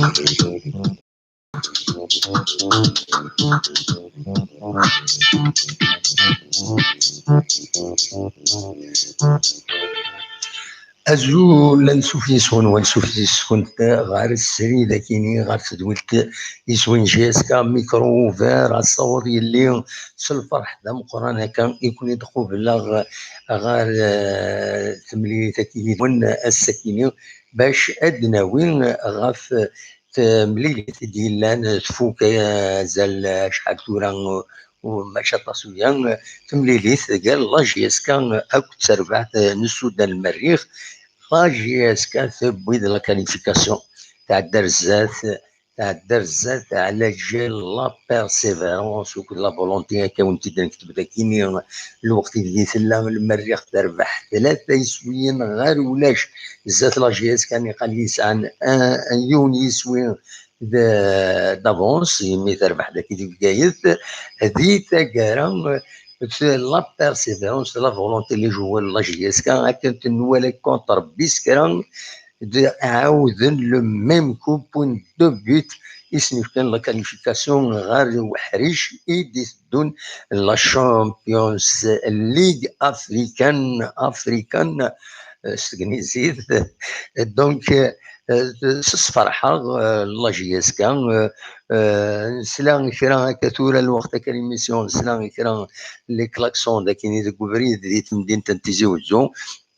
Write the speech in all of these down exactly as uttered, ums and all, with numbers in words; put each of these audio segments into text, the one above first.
Azul ansuf yes-wen, wansuf yes-kent ɣer srid akini ɣer tedwilt iswin J S K Micro Ouvert, asawaḍ yelli s lferḥ d ameqqran akka i ken-id-qubleɣ ɣer, eh, temlilit-agi yid-wen ass-akini, bac ad d-nawi ɣef temlilit i d-yellan tfuk, eh, azal acḥal tura, u-, mačči aṭas uya, temlilit gar la J S K akked terbaɛt n Sudan Lmerrix. La J S K tewwi-d la qualification, tɛedda ar zdat, tɛedda ar zdat ɛla jal la persévérance akked la volonté, akka wen-t-id-nekteb dagini, lweqt ideg tella Lmerrix terbeḥ tlata iswiyen ɣer ulac zdat la J S K niqal yesɛan, eh, yiwen yiswi d-, d'avance, imi terbeḥ dagi di Bgayet, di taggara, la persévérance, la volonté, les joueurs, la J S K, akken tenwala contre Biskra, d-, ɛawden le même coup, point de but, i sen-yefkan la qualification ɣer uḥric i d-iteddun la Champions League africaine, africaine, eh, s tegnizit. Donc, eh, s-, sferḥeɣ, eh, la J S K, eh, eh, nesla kra akka tura lweqt akka l'émission, nesla kra les klaxons d akini deg ubrid di temdint n Tizi Wezzu.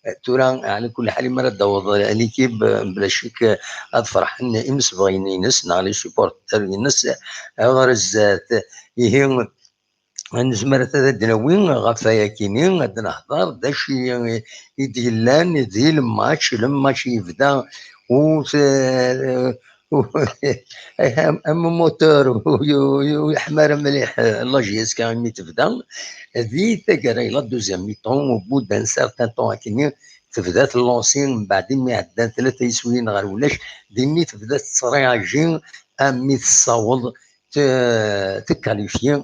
Eh, tura, ɛla kulli ḥal, mi ara d-taweḍ l'équipe, eh, bla ccek, eh, ad ferḥen imsebɣiyen-ines neɣ les supporters-ines, eh, ɣer zdat. Ihi, nezmer ad d-nawi ɣef wayakini, ad nehder d acu i, i d-yellan di lmatch. Lmatch yebda u t-, u-, am, am moteur u, u, u yeḥmar mliḥ la J S K imi tebda. Di taggara, la deuxième mi-temps, au bout d'un certain temps akini, tebda tlansi, mbeɛd imi ɛeddan tlata yiswiyen ɣer ulac, dinni tebda tettreaji armi tessaweḍ t-, tequalifie.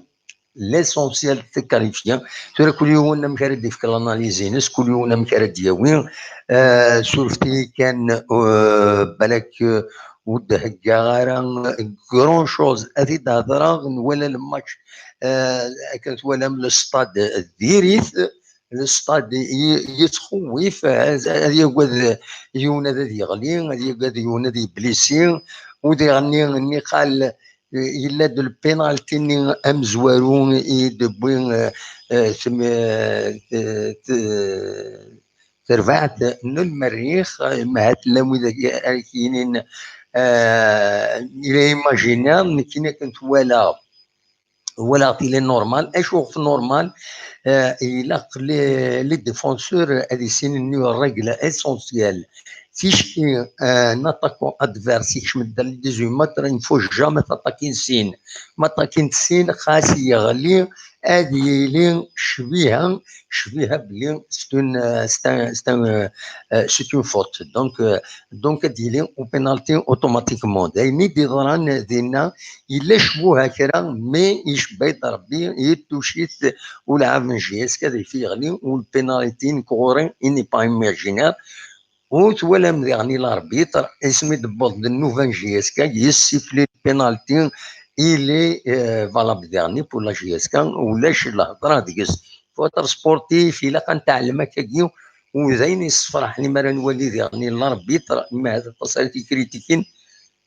L'essentiel tequalifie. Tura kul yiwen amek ara d-yefk l'analyse-ines, kul yiwen amek ara d-yawi. Eh, surfet-iyi kan, eh, balak, eh, ur d-heggaɣ ara grand chose ad t-id-hedreɣ, nwala lmatch, eh, akken twalam le stade diri-t, le stade y-, yettxewwif, ad, ad yagad yiwen ad, ad yeɣli, ad yagad yiwen ad yeblisi, u diɣenni niqal yella-d lpinalti-nni amezwaru i d-tewwi, eh, eh, tem-, eh, te-, te-, terbaɛt n Lmerrix, eh, ma ha tellam wid ara k-yinin, eh, il est imaginaire, nekkini akken twalaɣ, walaɣ-t il est normal. Acu ɣef normal? Eh, ilaq les, les défenseurs ad issinen une règle essentielle. Ticki, eh, un attaquant adverse ikcem-d dans les dix-huit mètres, il ne faut jamais t'attaquer sin. Ma attaquer sin, xas yeɣli, ad yili ccbiha, ccbiha belli c'est une, euh, c'est un, c'est un, euh, euh, c'est une faute. Donc, euh, donc ad yili au pénalty automatiquement. D ayen i d-yeḍran dinna, yella cbuha kra, mais icebba-d Rebbi, yettuc-it ulɛab n J S K ad yif yeɣli, u lpénalty nekk ɣur-i, il n'est pas imaginaire. U twalam diɣen l'arbitre, asmi d-tewweḍ-d nnuba n J S K, yessifli lpénalty, il est, euh, valable diɣen pour la J S K, ulac lhedra deg-s. Faṭer sportif, ilaq ad nteɛlem akkagi, u d ayen yessefraḥen imi ara nwali diɣen l'arbitre, imi ahat aṭas ara t-ikritikin,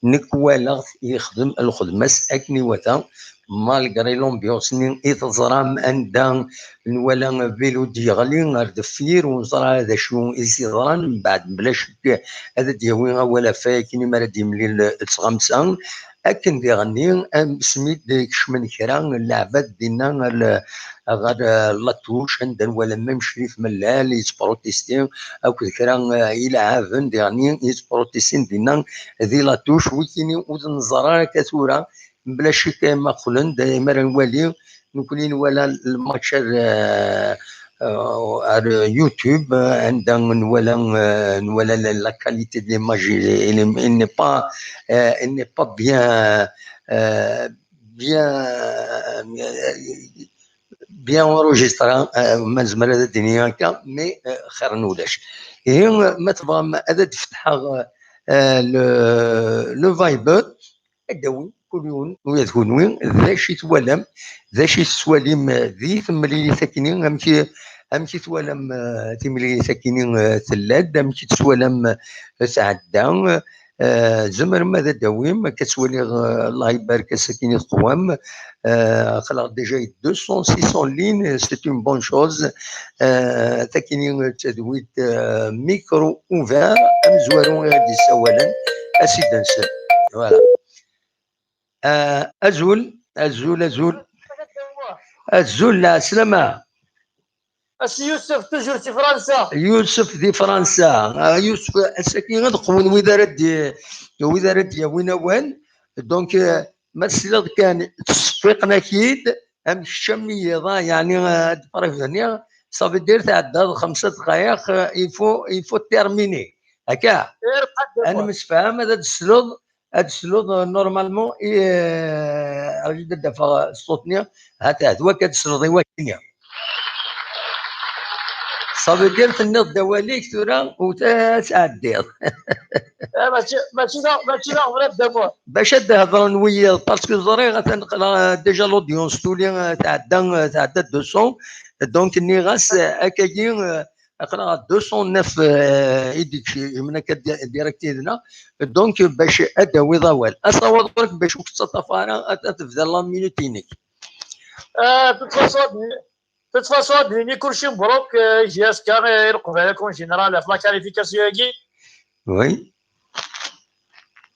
nekk walaɣ-t yexdem lxedma-s akken iwata, malgré l'ambiance-nni i teẓram anda nwala vélo d-yeɣli ar deffir, ur neẓra d acu i s-yeḍran, mbeɛd bla ccek ad d-yawi awal ɣef waya akken imi ara d-yemlil d tɣamsa. Akken diɣenni, asmi d-kecmen kra n leɛbad dinna ɣer, ɣer, eh, la touche, anda nwala même Crif Mellal yettprotesti, akked kra, eh, ilɛaben diɣenni yettprotestin dinna di la touche, wikini ur t-neẓra ara akka tura, bla ccek ma qqlen-d, imi ara nwali, nekkni nwala lmatch ar, eh, eh, ar YouTube, eh, anda nwala, eh, nwala la, la qualité de l'image, il, il, il n'est pas, eh, il n'est pas bien, eh, bien, eh, bien enregistré, eh, ma nezmer ad d-nini akka, mais, eh, xir n ulac. Ihi, ma tebɣam ad d-fetḥeɣ, eh, euh, le, le Viber, ad d-awin kul yiwen ula d kunwi d acu i twalam, d acu i tettwalim di temlilit akkenni, amek i, amek i twalam, euh, timlilit akkenni, euh, tella-d, amek i tettwalam, euh, tɛedda, euh, tzemrem ad d-awim, akka ttwaliɣ, euh, Allah ibarek ass-agi i teqwam, euh, aql-aɣ déjà deux cents, six cents lignes, c'est une bonne chose. Euh, takini d tadwilt, euh, micro ouvert, amezwaru i ɣ-d-yessawalen, ad s-id-nsel. Voilà. Euh, azul, azul, azul. Azul, la slama. As Yusef, toujours si Fransa. Yusef di Fransa. Ah, Yusef, ass-agi ad qwen wid ara d-, wid ara d-yawin awal. Donc, euh, ma tesliḍ kan, ttseffiqen-ak-id, am kečč am wiyiḍ, ah, yeɛni, euh, ad d-prévenir, ça veut dire tɛeddaḍ xemsa dqayeq, euh, il faut, il faut terminer. Akka? Ad nemsefham, ad d-tesleḍ, ad d-tesleḍ, euh, normalement, i, euh, rǧu ad d-afeɣ ṣṣut-nni, ha-t-a, d wakka ad d-tesleḍ i wakka-nni. Ça veut dire tenniḍ-d awal-ik tura, u ta-, ad tɛeddiḍ. Eh, mačči, mačči d a-, mačči d aɣbel ad d-amuɣ. Bac ad d-hedren wiyiḍ, parce que ẓriɣ atan aql-aɣ, euh, déjà l'audience tuli, euh, tɛedda, euh, tɛedda deux cents. Donc, nniɣ-as, euh, akkagi, euh, aql-aɣ à deux cent neuf, euh, i d-ikecmen akka di-, direct yid-neɣ. Donc, bac ad d-tawiḍ awal. Asawaḍ ɣur-k bac ur k-tettaṭṭaf ara, ad, ad tebda la minute-inek. Euh, de toute façon, de toute façon, ad d-nini kulci mebruk, euh, J S K, euh, i Leqbayel en général, ɣef la qualification-agi. Oui.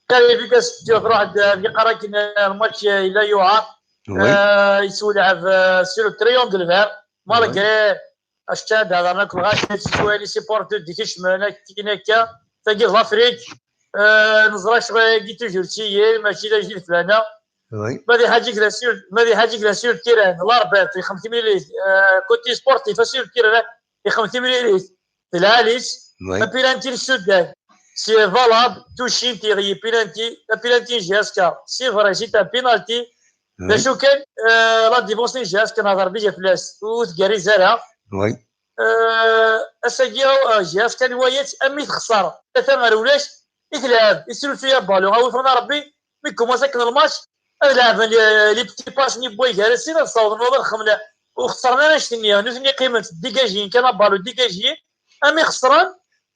Qualification, truḥ-d, euh, yeqqar akken, euh, lmatch, euh, yella yuɛer. Oui. Euh, yettwelɛeb, euh, sur le triangle vert. Oui. Malgré acu ad hedren akk lɣaci, s les supporters d-ikecmen, akken akka. Tagi d l'Afrique. Euh, neẓra ccɣel-agi toujours d tiyir, mačči d ajdid fell-aneɣ. Oui. Ma d iḥaǧi glan sur, ma d iḥaǧi glan sur le terrain, l'arbitre, ixdem timlilit, euh, côté sportif, sur le terrain, ixdem timlilit, d lɛali-s, oui, apilantي n Sudan, c'est valable, touché, tiré, penalty, apilantي n J S K, c'est vrai, c'est un penalty. Oui. D acu kan, euh, la défense n J S K, nehder déjà fell-as, ur tgerriz ara. Oui. Euh, ass-agi, euh, J S K nwala-tt, armi texṣer, tlata ɣer ulac, i telɛeb, i srusuy aballon, a wi ferna Rebbi, mi commence akken lmatch, ad lɛeben les, les petits passes-nni n waygar-asen, ad ssawḍen waḍu ad xemlen. Ur xeṣren ara annect-nni, nutni qqimen-d, dégagé-n kan aballon, dégagé-n, armi xeṣren,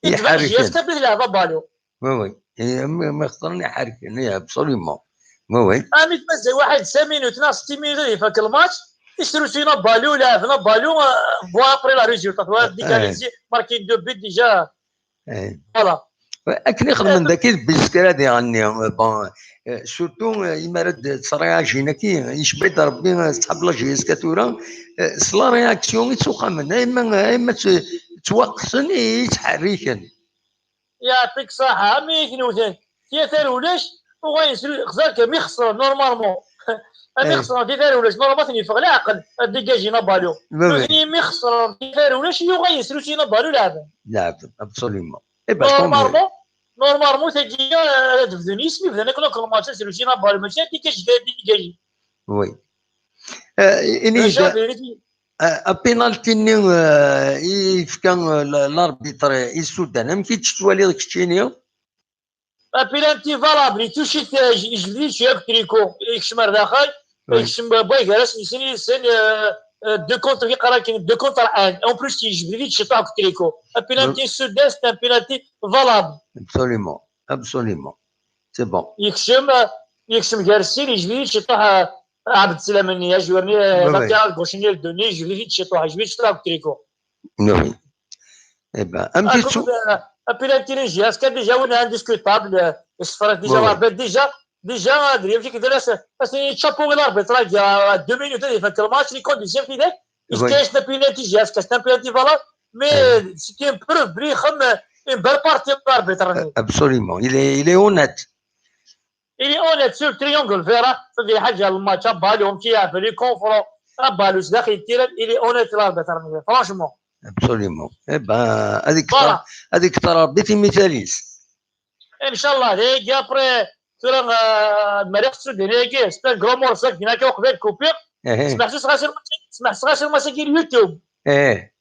itbeɛ J S K belli telɛeb aballon. Oui, oui. Et, euh, mi, mi xeṣren iḥerken, oui, absolument. Oui, oui. Armi tmazza waḥed cinq minutes neɣ sept minutes ad ifak lmatch, i srusuyen aballon, lɛeben aballon, euh, bon, après la résultat, tu vois, euh, d'égaliser, marquer deux buts déjà. Eh. Voilà. Akken i xedmen daki d Biskra diɣenni, bon, eh, surtout, eh, imi ara d-ttreɛjin-aki, yecba-d Rebbi, eh, ṣṣḥab la J S K tura, eh, s la réaction i ttuqamen, ayma, ayma tt-, ttwaqqsen i ttḥerriken. Yeɛṭik ṣṣaḥa, am i akken wten. Tlata ɣer ulac, uɣalen s-, xzerk, mi xesren, normalement. Ami xesren tlata ɣer ulac, normalement, ten-yeffeɣ leɛqel, ad dégagin aballon. Oui, oui. Nutni, mi xesren tlata ɣer ulac, yuɣal yesrusuyen aballon, leɛben. Leɛben, absolument. Eh ben, tant mieux. Normalement, normalement, tagi, euh, ad bdun yis-, mi bdan akk, akk lmatch, ad srusuyen aballon, mačči ad dégagin, ad dégagin. Oui. Euh, ini-d, déjà, vérifie. Euh, apinalti-nni, euh, i yefka, euh, l-, l'arbitre i Sudan, amek i tt-twaliḍ keččini? Apinalti valable, itouche-it, euh, ij-, ijbed-it akk triko, yekcem ar daxel, oui, yekcem, euh, Boy Garas, yessin yis-sen, euh, euh, deux contre, yeqqar akken, deux contre un. En plus, yejbed-it ciṭuḥ akk triko. Apinalti n Sudan, c'est un penalty valable. Absolument, absolument. C'est bon. Yekcem, euh, yekcem gar sin, yejbed-it ciṭuḥ, euh, Abd Salam-nni, ajwar-nni, euh, oui, oui, latéral gauche-nni, le deux-nni, yejbed-it ciṭuḥ, yejbed-it ciṭuḥ akk triko. Oui. Eh ben, amek i ttu- Apinalti n J S K, déjà, win indiscutable, euh, yessefra-t déjà, oui, oui, l'arbitre, déjà, déjà, adri, amek i k-d-, as-, as-, chapeau i l'arbitre, là, il y a deux minutes, il fait que le match, il compte deuxième, il est, il, oui, cache le penalty, J S K, c'est un penalty valable, mais, oui, c'est une preuve, il est, euh, une belle partie de l'arbitre. Euh, absolument, il est, il est honnête. Il est honnête sur le triangle vert, hein. C'est-à-dire, حاجة الماتش، ballon qui a fait le confront, ballon, c'est-à-dire, il est honnête, l'arbitre, franchement. Absolument. Eh ben, هذيك، voilà، هذيك ترى بيتي ميتاليس. إن شاء الله، هيك après, tura, euh, مريخ السوداني، c'est un grand morceau, هناك وقبل كوبير. إيه. سمعت صغير، سمعت صغير، سمعت اليوتيوب. إيه.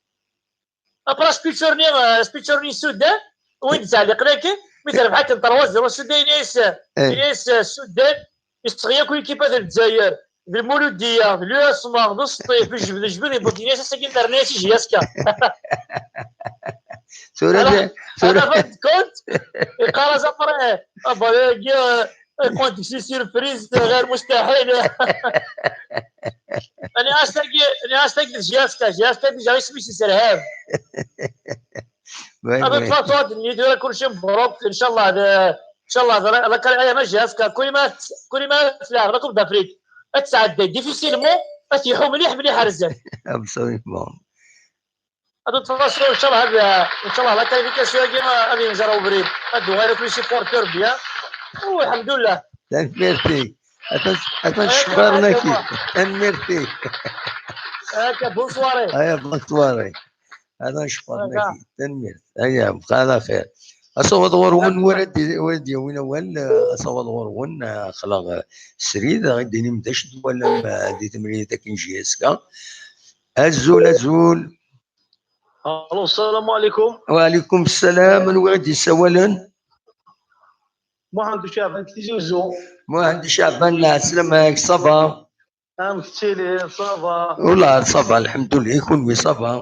Après, speaker-nni, euh, speaker-nni n Sudan, وين تعليق لكن، Mi terbeḥ akken trois zéro Suddan, yenna-yas, yenna-yas Suddan, yesseɣli akk l'équipe n Lezzayer, d Lmuludiya, d l'U S M A, d Sṭif, d Jbed, d Jbed, yewweḍ, yenna-yas ass-agi nerna-yas i J S K. Tura Ana fin de compte, yeqqar-as après, ah, bah, yagi, euh, كنت في surprise غير مستحيل. انا اشتاق انا اشتاق ل J S K. J S K déjà اسمي سي سرهاب. هذا الفاطوات اللي يدير كل شيء مبروك ان شاء الله. هذا ان شاء الله هذا لا كان ايام J S K كل ما كل ما تلعب la Coupe d'Afrique تسعد difficilement، تيحو مليح مليح رزق. Absolument. هذا التواصل ان شاء الله هذا ان شاء الله la qualification هذه غادي نجرو بريد. هذا غير كل شيء porteur bien. والحمد لله. Tanemmirt-ik. Atan ccekran-agi. Tanemmirt-ik. هكا bonne soirée. Aya, bonne soirée. Atan ccekran-agi. Tanemmirt. Aya, bqa ɛla xir. Asawaḍ ɣur-wen, wa ara d-yawin awal, asawaḍ ɣur-wen, xleɣ srid, ad d-tinim d acu twalam di temlilit akken J S K. Azul, azul. Alo, السلام عليكم. وعليكم السلام. Anwa i d-yessawalen? Muḥend Ucaɛban, Tizi Uzzu. Muḥend Ucaɛban, lɛeslama-k, ça va? Amek tettiliḍ, ça va? Ula, ça va, lḥemdullah, i kunwi, ça va?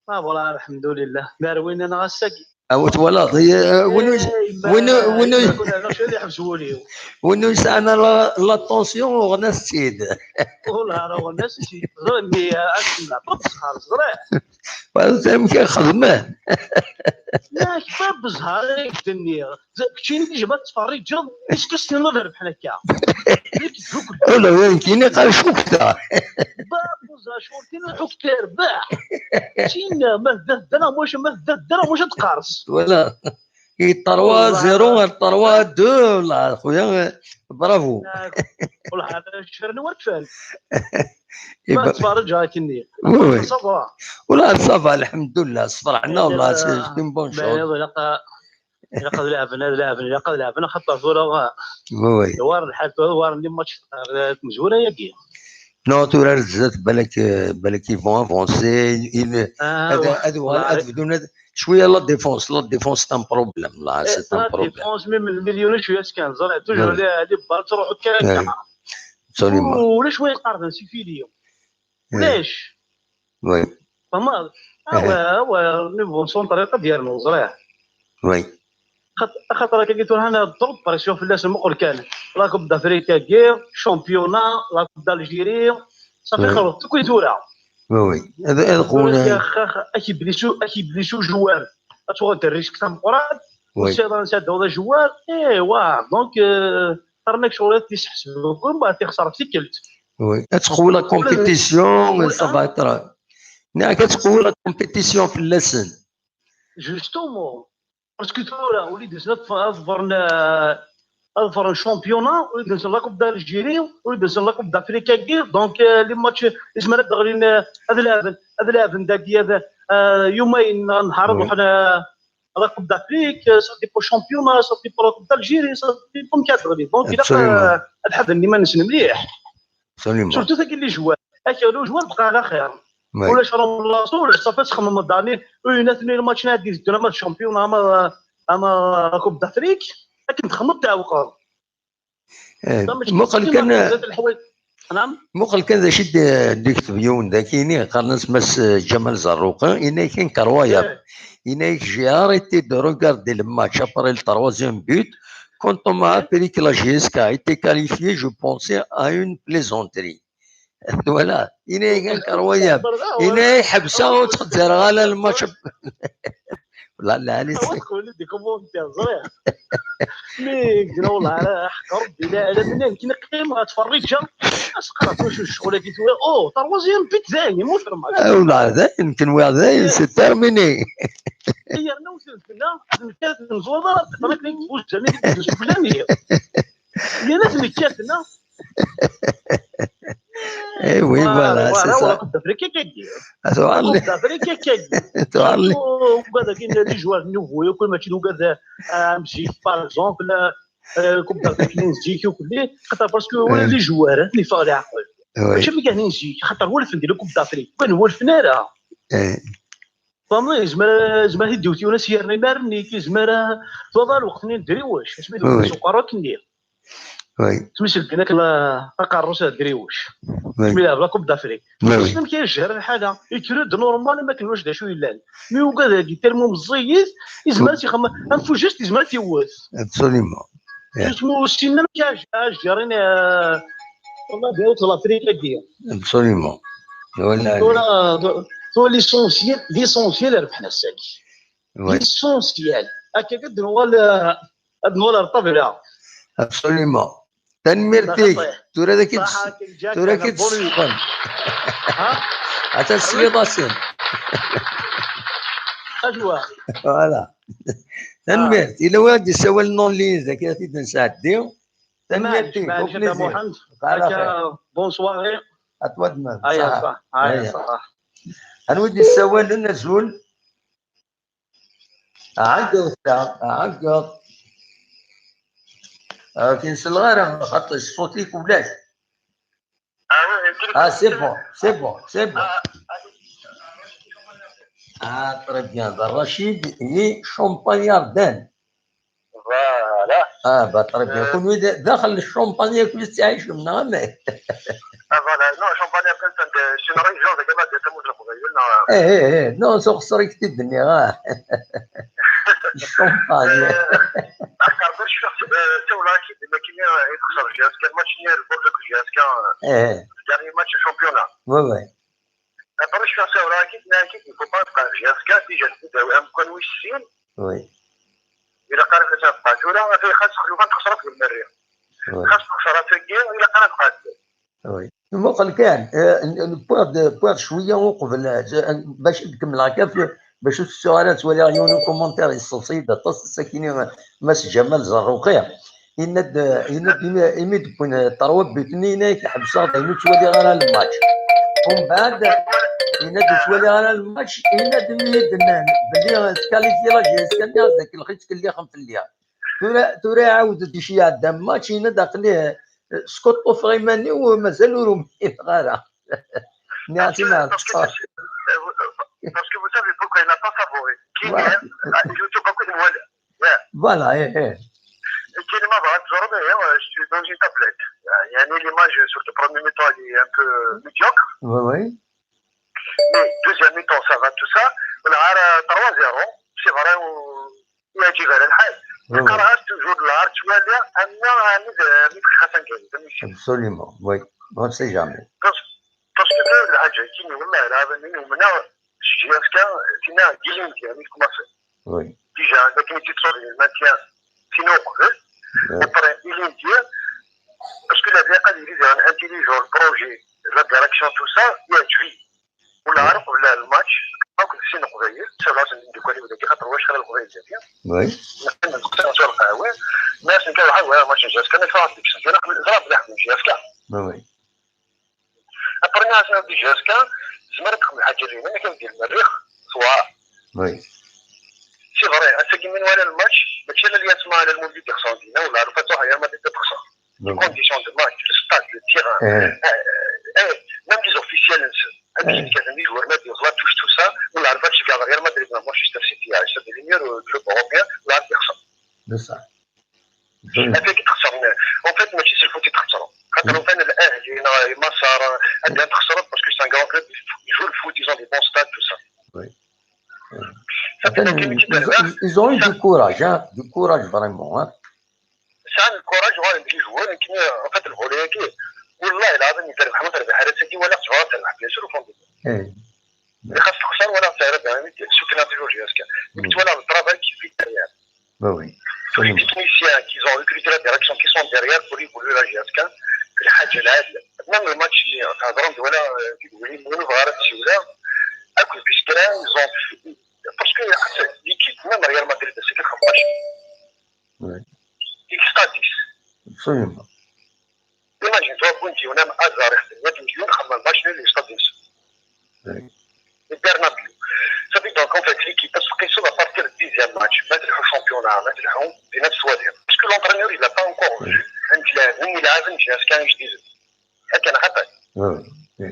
Ah, voilà, lḥemdullah. Merwin-aneɣ ass-agi. Aw twalaḍ, win ur yesɛan l'attention uɣen-as-tt-id. Ula ara uɣen-as-tt-id. Ẓriɣ mi akken ṭṭeb ẓhar, ẓriɣ. Amek i xedmen? Yak ṭṭeb ẓhar i k-d-nniɣ. Keččini déjà ma tettferriǧeḍ, est-ce que tessneḍ ad rebḥen akka? Ula d nekkini qqar cukta. Ṭṭeb ẓhar, cukta terbeḥ. Tin ma tedda tedda neɣ maca, ma tedda tedda neɣ maca, ad teqqers. Voilà. Trois zéro, trois deux, la, خويا, bravo. والله هذا الشهر نورتفان. ما تفرج هاك النية. Oui, oui. Ça va. Voilà, ça va, الحمد لله. صفرحنا والله, c'est une bonne chose. إلا قد لعبنا، لعبنا، إلا قد لعبنا، خاطر ثورة. Oui, oui. دوار الحال، دوار اللي ماتش مزورة يا كي. Non, tura zdat, بالك, بالك ils vont avancer. هذا هذا هو هذا بدون شويه. La défense, la défense c'est un problème là, c'est un problème. La défense même المليون شويه كان زرع toujours. هذه البال تروح كان. Absolument. ولا شويه قرض سيفيليو. علاش؟ Oui. فما هو هو نيفو سونطري ديالنا زريع. Oui. خاطر راك قلت لها انا الضرب بريسيون في الناس المقر كان. La Coupe d'Afrique كي championnat, la Coupe d'Algérie. صافي خلص كل ثوره. Oui, oui. هذا هذا خونا. اكي بليسو اكي بليسو جوار. اتوغا الريسك تاع مقران. Oui. سي راه نسى دوله جوار. ايوا دونك. رانا شغل تيسحسبوا كل ما تيخسر في كلت. Oui, ad tqewwi la compétition, ça va être. Neɣ ad tqewwi la compétition fell-asen. Justement, parce que tura وليد ad ḍfren, ad ḍfren championnat, وليد la Coupe d'Algérie, وليد la Coupe d'Afrique. Donc les matchs يزمر ad ɣlin, ad laven, ad laven dagi, ad, يومين نهار وحنا la Coupe d'Afrique, ça dépend championnat, ça dépend la Coupe d'Algérie, ça dépend كاع. Donc il a ad ḥadren iman-nsen مليح. Absolument. Surtout ثاك اللي جوار. اكي لو جوار بقى على خير. ولا شرم الله صور صافي تخمم داني. وين اثنين الماتش نادي الدنا ما championnat اما اما la Coupe d'Afrique. لكن تخمم تاع وقار. مقل كان. نعم. مقل كان ذا شد ديك تبيون ذاكيني قرنس مس جمال زروقه إني كان كروايا. إني j'ai arrêté de regarder le match après le troisième but. Quand on m'a appris que la J S K a été qualifiée, je pensais à une plaisanterie. Voilà. إني كان كروايا. إني حبسه وتخزر على الماتش. لا لا علي. تقول لي دي كومونتير زريع. مي قلنا والله على حق ربي، لا لا، من يمكن قيمه تفرجها. اسقط واش الشغل هذه تقول او تروازيام بيت ثاني مو في الماتش. والله ذا يمكن واحد ذا c'est terminé. هي انا وثلثنا نكات نزوض. طريق نبوز زعما ديك الدوز كلانيه. هي ناس نكاتنا. اي وي فوالا سي سا. كوب دافريكا كيدير. كوب دافريكا كيدير. وكذا كاين لي جوار نوفو ياكل ماشي وكذا. مزيك باغ اكزومبل كوب دافريكا مزيك وكل. خاطر باسكو لي جوار اللي فاغ العقل. ماشي ملي كان نزيك خاطر ولف ندير كوب دافريك كان ولفنا راه. Tfehmeḍ? Yezmer, yezmer ad t-id-iwet yiwen, ad s-yerr imaren-ik, yezmer, twalaḍ lweqt-nni n Driwec, asmi d-, oui, s uqerru-k-nni. Oui. Asmi s-lbin akk la-, aqerru-s ar Driwec. Oui. Asmi yelɛeb la Coupe d'Afrique. Oui, oui. Amek ara yejher lḥala? Yekker-d normal am akken ulac d acu yellan. Mi ugad-agi, tellement meẓẓiyit, yezmer ad t-ixem-, am Fujist, yezmer ad t-iwet. Absolument. Yeah. Juste mu ssinen amek ara j-, ara jeren, euh, wala d l'Afrique-agi. Absolument. Wala. Tura, tura l'essentiel, l'essentiel rebḥen ass-agi. Oui. L'essentiel. Akka ad nuɣal, euh, ad nuɣal ar ṭṭabla. Absolument. Tanemmirt-ik. Tura d akken, tura akken tessexfem. Ha? Atan tesliḍ-asen. Ajwa. Voilà. Tanemmirt. Yella win i d-yessawalen en ligne, d akken ad t-id-nesɛeddi. Tanemmirt-ik. Maɛlic, maɛlic, au plaisir. Bonne soirée. À toi de même. Aya, ṣaḥ. Aya, ṣaḥ. Anwa i d-yessawalen? Azul. Ɛeggeḍ kra, ɛeggeḍ. Ah, ur k-in-selleɣ ara, xaṭer ṣṣut-ik ulac. Ah, c'est bon, c'est bon, c'est bon. Ah, très bien. D Racid i Champagne Ardenne. Voilà. Ah, bah, très bien. Euh, kunwi d-, daxel n Champagne akk i tettɛicem, neɣ amek? Ah, voilà. Non, Champagne Ardenne, c'est une région de Gamade, de Tamoudou. Eh, eh, eh, non, sur ce qui dit, ah. Champagne. Euh, aqerru-s, cfiɣ, euh, tawla-agi, d nekkinni, euh, i texser J S K, match-nni, lbuṛj akked J S K, euh, eh, le dernier match championnat. Ouais, ouais. Après, cfiɣ tawla-agi, tenna-ak-id, il faut pas tebqa J S K, déjà, amkan wis sin. Oui. Ilaq ara tebqa. Tura, ata xas xlufa texṣer akked Lmerri. Oui. Xas texṣer ata-agi, ilaq ara tebqa. Oui. Muqel kan, eh, n-, n-, wwiɣ-d, wwiɣ-d cwiya uqbel, eh, bac ad kemmleɣ kan, bac ur tettuɣ ara ttwaliɣ yiwen ukumuntir yesseḍsay-d aṭas, sakkin, eh, Mass Ǧamal Zerruqi. Yenna-d, yenna-d imi, imi d-wwin, eh, ṭerwa but-nni, yenna-ak ḥebseɣ-d ayen ur ttwaliɣ ara lmatch. Umbeɛd, yenna-d ur ttwaliɣ ara lmatch, yenna-d imi i d-nnan belli, eh, tkalifyi la J S K-nni, ad dak lxi ttkellixen fell-i. Tura, tura iɛawed-d iceyyeɛ-d am match, yenna-d aql-i, eh, skuṭṭufeɣ iman-iw, mazal ur umineɣ ara. Nniɣ-as, parce que, parce que, parce que vous savez pourquoi il n'a pas savouré. Voilà. Qui est, ah, YouTube, à côté de moi, là. Yeah. Voilà, eh, eh. Et qui est, ma va, je suis dans une tablette. Il y a une image sur le premier mi-temps, il est un peu médiocre. Oui, oui. Mais deuxième mi-temps, ça va, tout ça. On a trois zéro. C'est vrai, on, يعجبها الحال. Oui, oui. نقراها toujours العرض شوية، أما عند، عند خاصة نقول، فهمتي؟ Absolument, oui. On sait jamais. Parce, parce que هاد الحاجة كيما والله العظيم من هنا جي اس كا فينا قليل يعني كما في. Oui. Déjà، لكن تيتصور الماتيان فينا وقبل. Oui. Après، قليل. Parce que la bien قال يريد أن intelligent le projet, la direction, tout ça, يعجبني. ولا عارف ولا الماتش، هاك السين قبيل، سي لازم ندير كوالي ولا كي خاطر واش خلال قبيل جديد. Oui. نقدر نقصر شو القهوة. الناس نتاع واحد ولا ماتش جي اس كا، ما يفرق ديك السنة. أنا قبل إضراب لا من جي اس كا. Oui. أبرنا عشان دي جي اس كا، زعما راك من حاجة لينا، أنا كندير المريخ، سواء. Oui. C'est vrai، أنت كي من ولا الماتش، ماشي أنا اللي أسمع على المولد يخسر دينا، ولا عرفت واحد يا ما تقدر تخسر. Les conditions de match, le stade, le terrain. Eh, même les officiels, les joueurs, même les joueurs, tout, tout ça, on a le match avec Real Madrid, Manchester City, c'est le meilleur club européen, on a personne. C'est ça. En fait, c'est le foot, c'est le foot. Quand on fait l'Ahli, Al-Nassr, parce que c'est un grand club, ils jouent le foot, ils ont des bons stades, tout ça. Oui. Ils, ils ont eu du courage, hein, du courage vraiment, hein. سعى الكوراج وغادي نجي جوان، يمكن فات الفولي هادي. والله العظيم يتربح، ما تربح على سيدي ولا تبغى تربح، بيان سور، فهمتي؟ إيه. اللي خاص تخسر ولا تعرف، يعني، سوكنا تيجور جي اس كا. كنت ولا الطرافاي كيف في الدريان. Oui, oui. Tous les techniciens qui ont recruté la direction, qui sont derrière pour évoluer la J S K, الحاجة العادلة. Même le match اللي تهضروا ولا في الدوري، منو بغا راه تسيولا، اكل بيسكرا، ils ont fait، parce que l'équipe, même Real Madrid, c'est que خمسطاش. Oui. Extra dix. Absolument. Imagine-toi, كنت هنا مع الزارق، دلوقتي مليون خمسطاش لي extra dix. Oui. Le Bernabéu. Ça fait donc, en fait, l'équipe, parce que à partir du dixième match, ما تلحقوا championnat، ما تلحقوا، بنفس الوضع. Parce que l'entraîneur, il n'a pas encore vu un club، وين يلعب، جي اس كا جديد. هكا أنا خطأ. Oui, oui.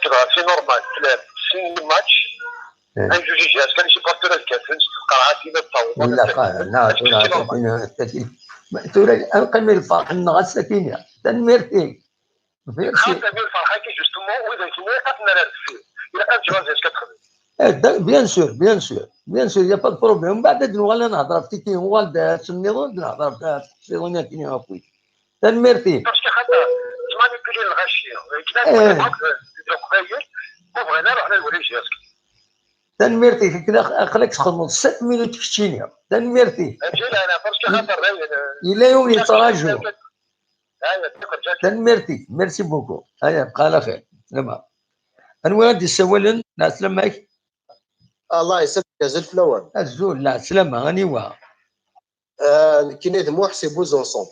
J S K dɣa c'est normal, tlab sin match, un juge J S K, les supporters ad kkaten s tqerɛatin ad ttawḍen. Tura ad qqimen lferḥ-nneɣ ass-akini. Tanemmirt-ik. Xaṭi, mi lferḥ-agi, justement, widak-nni ad ten-nerr ar deffir. Ilaq ad ǧǧeɣ J S K ad texdem. Eh, da- bien sûr, bien sûr, bien sûr, il n'y a pas de problème. Mbeɛd ad nuɣal ad nehder ɣef tiki, uɣal-d ass nniḍen, ad nehder ɣef tiki nniḍen akkin akk. Tanemmirt-ik. Parce que xaṭer ttmanipulin lɣaci. Kna d Leqbayel, ur bɣin ara ad ḥna nwali J S K. Tanemmirt-ik, akken aq- aql-ak txedmeḍ sept minutes keččini. Tanemmirt-ik. Aǧil ana, parce que xaṭer dayen. Yella yiwen yettraǧu. Tanemmirt-ik, merci beaucoup. Aya, bqa ɛla xir. Lama. Anwa i d-yessawalen? Lɛeslama-k. Allah yesselmek, azul fell-awen. Azul, lɛeslama, aniwa? Ah, nekkini d Muḥ si Besançon.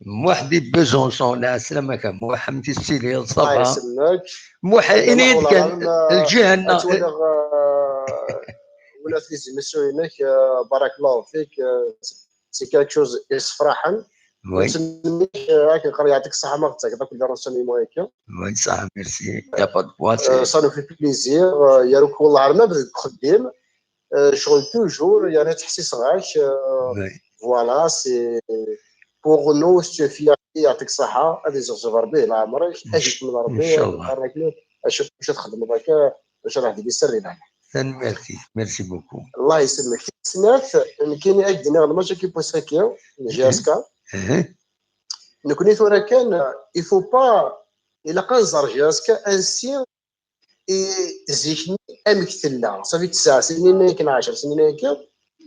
Muḥ di Besançon, lɛeslama-k a Muḥ, amek i tettiliḍ, ça va? Allah yesselmek. Muḥ, ini-yi-d kan, lǧiha-nneɣ. Ad twaliḍ, ah, ula d les émissions-inek, ah, barakallahu fik, ah, c'est quelque chose yessefraḥen. Oui. Akken qal, yeɛṭik ṣṣeḥḥa ma ɣ-d-tagiḍ akk les renseignements-agi. Oui, ça, merci. Y a pas de quoi. Euh, ça nous fait plaisir. Euh, yeruk wallah arma deg uxeddim. Euh, ccɣel toujours, yerna ttḥessiseɣ-ak. Euh, oui. Voilà, c'est pour nous, c'est une fierté, yeɛṭik ṣṣeḥḥa, ad izeɣzeb Rebbi leɛmer-ik, ad ikemmel Rebbi, qqaren akni, acu ad txedmeḍ akka, acu ara d-yili sser di leɛmer. Tanemmirt-ik, merci beaucoup. Allah yesselmek. Tis snat, nekkini ad k-d-iniɣ lmačaki n wass-agi n J S K. Nekkni tura kan, il faut pas, ilaq ad nẓer J S K ansi i zik-nni amek tella. Safi tesɛa snin akken, ɛecr snin akken.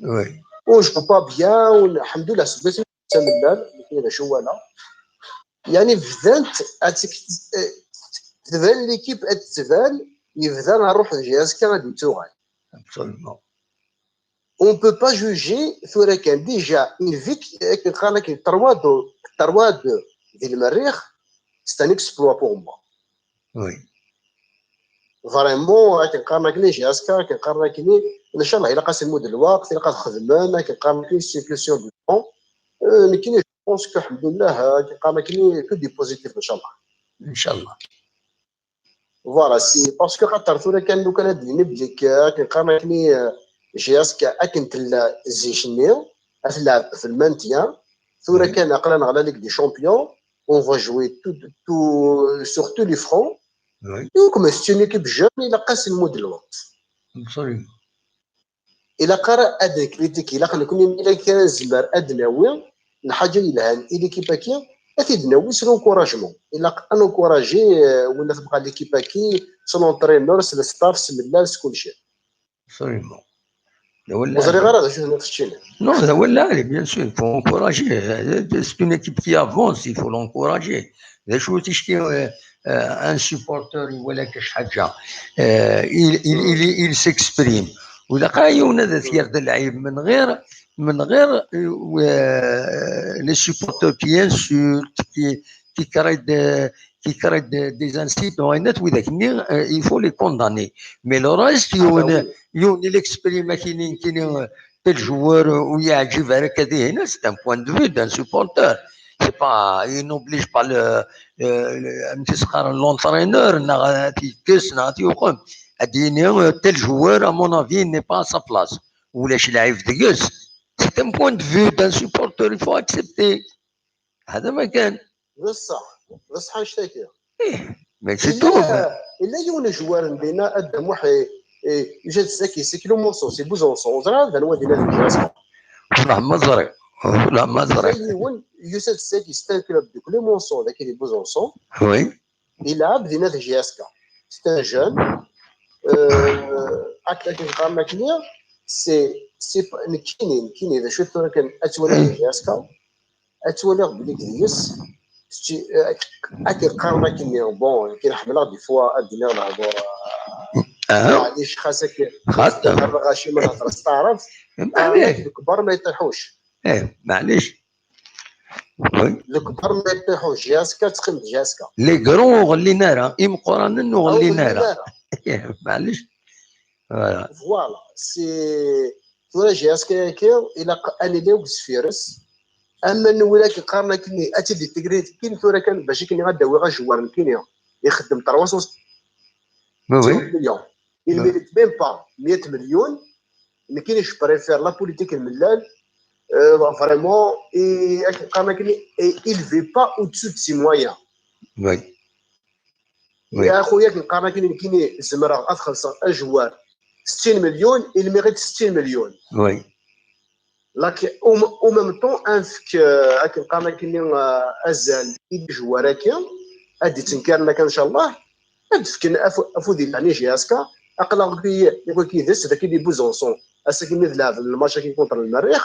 Oui. Ur je pas bien, ur, lḥemdullah, seg wasmi d tamellal, nekkni d acu wala. Yani bdant ad tek-, eh, tban l'équipe ad tban, yebda ṛṛuḥ n J S K ad d-yettuɣal. Absolument. On peut pas juger tura kan déjà une victoire, akken qqaren akken trois deux, trois deux di Lmerrix, c'est un exploit pour moi. Oui. Vraiment, akken qqaren akken J S K, akken qqaren akken, ncallah ilaq-as lmud lweqt, ilaq ad xedmen, akken qqaren akken c'est question de temps. Euh, nekkini je pense que, lḥemdullah, akken qqaren akken, que du positif, ncallah. Ncallah. Voilà, c'est parce que xaṭer tura kan, lukan ad d-nini belli akken qqaren akken, euh, J S K akken tella zik-nni, ad tleɛb ɣef le maintien, Tura kan aql-aneɣ la Ligue des Champions, on va jouer tout, tout, sur tous les fronts. Oui. Donc, mais c'est une équipe jeune, ilaq-as lmut n lweqt. Absolument. Ilaq ara ad nkritiki, ilaq nekni, ilaq ara nezmer ad nawi lḥaǧa yelhan i l'équipe-agi, ad t-id-nawi s l'encouragement. Ilaq ad nencourager, euh, win tebɣa l'équipe-agi, s l'entraîneur, s le staff, s mellal, s kulci. Absolument. Ur ẓriɣ ara d acu tenniḍ keččini. Non, d awal lɛali, bien sûr, il faut encourager. C'est une équipe qui avance, il faut l'encourager. D acu ticki, euh, euh, un supporter iwala kac ḥaǧa, euh, il, il, il, il s'exprime. Ur ilaq ara yiwen ad t-yerr d lɛib من غير, من غير, euh, les supporters qui insultent, qui, qui créent de, qui créent de, des incidents, et net, widak-nni, euh, il faut les condamner. Mais le reste, yiwen, yiwen il exprime akini, kini, euh, tel joueur, euh, ur yeɛǧib ara akka dihin, c'est un point de vue d'un supporter. C'est pas, il n'oblige pas le, le, le, amek i s-qqaren, l'entraîneur, neɣ ad t-yekkes, neɣ ad t-yuqem. Ad d-yini, euh, tel joueur, à mon avis, il n'est pas à sa place. Ulac lɛib deg-s. C'est un point de vue d'un supporter, il faut accepter. هذا ما كان. D ṣṣeḥ, d ṣṣeḥ annect-agi. Eh, mais c'est tout. Yella, yella yiwen n joueur n dinna, Adda Muḥ, eh, eh, yusa-d saki, c'est Clemenceau, c'est Besançon. Ur ẓriɣ ara d anwa dinna deg J S K. Ula ma ẓriɣ. Ula ma ẓriɣ. Yella yiwen, yusa-d saki, c'est un club de Clemenceau, dagi di Besançon. Oui. Ilɛeb dinna deg J S K. C'est un jeune. Euh, akka akken qqaren akkenni, c'est, c'est pas, nekkini, nekkini, d acu tura kan, ad twaliɣ deg J S K, ad twaliɣ belli deg-s, c'est, euh, akken qqaren akkenni, bon, akken ḥemmleɣ des fois ad d-iniɣ lehdur, Aha. Maɛlic, xas akken, Xas. Rɣaci ma nehder s taɛrabt, Maɛlic. Lekbar ma yeṭṭiḥuc. Eh, maɛlic. Oui. Lekbar ma yeṭṭiḥuc, J S K teqqim d J S K. Les grands ur ɣellin ara, imeqqranen ur ɣellin ara. Ur ɣellin ara. Eh, maɛlic. Voilà. Voilà, c'est tura J S K-agi, ilaq ad nili deg sfir-s. Ama nwiɣ akken qqaren akkenni, ad tt-id-integri, kin tura kan bac akken ad d-awiɣ ajewwar nekkini, ixeddem trois cents Oui, oui. millions. Il mérite même pas mille millions. Nekkini, je préfère la politique n Mellal. Euh, vraiment, et akken qqaren akkenni, et il vit pas au-dessus de ses moyens. Oui. Oui. Ya xuya, akken qqaren akkenni, nekkini zemreɣ ad xellṣeɣ ajewwar ستين مليون, il mérite ستين مليون. Oui. Lakin, au, au même temps, ad nefk, euh, akken qqaren akkenni, euh, azal i yejewwar-agi, ad d-ittenkaren akka, ncallah, ad d-fken af-, afud yelhan i J S K, aql-aɣ dagi, dagi yid-s, dagi di Besançon, ass-agi mi d-leɛben lmatch-agi contre Lmerrix,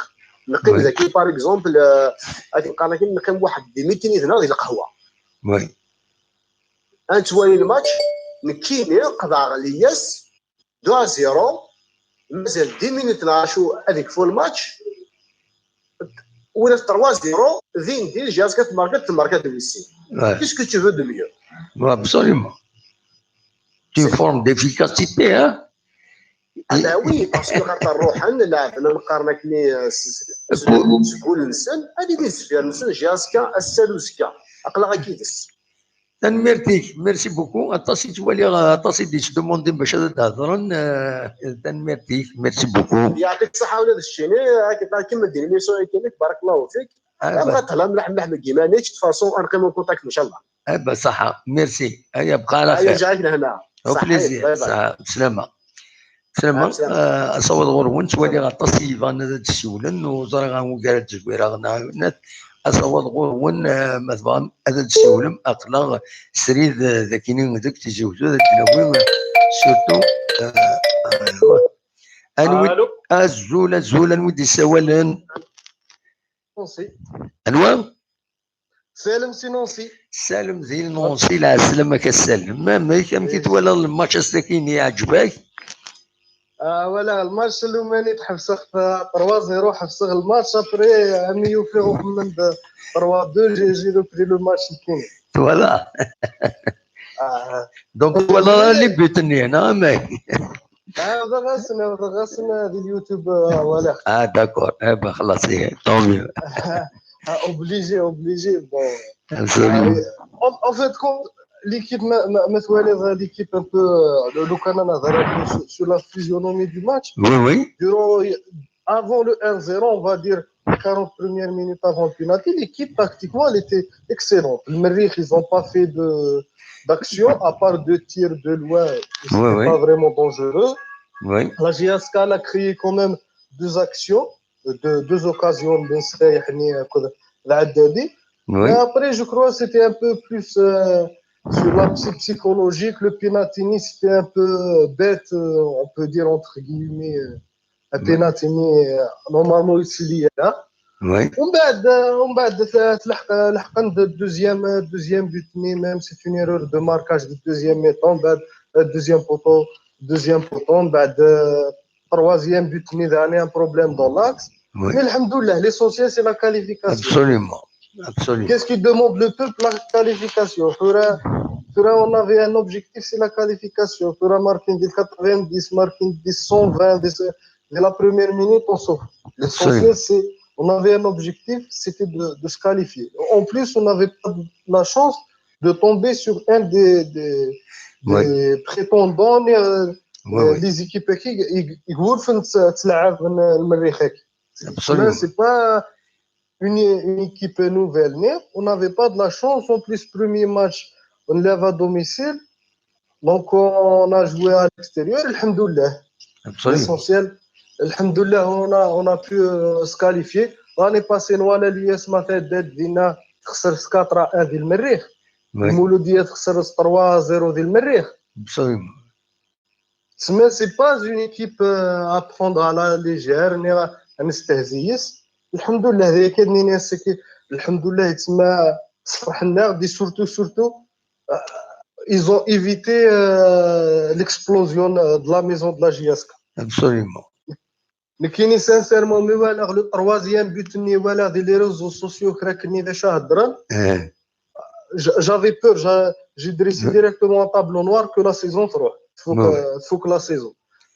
neqqim Oui. Dagi, par exemple, euh, akken qqaren akkenni, neqqim waḥed dix minutes yid-neɣ di lqahwa. Oui. Ad nettwali lmatch, nekkini qeḍɛeɣ Lyas, deux à zéro, mazal dix minutes neɣ acu ad yekfu lmatch, wala trois zéro, din din, J S K tmerka, tmerka d wis sin. Ouais. Qu'est-ce que tu veux de mieux? Ouais, absolument. C'est une forme d'efficacité, hein? Ah ben oui, parce que xaṭer ruḥen, leɛben, ad nqaren akkenni, euh, s- s- Pour- seg wul-nsen, ad ilin sfir-nsen, J S K ass-a d uzekka. Aql-aɣ akka yid-s. Tanemmirt-ik, merci beaucoup. Aṭas i ttwaliɣ, aṭas i d-yettdemandin bac ad d-hedren. Euh, tanemmirt-ik, merci beaucoup. Yeɛṭik ṣṣeḥḥa ula d keččini, akken kemmel din l'émission-agi-inek, barakallahu fik. Ah, Abɣa thla mlaḥ mlaḥ deg yiman-ik, de toute façon, ad nqim en contact, ncallah. Ah, ben, ṣaḥa, merci. Aya, bqa ɛla xir. Rǧiɣ-ak lehna. Au Ṣaḥit, plaisir, bye bye. Ṣaḥa, bslama. Bslama, Bslama. euh, aṣawaḍ ɣur-wen, ttwaliɣ aṭas i yebɣan ad d-ssiwlen, ur ẓriɣ anwa ara d-zwireɣ neɣ net. Aṣawaḍ ɣur-wen, euh, ma tebɣam ad d-ssiwlem, aql-aɣ srid, euh, dagini deg Tizi Wezzu, ad d-nawi, euh, surtout, euh, euh, anwi, Allô? Azul, azul, anwi d-yessawalen? Nancy. Anwa? Salem si Nancy. Salem di Nancy, lɛeslama-k a Salem. Amek, amek i twalaḍ lmatch ass-agi-nni, iɛǧeb-ak? Ah, walaɣ lmatch, lumani tḥebseɣ trois zéro, ḥebseɣ lmatch, après, ami yufiɣ uxemmem d trois deux, j'ai, j'ai repris le match nekkini. Voilà. Ah, Donc, twalaḍ les buts-nni, neɣ amek? ah, bɣiɣ-asen, bɣiɣ-asen di YouTube, ah, walaɣ. Ah, d'accord. Eh ben, xlaṣ, eh, tant mieux. Ah, obligé, obligé, bon. Absolument. En, en fait, quand l'équipe, ma, ma, ma twaliḍ l'équipe un peu, euh, le, le Canada, un peu sur, sur la physionomie du match, Oui, oui. durant, avant le un zéro, on va dire, quarante premières minutes avant le penalty, l'équipe tactiquement elle était excellente. Le Merrikh, ils n'ont pas fait de d'action, à part deux tirs de loin, c'était Ouais, ouais. pas vraiment dangereux. Oui, La J S K elle a créé quand même deux actions, deux, deux occasions, بن سريح يعني كذا العدادي. Mais oui. après, je crois que c'était un peu plus euh, sur la psy- psychologique. Le penalty, c'était un peu bête, euh, on peut dire entre guillemets, euh, un Ouais. penalty euh, normalement يتسلي. Oui. ومن بعد ومن بعد تلحق لحقنا deuxième deuxième but, même c'est une erreur de marquage de deuxième mi-temps. ومن بعد deuxième poteau, deuxième poteau, ومن بعد troisième but, il y a un problème dans l'axe. Oui. Mais الحمد لله, l'essentiel c'est la qualification. Absolument. Absolument. Qu'est-ce qu'il demande le peuple? La qualification. Pour un- pour un, on avait un objectif, c'est la qualification. Pour un marqué des quatre-vingt-dix, marqué des cent vingt, des- dès la première minute, on souffre. L'essentiel, c'est, on avait un objectif, c'était de, de se qualifier. En plus, on n'avait pas la chance de tomber sur un des, des, Ouais. des prétendants, euh, Oui, euh, oui. les équipes qui يقولوا تلعب المريخ. Absolument. C'est pas une, une équipe nouvelle, mais on n'avait pas de la chance. En plus, premier match, on lève à domicile. Donc, on a joué à l'extérieur. الحمد لله. Absolument. L'essentiel, الحمد لله, on a, on a pu euh, se qualifier. L'année passée, nous, l'U S مثلا دينا خسر quatre à un ديال المريخ. Oui. المولودية خسر trois zéro ديال المريخ. Absolument. Mais c'est pas une équipe euh, à prendre à la légère, ni à نستهزئ. الحمد لله, هذه كاين ناس كي الحمد لله تما صفحنا دي surtout surtout euh, ils ont évité euh, l'explosion euh, de la maison de la J S K. Absolument. Mais qui sincèrement, mais voilà, le troisième but, ni voilà, des les réseaux sociaux, كراك ني ديجا هضران. Eh, J- J'avais peur, j'a- j'ai dressé Ouais. directement un tableau noir que la saison trois. Faut Ouais, que, faut que la saison.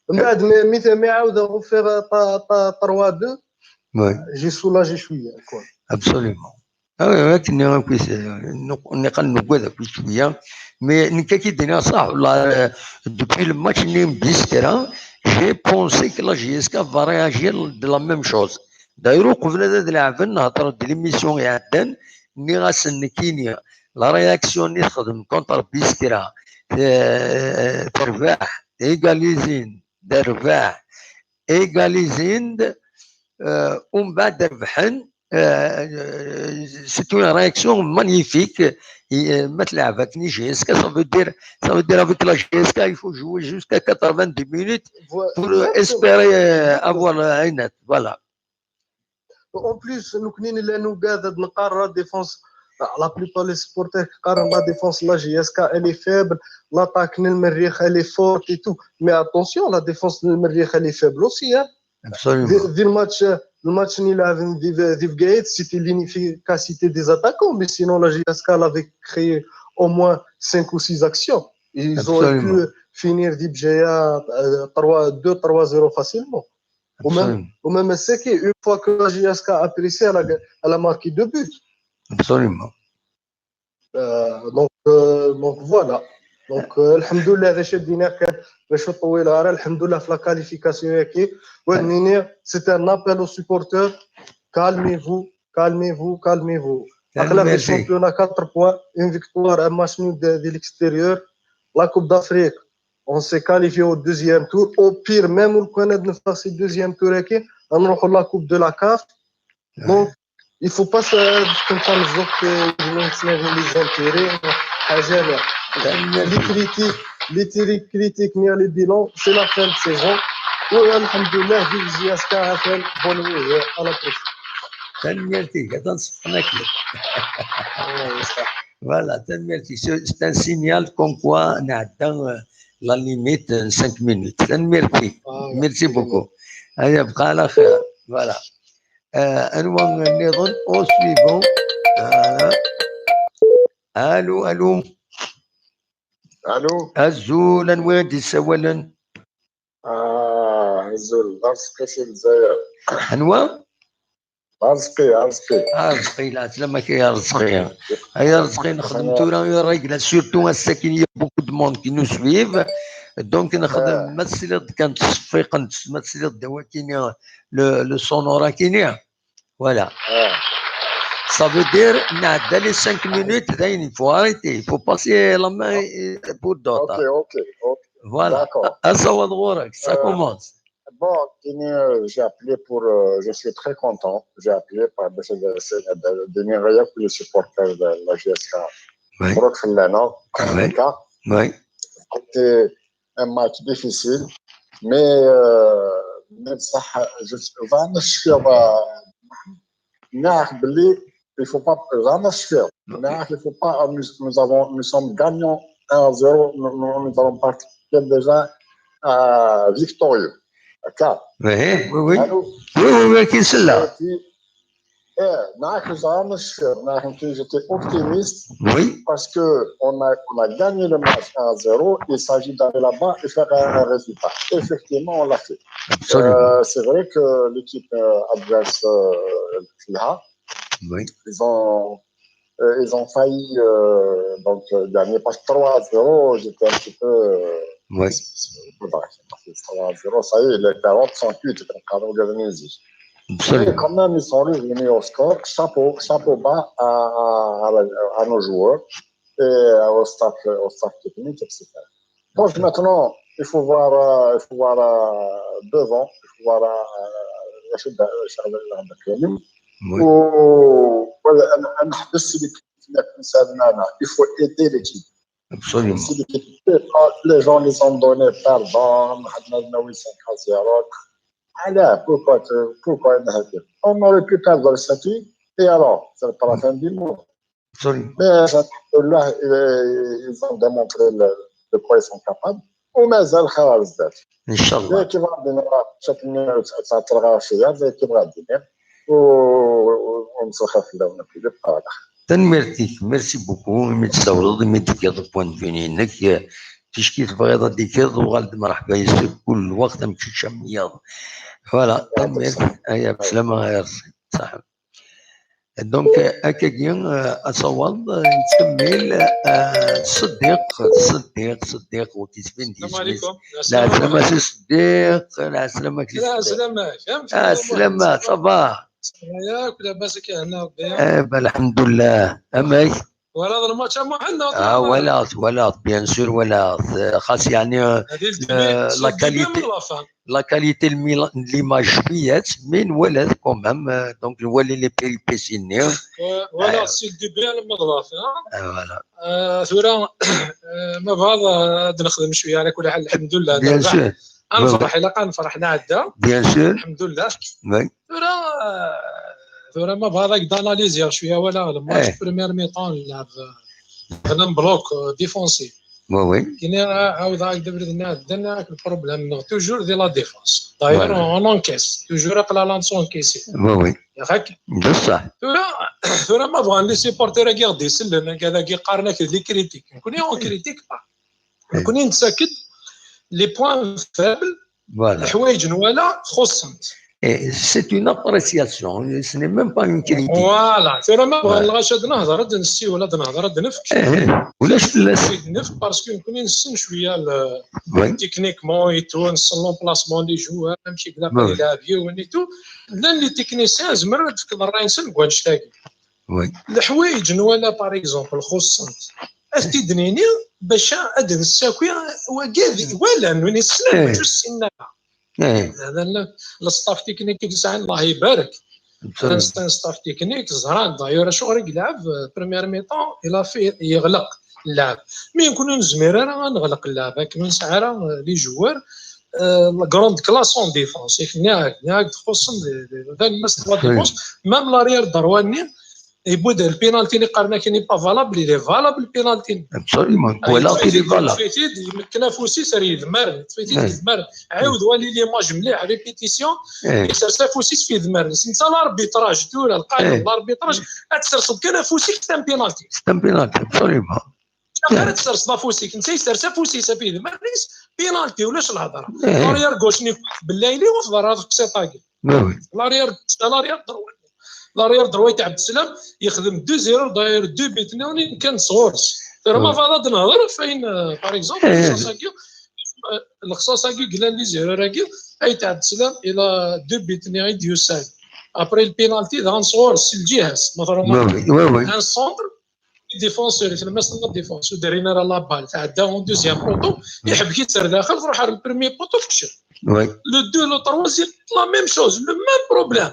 Mais, mais, mais, mais, عاود on fait trois deux. oui. J'ai soulagé شوية, quoi. Absolument. Ah oui, oui, كنا كويس. نقول هذا كل شويه. Mais نكا كي دينا صح والله. Depuis le match نيم بيسترا, j'ai pensé que la J S K va réagir de la même chose. D'ailleurs, قبل هذا لعبنا نهضر دي l'émission يعدن, ني غاسن نكينيا la réaction ني تخدم contre بيسترا, تربح, égaliser, تربح, égaliser, ومن بعد ربحن. C'est une réaction magnifique. ما تلعب avec la J S K, ça veut dire, ça veut dire avec la J S K, il faut jouer jusqu'à quatre-vingt-dix minutes pour espérer avoir un net. Voilà. En plus, nous, nous, nous, la défense, la plupart des supporters qui la défense, la J S K, elle est faible, l'attaque, le Merrikh, elle est forte et tout. Mais attention, la défense, le Merrikh, elle est faible aussi. Hein. Absolument. Dès, dès le match, le match ni la, dès, dès, c'était l'inefficacité des attaquants, mais sinon la J S K l'avait créé au moins cinq ou six actions. Ils auraient pu finir des bjaya deux trois zéro facilement. Ou même, ou même c'est qu'une fois que la J S K a pressé, elle a, elle a marqué deux buts. Absolument. Euh, donc, euh, donc voilà. Donc, euh, الحمد لله, هذا شي دينا كان باش طويل غير الحمد لله في la qualification ياكي. ونيني, c'est un appel aux supporters, calmez-vous, calmez-vous, calmez-vous. اقلب le championnat, quatre points, une victoire, un match nul de, de l'extérieur. La Coupe d'Afrique, on s'est qualifié au deuxième tour. Au pire, même on connaît de passer deuxième tour, on aura la Coupe de la CAF. Donc, il faut pas se comme ça nous autres les intérêts. Les critiques, les critiques, ni les bilans, c'est la fin de saison. والحمد لله, vive J S K, bonne nuit, à la prochaine. تنميرتي كتنصفنا كيف. Voilà, تنميرتي. C'est un signal comme quoi نعدى la limite cinq minutes. تنميرتي. Merci beaucoup. هيا بقى على خير. Voilà. آه، انوا نظن او سويفون. آه. الو، الو. الو. ازول، انوا دي سوالن؟ اه، ازول، رزقي في الجزائر. انوا؟ رزقي، رزقي. رزقي، لا، لا، ما كاين رزقي. هيا رزقي، نخدم تورا يا ريغلا، surtout الساكن، il y a beaucoup de monde qui nous suivent. Donc نخدم ما تسليط كان تصفيق، ما تسليط دواكينيا، le sonore كينيا. Voilà. Ah. Ça veut dire, نعدى les cinq minutes, dayen, il faut arrêter. Il faut passer la main euh, pour d'autres. Ok, ok, ok. Voilà. D'accord. Asawaḍ ɣur-k, ça Euh, commence. Bon, Dini, euh, j'ai appelé pour. Euh, je suis très content. J'ai appelé par Dini Raya pour les supporters de la J S K. Oui. مبروك في اللعنة. Oui. هكا. Oui. C'était un match difficile. Mais, euh, mais بصح, je suis vraiment sûr. نعرف بلي il faut pas vraiment sûr. نعرف, il faut pas. Nous, nous avons, nous sommes gagnants un à zéro. Nous, nous, nous avons participé déjà à victorieux. D'accord. Oui, oui, oui. Allô? Oui, oui, oui, كي سلا. Et puis, eh, نعرف, je suis vraiment sûr. نعرف, j'étais optimiste Oui. parce que on a, on a gagné le match un à zéro. Il s'agit d'aller là-bas et faire un, un résultat. Effectivement, on l'a fait. Absolument. Euh, c'est vrai que l'équipe euh, adverse, euh, là, Oui. ils ont, euh, ils ont failli euh, donc euh, gagner parce que trois à zéro, j'étais un petit peu. Euh, Oui. trois à zéro, ça y est, les carottes sont cuites. Et Absolument. quand même, ils sont revenus au score. Chapeau, chapeau bas à, à, à la- à nos joueurs et au staff, au staff technique, et cetera. Donc maintenant, il faut voir, euh, il faut voir euh, devant, il faut voir euh, اش د- اش غادي يلعب. Oui. و ولا انا انا حبست اللي كنت سالنا انا. Il faut aider l'équipe. Absolument. Si l'équipe, les gens les ont donné, pardon, حنا لنا cinq à zéro. Alors, pourquoi, pourquoi نهدر? On aurait pu perdre le statut et alors, c'est pas la fin du monde. Absolument. Mais الحمد لله, ils ont démontré le, de quoi ils sont capables. ومازال خير بزاف. ان شاء الله. كيف غادي نرى شكل تاع الغاشيه كيف غادي ندير ونسخف لو نبي بقى. Tanemmirt-ik, merci beaucoup. Imi d-tessawleḍ, imi d-tefkiḍ point de vue-inek, ticki tebɣiḍ ad d-tefkiḍ, uɣal-d, merḥba yes-k kul lweqt, am kečč am wiyaḍ. Voilà, tanemmirt. Aya, bslama, merci. Ṣaḥa. Donc, akkagi, euh, asawaḍ, euh, nettkemmil, euh, Ṣeddiq, Ṣeddiq, Ṣeddiq, ur k-isbin d السلام isem-is. عليكم. Lɛeslama si Ṣeddiq, lɛeslama si Ṣeddiq. السلام عليكم. Ɛeslama, ça va? ياك لاباس كي هنا ربي. Eh ben, الحمد لله. Amek? ولا هذا الماتش مو عندنا. Ah, walaɣ-t, walaɣ-t, bien sûr, walaɣ-t. Euh, xas, yeɛni, euh, هذه euh, la qualité, من la fin. La qualité n l'image شوية, mais nwala-t quand même, euh, donc nwala les péripéties-nni. ولا c'est le début من la fin. Euh, voilà. آه، ثورة، آه، ما بعض، آه، نخدم شويه على كل حال. الحمد لله. Bien sûr. نفرح الا كان فرحنا عدا. Bien sûr. الحمد لله. Oui. ثورة، آه، ثورة ما بعض هكذا اناليزيا شويه ولا الماتش إيه. بريمير ميطون لعب، آه، هنا بلوك، آه، ديفونسي. Oui, oui. كاين عاود هاك دبر لنا عندنا البروبليم توجور دي لا ديفونس. داير Voilà. اون انكيس توجور اقلا لانسون كيسي. Oui, oui. ياك؟ بصح. ثورة، ثورة ما بغا لي سيبورتير كي غادي يسلم هذا كي قارن هكا لي كريتيك. نكون اون كريتيك با. نكون نتساكد لي بوان فابل. Voilà. الحوايج نوالا خصنت. Et c'est une appréciation. Ce n'est même pas une critique. فوالا ثورة ما بغا Ouais. نغاش هاد نهضر هاد نسي ولا هاد نهضر هاد نفك. Eh, ولاش فلاس. نفك باسكو نكون نسن شويه ال- Oui. تكنيكمون اي تو نسن لومبلاسمون لي جوار ماشي كذا Oui. يلعب يون اي تو. لان لي تكنيسيان زمر هاد المره ينسن كوانش تاكي. Oui. الحوايج نوالا باغ اكزومبل خصنت استدنيني باش اد نساكي وكاذي ولا نوني السلام إيه. باش السنه. Eh, هذا ال- الستاف تكنيك يسعى الله يبارك. absolument. ستاف تكنيك زهران دايور شغل يلعب بريمير ميطون الى في يغلق اللعب. مي نكونوا نزمير راه نغلق اللعب كنا نسعى راه لي جوار. آه، لا كروند كلاس اون ديفونس ياك نياك نياك تخصن. هذا الناس تخوا ديفونس مام لاريير درواني يبود البينالتي اللي قالنا كاين با فالابل اللي فالابل البينالتي. Absolument. Voilà, il est valable. تفيتيد يمكن فوسي سري يدمر تفيتيد إيه. يدمر. عاود ولي لي ماج مليح ريبيتيسيون. Eh, سرسا فوسي في دمار نتا لاربيتراج دورة القانون إيه. لاربيتراج. اتسرسد كان فوسي كتم بينالتي. c'est un penalty, absolument. غير تسرسد فوسي كنت يسرسا فوسي سفي دمار بينالتي ولاش الهضره. إيه. لاريير غوش نيك بالليلي وفي ضرر في سيطاكي. Oui, oui. لاريير لاريير درويت لاريير درويت عبد السلام يخدم دو زيرو داير دو بيت نوني كان صغور. راه ما فاضا نهضر فين باغ اكزومبل إيه. الخصاص هاكي الخصاص هاكي قلنا لي زيرو راكي اي تاع عبد السلام الى دو بيت ني غير ديوسان. Après le penalty, daɣen sɣur-s, si lǧiha-s, ma tṛumeḍ. Oui, oui, oui. Un centre, défenseur, itlem-as la défense, ur d-rrin ara la balle, tɛedda en deuxième poteau, iḥbek-itt ar daxel, tṛuḥ ar le premier poteau, tekcem. Oui. Le deux, le trois, c'est la même chose, le même problème.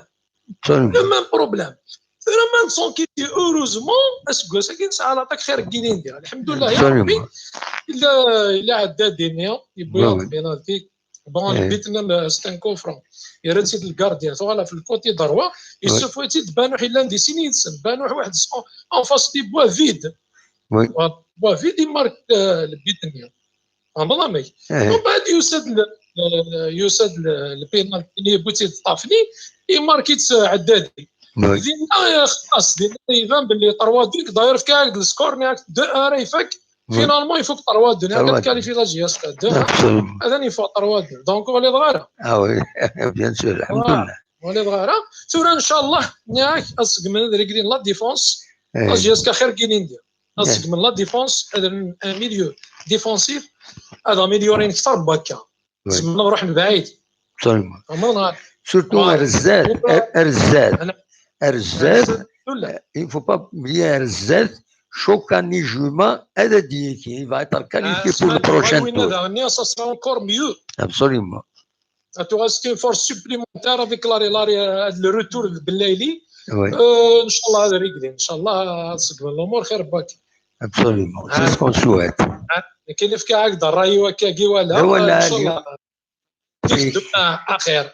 Absolument. Le même problème. Vraiment, de son côté, heureusement, aseggas-agi nesɛa l'attaque xir n yilindi. Alḥemdulillah, ya Rebbi. Absolument. Illa, illa ɛedda dinni, yewwi Oui, aɣ-d oui. penalty. Bon, le Eh. but-nni, c'est un coup franc. Yerra-tt-id le gardien. Tuɣal ɣef le côté droit, yessufeɣ-itt-id Banuḥ yellan di sin yid-sen. Banuḥ waḥed-s en, en face des bois vides. Oui. Bois vides, il marque, euh, le but-nni. Tfehmeḍ amek? Eh. Mbeɛd yusa-d le, le, yusa-d le, le penalty-nni, yewwi-tt-id Ṭafni, il marque-itt Ɛeddadi. Oui. Dinna, xlaṣ, dinna iban belli trois deux, d'ailleurs, fkiɣ-ak-d le score-nni, deux un ara ifak. Oui. Finalement, il faut que trois deux. Trois deux. Ad qualifier la J S K deux un. Absolument. Ad ifak trois deux. Donc, ur ɣliḍeɣ ara. Ah oui, bien sûr, alhamdulillah. Ur ɣliḍeɣ ara. Tura, ncallah, nniɣ-ak, ad ṣeggmen, ad réglen la défense. Eh. La J S K xir n yilindi. Ad Eh. ṣeggmen la défense, ad rren un milieu défensif, ad améliorer kter bakka. Oui. Zemren ad ruḥen bɛid. Absolument. Tfehmeḍ? Surtout Ouais. ar zdat, Faut pas- ar, ar zdat, Ana- ar zdat, Ula. Il ne faut pas oublier ar zdat, Chouka Nijuma, ad d-yaki, il va être qualifié Ah, pour le prochain win tour. Daɣen, ça sera encore mieux. Absolument. Tu auras une force supplémentaire avec la, la, la, le retour de Belaïli. Oui, Euh, ncallah, ad réglen. Ncallah, ad ṣeggmen l'umur xir bakka. Absolument. C'est Ah. Ce qu'on souhaite. Nekk nefka-ak-d ṛṛay-iw akkagi, wala. D awal Ah, ɛali. ncallah. Dik ddunna axir.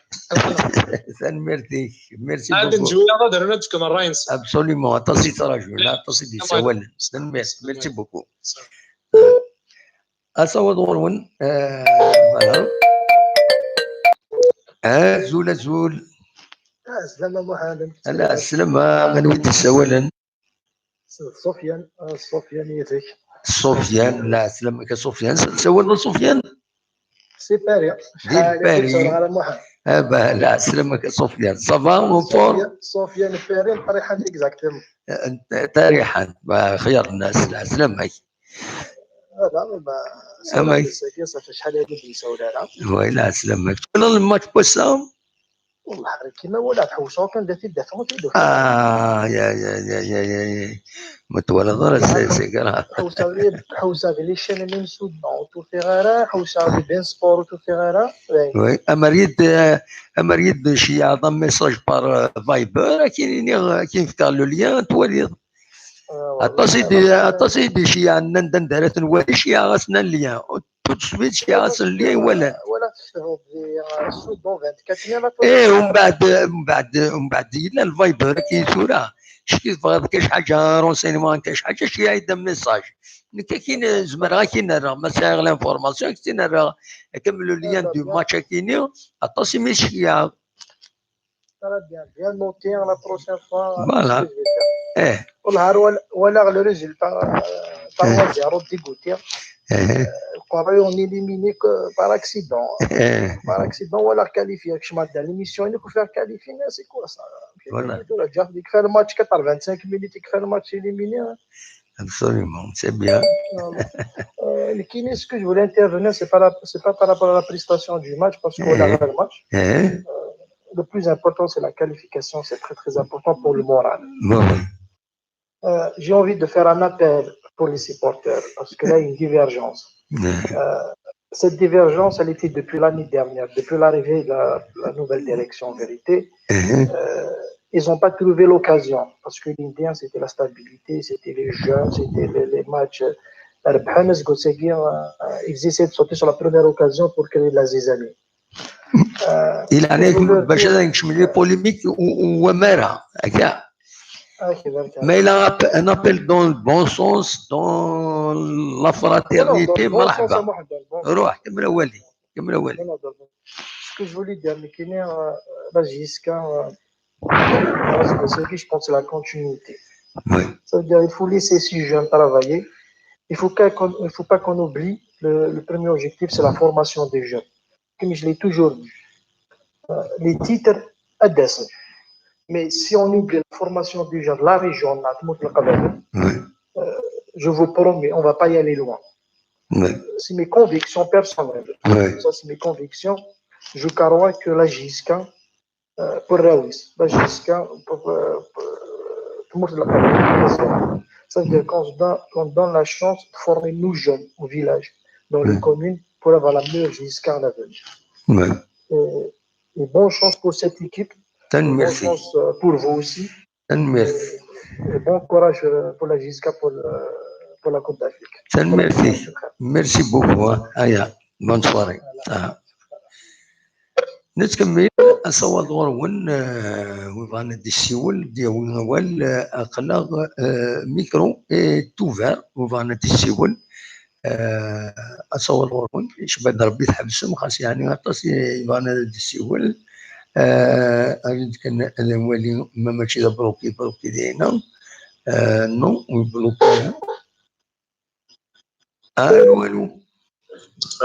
Tanemmirt-ik. Merci Ɛad beaucoup. Nǧuyaḍ ad rren ad fken ṛṛay-nsen. Absolument. Aṭas i ttṛajun, aṭas i d-yessawalen. Tanemmirt. Merci beaucoup. Asawaḍ ɣur-wen. Eh, voilà. Azul, azul. Ɛeslama Muḥend. Ala, ɛeslama, anwa i d-yessawalen? Ṣufyan, ah, Ṣufyan yid-k. Ṣufyan, la ɛeslama-k a Ṣufyan. Sawal a Ṣufyan? Si Paris. Di Paris. Ur ttawɣal ara Muḥend. Ah, bah, la ɛeslama-k a Ṣufyan. Ça va, en forme? Ṣufyan, Paris, Tariḥant, exactement. Eh, Tariḥant, bah, xyar nnas, la ɛeslama-k. Voilà, bah, Amek? Ṣufyan, ça fait شحال هذا اللي يساول على. Oui, la ɛeslama-k. Twalaḍ le match n wass-a? والله حرك كيما ولا تحوسوا كان دافي دافعوا تيدو. Ah, ya, ya, ya, ya, ya, ya. Ma twalaḍ ara, c'est, c'est grave. حوسوا لي، حوسوا لي شان من سودان، تو في غيره، حوسوا لي بين سبور، تو في غيره. Oui, amer yid, amer yid-nceyyeɛ un message par, euh, Viber, akin iniɣ, akin fkeɣ le lien, twaliḍ. Aṭas i d, aṭas i d-iceyyeɛen, nnan-d anda ara ten-wali, ceyyeɛ-asen lien. Tout de suite, ceyyeɛ-asen lien, walan. ولا تفتحوا بلي سودان vingt-quatre. Eh, umbeɛd, umbeɛd, umbeɛd yella le Viber, akin tura. Cki tebɣiḍ kac ḥaǧa, renseignement, kac ḥaǧa, ceyyeɛ-d un message. Nekk akin zemreɣ akin rreɣ, ma sɛiɣ l'information, akin rreɣ, akin le lien du match akini, aṭas imi ceyyeɛ. Très bien, bien noté, la prochaine fois. Voilà. Eh. والله ولا، ولا le résultat, trois zéro dégoûté. Eh. Pareil, on est éliminé que par accident. Eh. Par accident, ولا qualifié. Je m'adapte à l'émission, il faut faire qualifier, mais c'est quoi ça? Voilà. Tu as déjà fait le match quatre-vingt-cinq minutes, tu fais le match éliminé, hein. Absolument, c'est bien. Euh, mais qui, ce que je voulais intervenir, c'est pas la, c'est pas par rapport à la prestation du match, parce qu'on a Eh. fait le match. Eh. Le plus important, c'est la qualification, c'est très très important pour le moral. Bon. Euh, j'ai envie de faire un appel pour les supporters, parce que là, il y a une divergence. Eh. Euh, cette divergence, elle était depuis l'année dernière, depuis l'arrivée de la, la nouvelle direction en vérité. Eh. Euh, ils n'ont pas trouvé l'occasion, parce que l'Indien, c'était la stabilité, c'était les jeunes, c'était les, les matchs. Euh, ils essaient de sauter sur la première occasion pour créer de la zizanie. Il a bac ad nekcem les polémiques ou, ou amara, akka. Ma il a un appel dans le bon sens, dans la fraternité, مرحبا. روح، كمل أولي، كمل أولي. Ce que je voulais dire, mais qui n'est, euh, la J S K, euh, parce que c'est, je pense, c'est la continuité. Oui. Ça veut dire, il faut laisser ces jeunes travailler. Il faut qu'on, il faut pas qu'on oublie le, le premier objectif, c'est la formation des jeunes. Comme je l'ai toujours dit, euh, les titres, ad-asen. Mais si on oublie la formation des jeunes, la région, la Oui. euh, je vous promets, on va pas y aller loin. Oui. C'est mes convictions personnelles. Oui. Ça, c'est mes convictions. Je crois que la J S K, euh, pour Raoui, la J S K, pour, euh, pour, euh, pour Mourtel Khair. Ça veut dire qu'on se donne, qu'on donne la chance de former nos jeunes au village, dans les communes, pour avoir la meilleure J S K à l'avenir. Et, et bonne chance pour cette équipe. Bonne chance, euh, pour vous aussi. Et, et bon courage, euh, pour la J S K pour, euh, pour la Coupe d'Afrique. Merci beaucoup, hein. Aya, bonne soirée. Voilà. Nettkemmil asawaḍ ɣur-wen, euh, win yebɣan ad d-yessiwel, ad d-yawi awal, euh, aql-aɣ, euh, micro est ouvert, win yebɣan ad d-yessiwel, euh, asawaḍ ɣur-wen, icba-d Rebbi tḥebsem, xas yeɛni aṭas i yebɣan ad d-yessiwel, euh, ad d-kan ad nwali ma mačči d abluki, abluki dina, euh, non, ur yebluki ara. Allô, allô.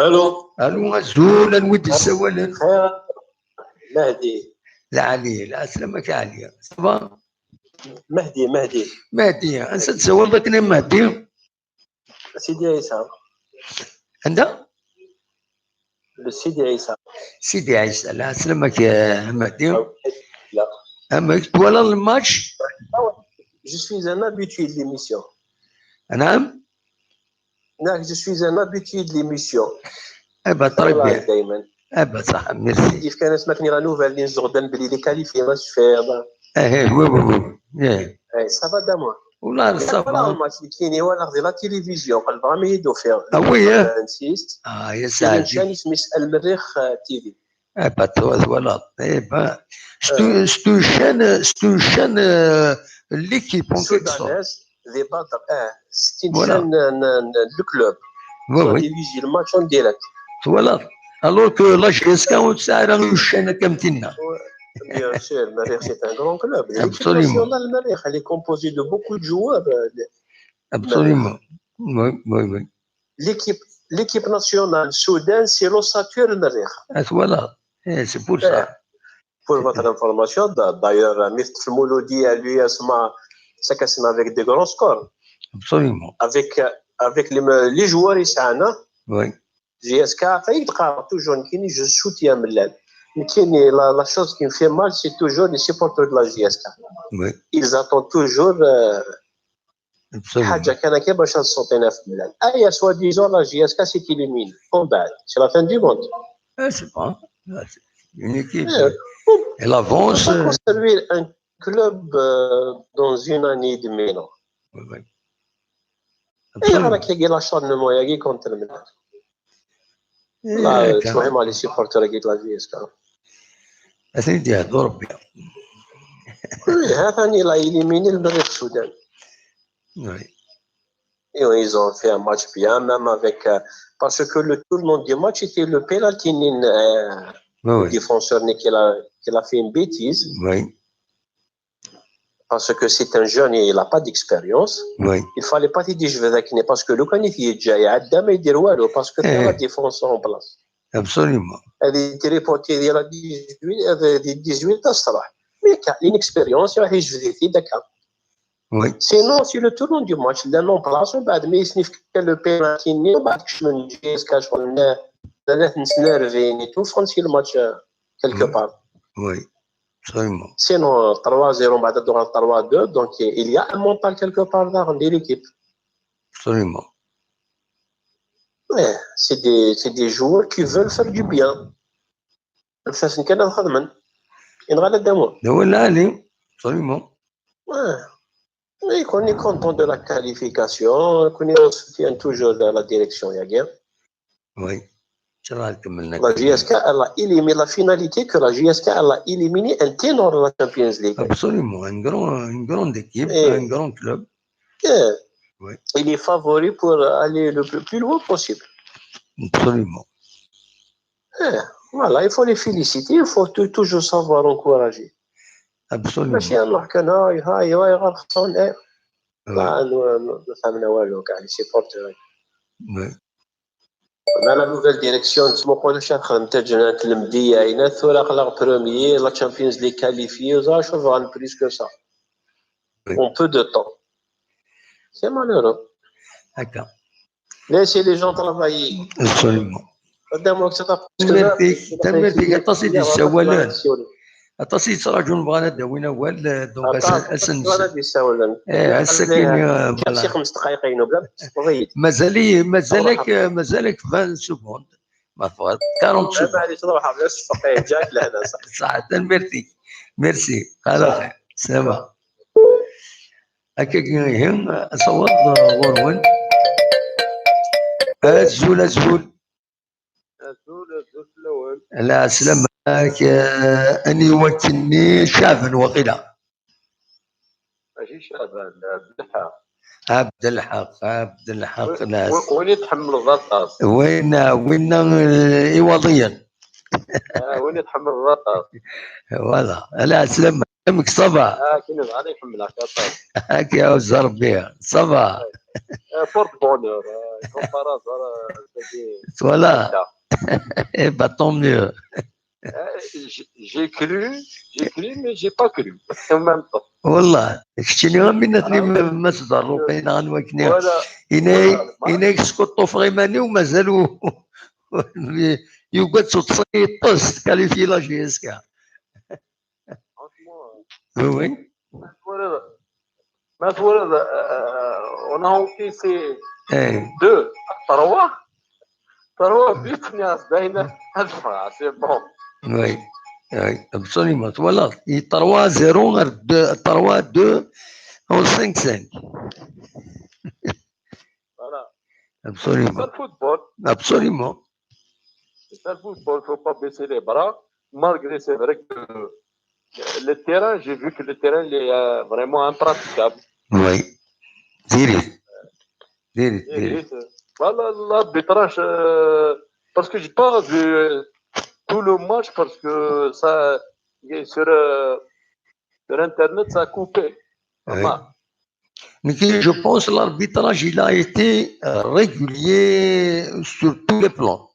Allô. Allô, azul, anwa i d-yessawalen? Xir. Mahdi. Lɛali, lɛeslama-k a Ɛli. Ça va? Mahdi, Mahdi. Mahdi, ansa d-tsawaleḍ akken a Mahdi? Sidi Ɛisa. Anda? Le Sidi Ɛisa. Sidi Ɛisa, lɛeslama-k a Mahdi. Amek, twalaḍ le match? Je suis un habitué de l'émission. Anɛam? Neɣ je suis un habitué de l'émission. Eh ben, très bien. Dayman. Eh ben, ça, merci. Yefkan asmi akken la nouvelle, nzegden belli il est qualifié, ma tecfiḍ. Eh, eh, oui, oui, oui. Eh. Eh, ça va d'amour. Wallah, ça va. Match nekkini walaɣ di la télévision, qelbeɣ am iyi-d-ufiɣ. Ah oui, hein? Vingt-six. Ah, yes, c'est une chaîne isem-is Al Merrix, euh, T V. Eh ben, tu vois, voilà. Eh ben, c'est une, c'est une chaîne, c'est une chaîne, euh, l'équipe, en quelque sorte. Soudanaise, des Badr, eh, c'est une chaîne, euh, euh, de club. Oui, oui. Qui diffuse le match en direct. Voilà. Alors que la J S K, ur tesɛi ara une chaîne comme Tina. Bien sûr, Merrix, c'est un grand club. Absolument. L'équipe nationale Merrix, elle est composée de beaucoup de joueurs, euh, de... Absolument. Oui, oui, oui. L'équipe, l'équipe nationale Soudan, c'est l'ossature Merrix. Ah, voilà. Eh, c'est pour ça. Eh, pour votre information, d'a-, d'ailleurs, Mister Mouloudi, lui, a sama, ça casse avec des grands scores. Absolument. Avec, euh, avec les, les joueurs, il s'en a. Oui. J S K, il travaille toujours, nekkini, je soutiens Mellal. Nekkini, la, la chose qui me fait mal, c'est toujours les supporters de la J S K. Oui. Ils attendent toujours, euh, حاجة كان كي باش نسوطينا في بلاد. ايا soi-disant la J S K s'est éliminée. ومن بعد, c'est la fin du monde. Eh, c'est pas. Une équipe, eh, elle avance. On peut construire un club, euh, dans une année et demie, non? Oui, oui. اي راك كي l'acharnement ياكي contre Mellal. لا، شويه مع les supporters كي la J S K. اسيدي هاد ربي. Oui, ها ثاني la éliminé le Merrix Soudan. Oui. Et ils ont fait un match bien, même avec, euh, parce que le tournant du match était le penalty, euh, le défenseur qui a, qui a fait une bêtise. Oui. Parce que c'est un jeune et il n'a pas d'expérience. Oui. Il fallait pas dire je vais, parce que le كان يجي يعدى ما يدير والو, parce que la défense en place. Absolument. هذه تريبوتي ديال dix-huit, هذه dix-huit تاع الصراحه. Mais كاع l'inexpérience راح يجبد يدك. Oui. Sinon, c'est le tournant du match. Là, non, place, ومن بعد ما يسني في le penalty, ومن بعد كشمن J S K شغل ثلاث نسنارفين et tout, France le match, euh, quelque part. Oui. Absolument. Sinon, trois zéro, بعد دوغا trois deux, donc il y a un mental quelque part dans l'équipe. Absolument. Ouais, c'est des, c'est des joueurs qui veulent faire du bien. Nfasen kan ad xedmen. Yenɣa la d'amour. Absolument. Ouais. Oui, qu'on est content de la qualification, qu'on est, on soutient toujours la, la direction, ياكي. Oui. La J S K, elle a éliminé, la finalité que la J S K, elle a éliminé un ténor de la Champions League. Absolument, une grande, une grande équipe, un grand club. Oui. Il est favori pour aller le plus, plus loin possible. Absolument. Eh, voilà, il faut les féliciter, il faut tou-, toujours savoir encourager. Absolument. ماشي نروح كان هاي، هاي، هاي، غير خصهم، eh. Oui. لا، نو-، نو-، نفهمنا والو كاع les supporters. Oui. مع la nouvelle direction, تسمى نقولوا شحال خدمت جنات المدية، عينات ثورة خلاق premier, la Champions League qualifiée, وزا شوف غان plus que ça. Oui. En peu de temps. C'est malheureux. هكا. Laissez les gens travailler. Absolument. قدام وقت تطلع. تمرتيك، تمرتيك، aṭas i d-yessawalen. Aṭas i yettraǧun bɣan ad d-awin awal, eh, donc Aṭas, ass-, ass-, aṭas wala ad yessawlen. eh, ass-akin, eh, voilà. Xemsa dqayeq-inu, bla ma tesqeḍ-iyi-d. Mazal-iyi, mazal-ak, Ruḥ. Mazal-ak vingt secondes. Ma tebɣiḍ, quarante La secondes. maɛlic, ruḥ, bla ma tesqeḍ-iyi-d, ǧaɛek lehna, ṣaḥ. Ṣaḥ, tanemmirt-ik. Merci. Xalaṣ, ça va. Akka ihi, asawaḍ, eh, ɣur-wen. Azul, azul. Azul, azul fell-awen. Ɛeslama-k, eh, aniwa-k-nni? Caɛban waqila. Mačči Caɛban, Abdelḥaq. Abdelḥaq, Abdelḥaq, Wi-, nas. wi-, win i tḥemmleḍ aṭas. Winna, winna, eh, Iwaḍiyen. Ah, win i tḥemmleḍ aṭas. Voilà. Ɛeslama-k, ça va. Ah, akken bɣan i ḥemmleɣ-k aṭas. Akka, huzz Rebbi, ça va. Euh, porte-bonheur, euh, comme par hasard, euh, c'est des- Voilà. Là. Eh ben, tant mieux. Euh, j'ai j'ai cru, j'ai cru, mais j'ai pas cru en même temps. Wallah, keččini am win atni ma, ma tḍerru, kayna anwa-kni. Voilà. Inay, Voilà. Inay skuṭṭufeɣ iman-iw, mazal u-, yugad s uṭṭes yeṭṭes, qualifier la J S K. Franchement, Oui, oui. ma twalaḍ, ma twalaḍ, euh, on a encaissé Eh, deux, trois, trois buts, c'est bon. Oui, oui, absolument. Voilà, il trois zéro, deux, trois deux, en cinq cinq. Voilà. Absolument, C'est le football. Absolument. C'est ça le football, faut pas baisser les bras. Malgré, c'est vrai que le terrain, j'ai vu que le terrain, il est euh, vraiment impraticable. Oui. Diri. Diri, Et diri. c'est- voilà, l'arbitrage, euh, parce que j'ai pas vu euh, tout le match, parce que ça, sur, euh, sur Internet, ça a coupé. Oui. Vraiment. Mais je pense l'arbitrage, il a été euh, régulier sur tous les plans.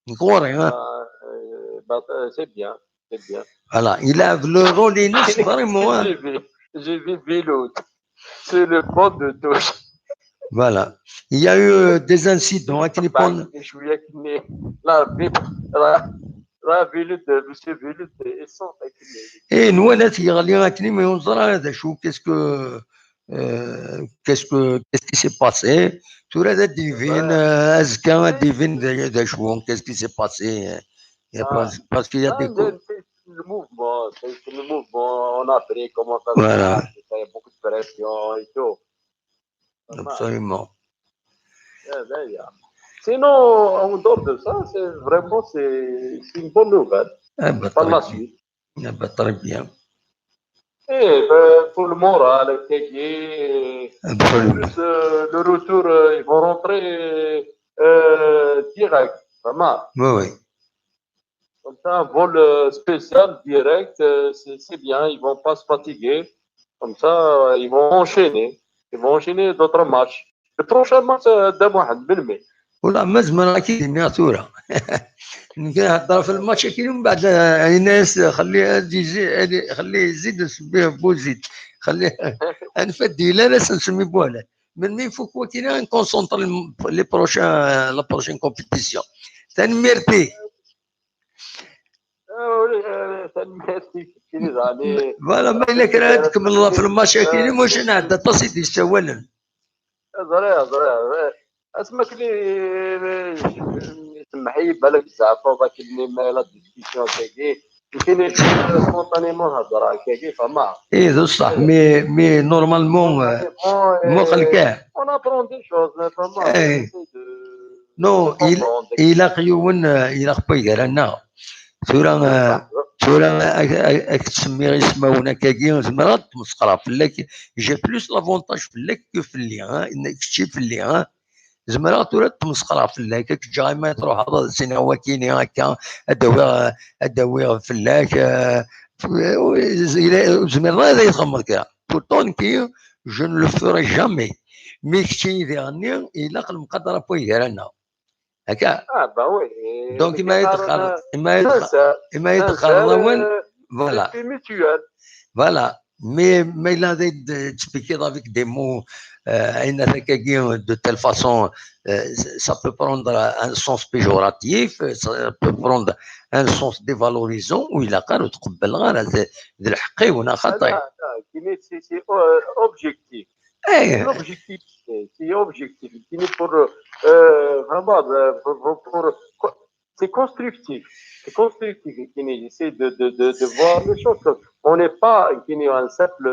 D'accord, hein. Ah, euh, bah, euh, c'est bien, c'est bien. Voilà, il a le rôle, il est vraiment, hein. J'ai vu, j'ai vu Veloute. C'est le bon de touche. Voilà. Il y a eu euh, des incidents, hein, qui Bah, dépendent- je suis avec mes- l'arbitre, la, la Veloute, euh, monsieur Veloute, ils sont avec mes- Et nous, on a tiré les acnés, mais on sera là, je trouve, qu'est-ce que, euh, qu'est-ce que, qu'est-ce qui s'est passé? Tura ad d-ibin, Ouais. euh, azekka ad d-ibin d, d acu, qu'est-ce qui s'est passé? Il y a Ah. pas- parce qu'il y a Ah, des le, coups. C'est le mouvement, c'est le mouvement en Afrique, comment ça Voilà. se passe, il y a beaucoup de pression et tout. Vraiment. Absolument. Eh ben, il y a- Sinon, en dehors de ça, c'est vraiment c'est c'est une bonne nouvelle. Eh ben, Par la très bien. Suisse. Eh ben, très bien. Et ben, pour le moral, le Kiki, Absolument. plus euh, le retour, euh, ils vont rentrer euh, direct, vraiment. Oui, oui. Comme ça, un vol euh, spécial, direct, euh, c'est c'est bien, ils vont pas se fatiguer. Comme ça, euh, ils vont enchaîner. Ils vont enchaîner d'autres matchs. Le prochain match, euh, de Mohamed Belmé. Wala ma zemreɣ ad k-id-iniɣ tura. Nekk nehder ɣef lmatch-agi, min baɛd, eh, ini-as xelli ad izi-, ad i-, xelli yezzi-d nsemmi Buzid. Xelli, anef ad d-yili ara s-nsemmi Buɛlal. Melmi ifuk wagi, ad nkonsenṭri les prochains, la prochaine compétition. Tanemmirt-ik. Ah, oui, euh, tanemmirt-ik, keččini daɣen. Voilà, ma yella kra ad tkemmleḍ ɣef lmatch-agi, maca nɛedda aṭas i d-yessawalen. Ẓriɣ, ẓriɣ, ẓriɣ. Asmi akken i, i, semmeḥ-iyi, balak tzeɛfeḍ akken ma la discussion-agi. Nekkini spontanément hedreɣ akkagi, fama. Eh, d ṣṣeḥ, mais, mais normalement, euh, Bon, muqel euh, kan. On apprend des choses, mais vraiment, Eh. On essaie de Non, de il, comprendre. Ilaq yiwen, euh, ilaq waygar-nneɣ. Tura, euh, tura, ak, ak, ak ttsemmiɣ ismawen akkagi, zemreɣ ad tmesxreɣ fell-ak. J'ai plus l'avantage fell-ak que fell-i, hein, kečči fell-i, hein. Zemreɣ tura ad tmesxreɣ fell-ak, ad k-ǧǧeɣ imi ad truḥeḍ, ad sinaɣ wakini akka, ad d-awiɣ, ad d-awiɣ fell-ak, euh, ur zmireḍ ara ad yi-txedmeḍ kra. Pourtant, nekki, je ne le ferai jamais. Mi kečči diɣenni, ilaq lemqadra n waygar-nneɣ. Akka. Ah, bah oui. Donc, Nekki ima ay qqaren, d-qqareḍ, euh, ima ay d-qqareḍ, sincère, ima ay sincère, d-qqareḍ awal, euh, voilà. Respect mutuel. Voilà. Mais, mais là, de, de expliquer avec des mots, euh, une attaque de telle façon, euh, ça peut prendre un sens péjoratif, ça peut prendre un sens dévalorisant, ou il a quand même de, de le حقي ولا خطأ. C'est objectif. Eh. L'objectif, c'est objectif. Pour, euh, vraiment, euh, pour, pour, pour, c'est constructif. C'est constructif. Il essaie de, de, de, de voir les choses. On n'est pas un simple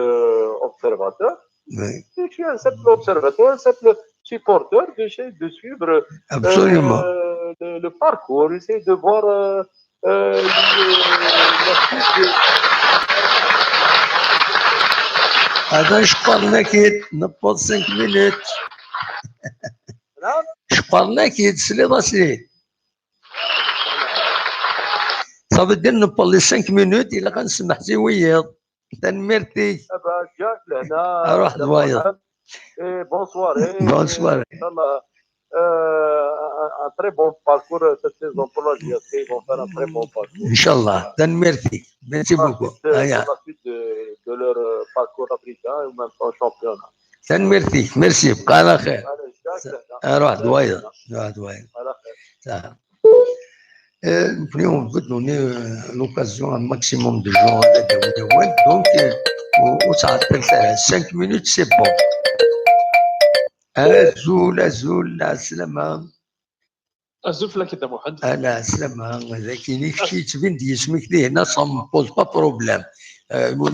observateur. Oui. Je suis un simple observateur, un simple supporter. J'essaie de suivre Absolument. Euh, le, le, parcours. J'essaie de voir euh, euh, هذا شكرا لك. نبض cinq minutes. نعم. شكرا لك. تسلي راسي. صافي دير نبض les cinq minutes الا كنسمح زي وياض. تنميرتي. جاك لهنا. اروح دوايا. Bonsoir. Bonsoir. Euh, un, un, très bon parcours cette saison pour la J S K. Ils vont faire un très bon parcours. ان شاء الله. تنميرتي. Merci beaucoup. Pour la suite de, de leur parcours africain ou même en championnat. تنميرتي. Merci. بقى على خير. اروح دوايا. اروح دوايا. على خير. Nous voulons vous donner l'occasion à un maximum de gens. Donc, on s'appelle cinq minutes, c'est bon. Azul, azul, la salama. Azul fell-ak a Dda Muḥend. Ah, la salama. Dagi, kečč yettbin-d yisem-ik di hna, ça me pose pas problème.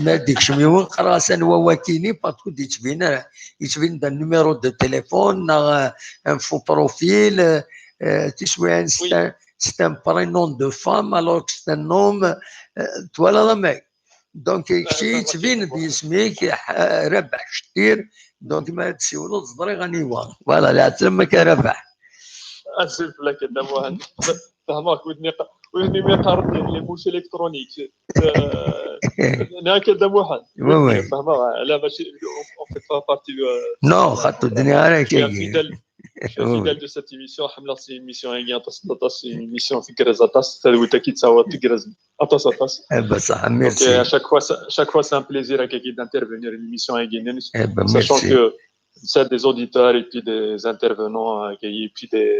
Ma d-ikcem yiwen, qqareɣ-as anwa wakini, parce que yettbin, yettbin-d un numéro de téléphone, neɣ un faux profil, tiswiɛin, c'est un, c'est un prénom de femme, alors que c'est un homme. Twalaḍ amek? Donc, kečč yettbin-d yisem-ik, Rabaḥ Cettir. Donc, ma tsiwleḍ, ẓriɣ aniwa. Voilà, la salama a Rabaḥ. Azul fell-ak a Dda Muḥend. Fehmeɣ-k, wid-nni qa-, wid-nni mi qqaren les, les mouches électroniques. Euh, nekk a Dda Muḥend. Oui, oui. Fehmeɣ, là, mačči, on fait pas partie de, Non, xaṭer d-nniɣ ara je suis un kagi. Fidèle, je suis un Oui, oui. Fidèle de cette émission. Ḥemmleɣ cette émission, c'est une émission tgerrez aṭas, tadwilt-agi tettaweḍ tgerrez aṭas, aṭas. Eh ben, ça, Donc, merci. euh, à chaque fois, ça, chaque fois, c'est un plaisir à quelqu'un d'intervenir dans l'émission, à Guinée, Eh ben, sachant merci. Que c'est des auditeurs et puis des intervenants, euh, et puis des,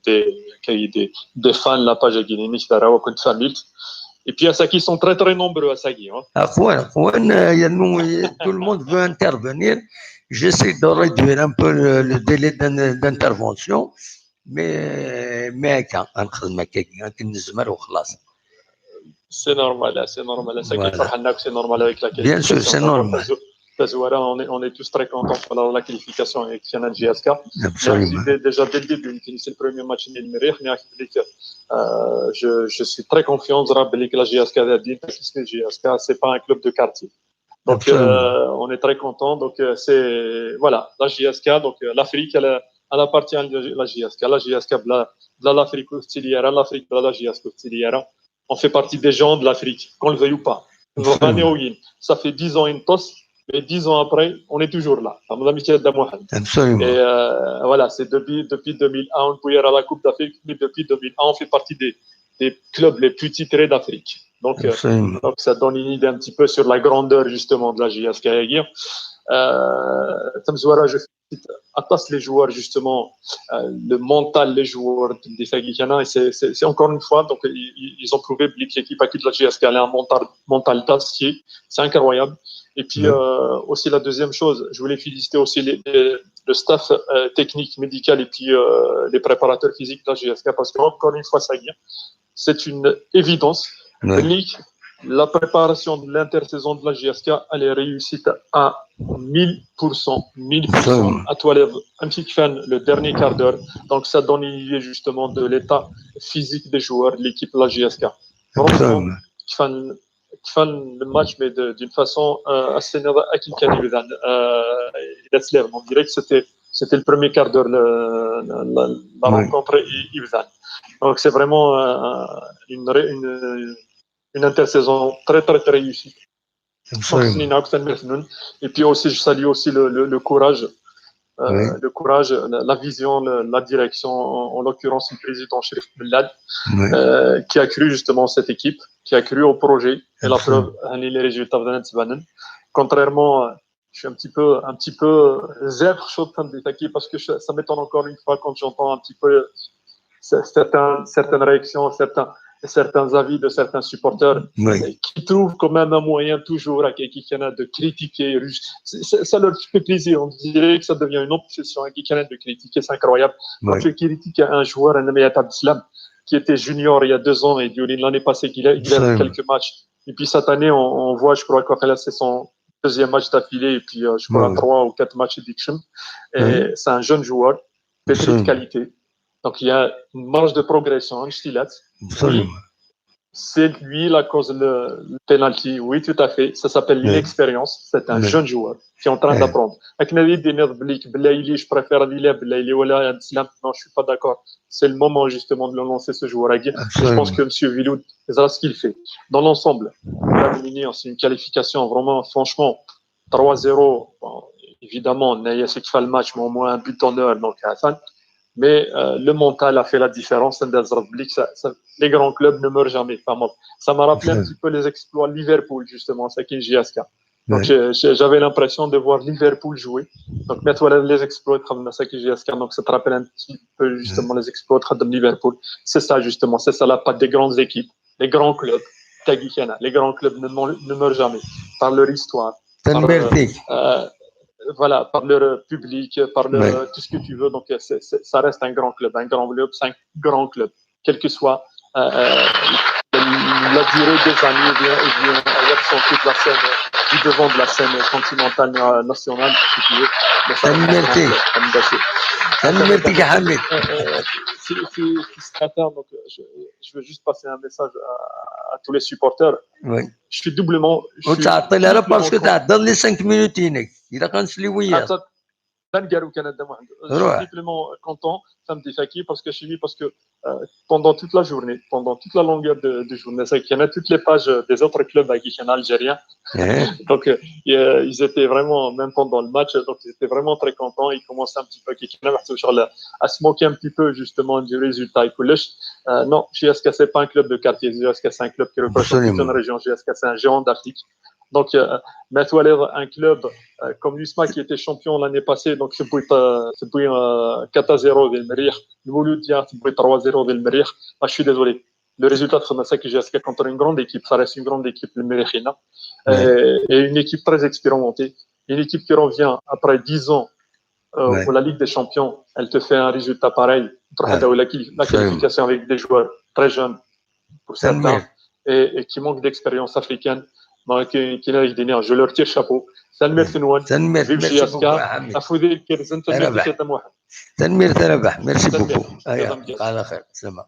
des, des, des fans de la page à Guinée, et puis à ça qui sont très, très nombreux à ça, hein. Aqwan, aqwan, euh, yernu, euh, tout le monde veut intervenir. J'essaie de réduire un peu le, le délai d'in-, d'intervention. Mais, mais هكا، غنخدم هكاكي، غنكمل نزمر وخلاص. C'est normal, hein, c'est normal. Ça qui Voilà. فرحان، c'est normal avec la Bien sûr, qualification. C'est Donc, normal. تزوارة، on est, on est tous très contents pour la, la qualification avec la J S K. Absolument. Déjà, dès le début, c'est le premier match, euh, je, je suis très confiant. Je rappelle que la J S K, la J S K, c'est pas un club de quartier. Donc, Absolument. Euh, on est très content. Donc, euh, c'est, voilà, la J S K, donc, euh, l'Afrique, elle, elle appartient à la J S K. La J S K, la, la, l'Afrique, l'Afrique, la J S K, on fait partie des gens de l'Afrique, qu'on le veuille ou pas. Absolument. Vraiment, oui. Ça fait dix ans, une tosse, mais dix ans après, on est toujours là. Madame Michael Damouhan. Absolument. Et euh, voilà, c'est depuis, depuis deux mille un, on peut y aller à la Coupe d'Afrique, mais depuis deux mille un, on fait partie des, des clubs les plus titrés d'Afrique. Donc, euh, Absolument. donc, ça donne une idée un petit peu sur la grandeur, justement, de la J S K. Euh, Tamzoura, je félicite à tous les joueurs, justement, euh, le mental, les joueurs de Fagikana, et c'est, c'est, c'est encore une fois, donc, ils, ils ont prouvé que l'équipe de la J S K, elle a un mental, mental d'acier, c'est incroyable. Et puis, Ouais. Euh, aussi, la deuxième chose, je voulais féliciter aussi les, les- le staff euh, technique, médical et puis euh, les préparateurs physiques de la J S K, parce qu'encore une fois, ça vient. C'est une évidence. Ouais. Nick, la préparation de l'intersaison de la J S K, elle est réussie à mille pour cent, mille pour cent. Absolument. À toi, les- un petit fan, le dernier quart d'heure. Donc, ça donne une idée justement de l'état physique des joueurs, de l'équipe de la J S K. Franchement, Absolument. كفان كفان le match, mais de- d'une façon euh, assez nerveuse. On dirait que c'était, c'était le premier quart d'heure, le- la, la- la Oui. rencontre, et Ibzan. Donc c'est vraiment euh, une, ré- une, une intersaison très, très, très réussie. Absolument. Et puis aussi, je salue aussi le, le- le courage, euh, Oui. le courage, la, la vision, le- la direction, en, en l'occurrence le président Chérif Mellal, Oui. euh, qui a cru justement cette équipe, qui a cru au projet. Et la Absolument. Preuve, hein, les résultats, vous en êtes. contrairement, euh, je suis un petit peu, un petit peu zèbre, je suis en train de t'attaquer parce que je- ça m'étonne encore une fois quand j'entends un petit peu ce- certains, certaines réactions, certains, certains avis de certains supporters Oui. et qui trouvent quand même un moyen toujours à quelqu'un de critiquer. C'est- c'est- Ça leur fait plaisir. On dirait que ça devient une obsession à quelqu'un de critiquer. C'est incroyable. Quand Oui. tu critiques un joueur, un Abdeslam, qui était junior il y a deux ans et Diolin l'année passée, qu'il a, il a Absolument. quelques matchs. Et puis cette année, on, on voit, je crois que là, c'est son deuxième match d'affilée et puis euh, je crois Ouais. trois ou quatre matchs d'Ikshim. Et Ouais. c'est un jeune joueur, pétri de Absolument. qualité. Donc il y a une marge de progression, un stylet. Absolument. C'est lui la cause le, le penalty. Oui, tout à fait. Ça s'appelle Ouais. L'inexpérience. C'est un Ouais. Jeune joueur qui est en train Ouais. D'apprendre. Avec Navid Denir Blik, Belaïli, je préfère Navid Belaïli ou Abdeslam. Non, je suis pas d'accord. C'est le moment justement de le lancer ce joueur. Je pense Absolument. Que M. Viloud, c'est ce qu'il fait. Dans l'ensemble, c'est une qualification vraiment, franchement, trois zéro. Bon, évidemment, on a fait le match, mais au moins un but d'honneur, donc Hassan. Mais euh, le mental a fait la différence. Ça, ça, les grands clubs ne meurent jamais. Pas mal. Ça m'a rappelé un Ouais. Petit peu les exploits de Liverpool, justement, ça qui est J S K. Donc, Ouais. j'ai- j'ai- j'avais l'impression de voir Liverpool jouer. Donc, mettre les exploits comme ça qui est J S K, donc ça te rappelle un petit peu justement les exploits de Liverpool. C'est ça, justement, c'est ça la patte des grandes équipes, les grands clubs. Tagikana, les grands clubs ne, meurent- ne meurent jamais par leur histoire, par, Tanemmirt-ik. euh, voilà, par leur public, par leur, Ouais. euh, tout ce que tu veux. Donc, c'est- c'est- ça reste un grand club, un grand club, c'est un grand club, quel que soit euh, euh, la durée des années, ou bien, ou bien l'absence de la scène, du devant de la scène continentale, euh, nationale, si tu veux. Mais ça reste un grand Tanemmirt-ik. club, comme d'habitude. Tanemmirt-ik a Ḥamid. Euh, euh, في في في cette affaire, donc, euh, je, je veux juste passer un message à, à tous les supporters. Oui. Je suis doublement. Je Ur suis ttɛeṭṭil ara parce que doublement tɛeddaḍ les cinq minutes-inek. Ilaq ad nsel i wiyaḍ. Attends, d aneggaru kan a Dda Muḥend. Je suis Ruḥ. Doublement content, ça me défait parce que chez lui, parce que euh, pendant toute la journée, pendant toute la longueur de, de journée, c'est qu'il y en a toutes les pages euh, des autres clubs avec qui en Algérien. Eh, Donc, euh, euh, ils étaient vraiment, même pendant le match, donc ils étaient vraiment très contents. Ils commençaient un petit peu qui à se moquer un petit peu justement du résultat. Et puis, euh, non, J S K, c'est pas un club de quartier. J S K, c'est un club qui représente toute une Absolument. Région. J S K, c'est un géant d'Afrique. Donc, euh, mais tu vois, un club euh, comme l'U S M A qui était champion l'année passée, donc c'est pour, euh, c'est pour euh, quatre à zéro de Merih, le Mouloudia, c'est pour trois zéro de Merih. Ah, je suis désolé. Le résultat de ça, c'est que J S K contre une grande équipe, ça reste une grande équipe, le Merihina. Ouais. Euh, et une équipe très expérimentée, une équipe qui revient après dix ans euh, Ouais. Pour la Ligue des Champions, elle te fait un résultat pareil. Ouais. La, la qualification avec des joueurs très jeunes, pour certains, Tanemmirt. Et, et qui manquent d'expérience africaine. Donc, qui, qui, je leur tire chapeau. Tanemmirt-nwen. Tanemmirt, Vive merci J S K. Beaucoup, a Ḥamid. Afudil, Kirzan, Rabaḥ. Tanemmirt, Muḥend. Tanemmirt a Rabaḥ, merci Tanemmirt. Beaucoup. Aya, Tanemmirt. Ala xir, slama.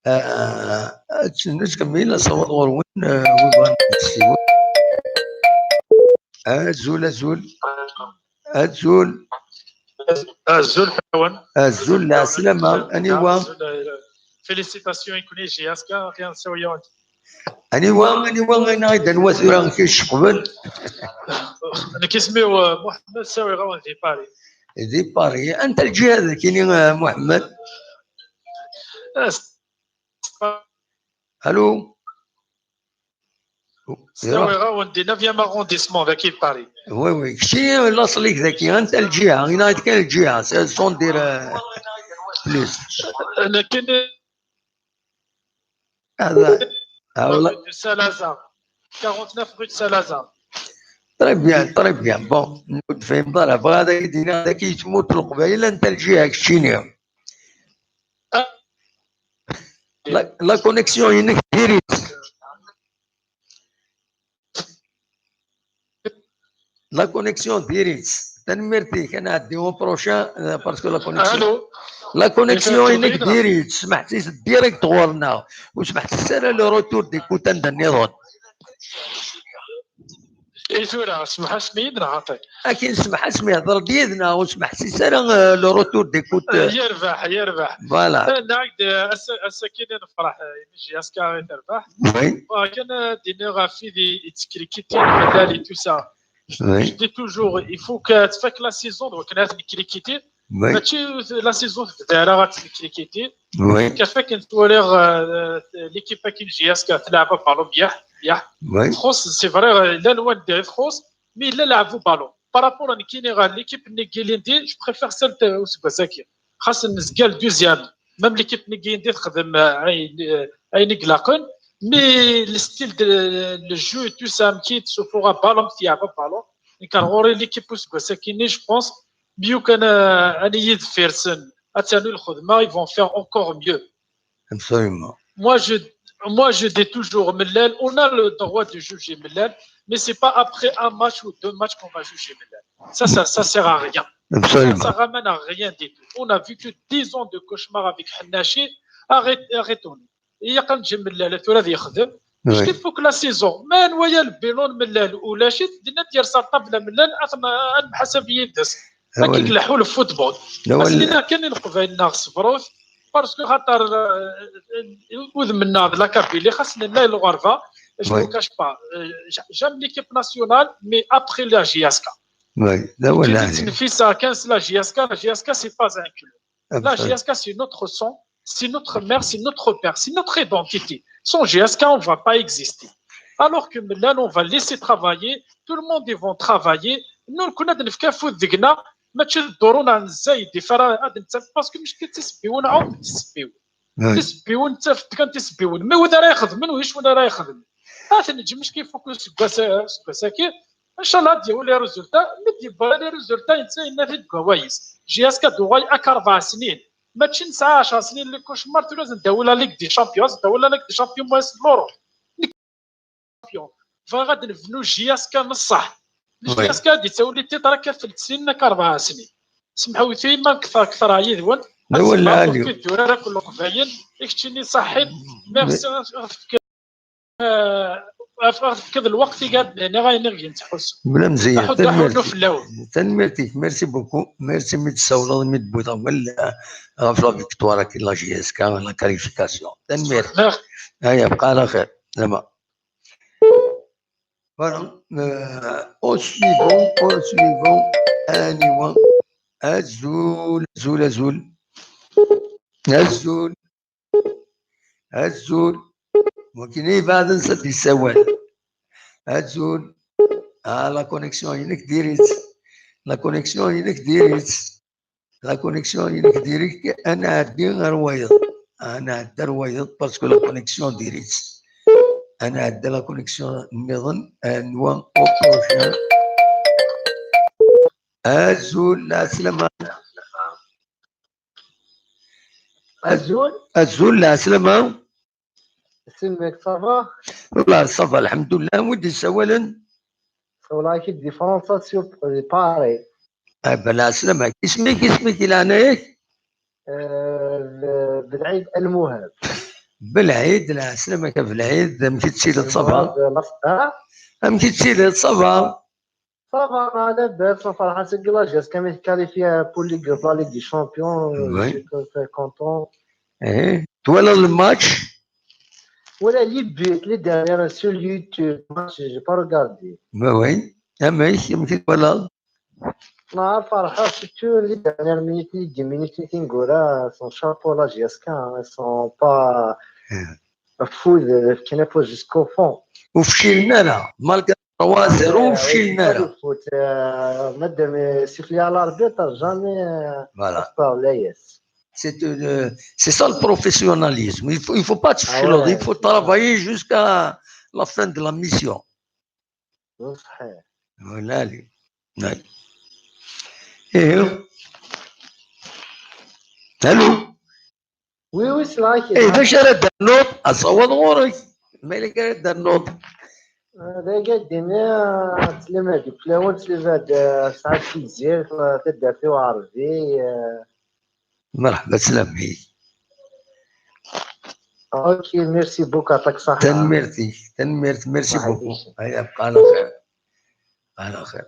Ah, ad nettkemmil, ad naweḍ ɣer win, ah, win bɣan ad yessiwel. Azul, azul. Azul. Azul fell-awen. Azul, lɛeslama. Aniwa? Azul, euh, félicitations i kunwi J S K, rien sérieux. Aniwa, aniwa, aniwa i d anwa tura i k-iceqben? Nekk isem-iw, euh, Mohamed, ssiwḍeɣ-awen di Paris. Di Paris. Anta lǧiha dagi-ni, ah, Mohamed? Ah, s-, Allô? ssiwḍeɣ-awen di neuvième arrondissement dagi di Paris. Oui, oui. Kečči laṣel-ik dagi, anta lǧiha? Ini-aɣ-d kan lǧiha, c'est sans dire, euh, plus. Nekkini هذا. Ah, والله. Rue de Saint-Lazare. quarante-neuf rue de Saint-Lazare. Très bien, très bien. Bon, ur d-tefhimeḍ ara. Bɣiɣ ad ak-d-iniɣ dagi i tmurt n Leqbayel, anta lǧiha keččini? Ah. La, la connexion-inek diri-tt. La connexion diri-tt. Tanemmirt-ik, ad nɛeddi au prochain, euh, parce que la connexion. Allô? La connexion-inek Effectivement. Diri-tt, smeḥ-itt direct ɣur-neɣ. Ur smeḥ-itt ara le retour d'écoute anda nniḍen. I tura, smeḥ-as mi yid-neɣ xaṭi. Akin smeḥ-as mi hḍer-d yid-neɣ, ur smeḥ-itt ara, euh, le retour d'écoute, euh, Yerbeḥ, yerbeḥ. Voilà. Eh, nɛid, eh, ass-, ass-agi nefreḥ, eh, imi J S K i terbeḥ. Oui. Wa kan, eh, d-iniɣ ɣef wid i, i ttekrikitin, Madal et tout ça. Oui. Je dis toujours, il faut que tfak la saison, donc ad ten-krikitin. Oui. Mačči la saison tebda ara ad ten-krikitin. Oui. Kif akken twaliḍ, eh, l'équipe akken J S K tleɛɛeb ballon mliḥ. mliḥ. Txuṣ, c'est vrai, llan wanda i txuṣ, mais yella leɛb uballon. Par rapport à nekkini ɣer l'équipe n Guilindi, je préfère celle n useggas-agi. Xas nezga le deuxième, même l'équipe n Guilindi texdem, euh, ayen, euh, ayen i ilaqen, mais le style de le jeu et tout ça, amek i d-ssufuɣ aballon, amek tleɛb aballon, nekk ar ɣur-i l'équipe useggas-agi-nni, je pense, mieux kan, euh, ad iyi-d-firsen, ad tanu lxedma, ils vont faire encore mieux. Absolument. Moi, je, moi, je dis toujours, Mellal, on a le droit de juger Mellal, mais c'est pas après un match ou deux matchs qu'on va juger Mellal. Ça, ça, ça sert à rien. Absolument. Ça, ça ramène à rien du tout. On a vécu dix ans de cauchemar avec Hennachi. Arrête, arrêtons. Il y a quand même Mellal, tu l'as dit, Khdem. Oui. Jusqu'à pour que la saison. Mais on voyait le bilan de Mellal, ou la chute, il y a des certains de la Mellal, on a un حسابية. Ah, akken i ileḥḥu le football. Ass-nni kan i leqbayel-nneɣ ṣebṛut, parce que xaṭer, euh, udem-nneɣ d la Kabylie, xas nella i lɣerba, je ne vous cache pas, euh, ja-, j'aime l'équipe nationale, mais après la J S K. Oui, la J S K, c'est pas un club. La J S K, c'est notre sang, c'est notre mère, c'est notre père, c'est notre identité. Sans J S K, on ne va pas exister. Alors que maintenant, on va laisser travailler, tout le monde, ils vont travailler. Nous, on a des fois, mačči d ddurun n zzayed, ifara ad nettaf, parce que mec tisebbiwin, ɛum tisebbiwin. Tisebbiwin, ttafent kan tisebbiwin. Mais wid ara ixedmen, wic wid ara ixedmen. Ad neǧǧ mec kif akk useggas, useggas-agi. Inchallah, ad yawi les résultats. Mi d-yewwi les résultats, netta yenna-t-id deg wawal-is. J S K d uɣay ak rebɛa snin. Mačči nesɛa ɛecṛa snin le cauchemar, tura ad ndawi la Ligue des Champions, ad ndawi la Ligue des Champions, moyes n l'Europe. Bɣiɣ ad nebnu J S K n ṣṣeḥ. J S K ad yettawi tiṭ akka f telt snin, akka rebɛa snin. Semḥewt-iyi ma kter, kter yid-wen. Ad semɛeɣ ur k-id-dur ara kul Leqbayel. I keččini ṣaḥit. Merci. Ɣef, ɣef, ɣef tefkiḍ lweqt i gad, niɣ ayen i gin tḥus. Mla Mzeyyen, aḥuddu, aḥuddu fell-awen. Tanemmirt-ik, merci beaucoup. Merci mi d-tsawleḍ, mi d-tewwiḍ awal, eh, ɣef la victoire-agi n la J S K, la qualification. Tanemmirt. Merci. Aya, bqa ɛla xir. Lama. Voilà. Euh, au suivant, au suivant. Aniwa. Azul, azul, azul. Azul. Azul. Wakken i ibeɛden s ad d-yessawal. Azul. Ah, la connexion-inek diri-tt. La connexion-inek diri-tt. La connexion-inek diri-tt. Ad nɛeddi ar wayeḍ. Ad nɛeddi ar wayeḍ parce que la connexion diri-tt. Ad nɛeddi la connexion nniḍen. Anwa au prochain. Azul, lɛeslama. Azul. Azul, lɛeslama. Isem-ik, ça va? Wallah, ça va, lḥemdullah. Wi d-yessawalen? Ssawleɣ-ak-id di Fransa, sur, di Paris. Ah, belɛeslama-k. Isem-ik, isem-ik, i leɛnaya-k? Eh, L-, Belɛid Almuhab. Belɛid, lɛeslama-k a Belɛid. Amek i tettiliḍ, ça va? Amek i tettiliḍ, ça va? Ça va, ma labas, ma ferḥeɣ seg la J S K mi tqualifie pour Ligue, la Ligue des Champions, euh, je suis très, très content. Eh, twalaḍ le match? Voilà, les buts, les dernières sur YouTube, match, j'ai pas regardé. Bah oui. Amek, amek i twalaḍ? Ma ferḥeɣ, surtout les dernières minutes, les dix minutes, les tineggura, son chapeau la J S K, hein, ils sont pas, afud, fkan afud jusqu'au fond. Ur fcilen ara, malgré trois zéro, ur fcilen ara. Madame, euh, siffler à l'arbitre, jamais, euh, voilà. C'est une, c'est ça le professionnalisme. Il faut, il faut pas te filer, il faut travailler jusqu'à la fin de la mission. Voilà. Allô? Oui, oui, c'est vrai que... Eh, d acu ara d-ternuḍ? Asawaḍ ɣur-k. Ma yella ara d-ternuḍ. D acu ara d-iniɣ, ttlemad fell-awen, ttlemad, eh, sɛad Tiziri, eh, taddart-iw Ɛerbi, eh. Merḥba, sslam-ik. Ok, merci beaucoup, yeɛṭik ṣṣeḥḥa. Tanemmirt-ik, tanemmirt, merci beaucoup. Aya, bqa ɛla xir. Bqa ɛla xir.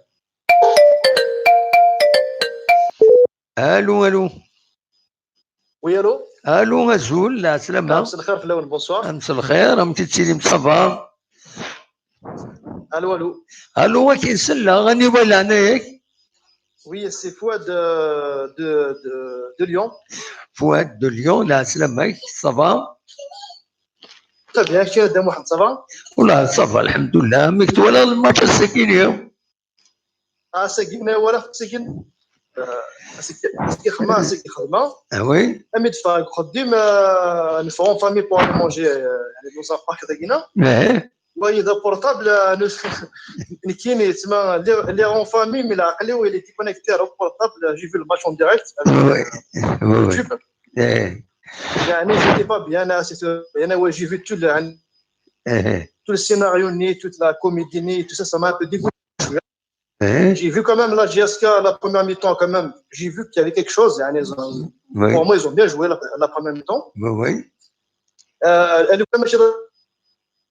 Allô, allô. Oui, allô. Allô, azul, lɛeslama. Mselxir fell-awen, bonsoir. Mselxir, amek i tettiliḍ, ça va? Allô, allô. Allô, akin selleɣ, aniwa leɛnaya-k? Oui, c'est Fouad, euh, de, de, de Lyon. Fouad de Lyon, lɛeslama-k, ça va? Très bien, kečč a Dda Muḥend, ça va? Wala, ça va, lḥemdullah. Amek twalaḍ lmatch ass-agi-nni? Ass-agi-nni walaɣ ass-agi, euh, ass-agi, ass-agi xedmeɣ, ass-agi xedmeɣ. Ah oui? Ami d-ffɣeɣ deg uxeddim, euh, neffeɣ en famille pour aller manger, euh, يعني dans un parc dagi-nna. Eh, Wa yella portable, euh, nekkini, tma, lliɣ, lliɣ en famille, mais leɛqel-iw il est connecté au portable, j'ai vu le match en direct avec, oui, euh, oui, oui. YouTube. Eh, يعني, j'étais pas bien, là, c'est, يعني, ouais, j'ai vu tout le, eh, tout le scénario, ni toute la comédie, ni tout ça, ça m'a un peu dégoûté. eh. J'ai vu quand même la J S K, la première mi-temps, quand même. J'ai vu qu'il y avait quelque chose, يعني, ils ont- Oui, pour moi, ils ont bien joué la, la première mi-temps. oui, oui. Euh, et le premier match,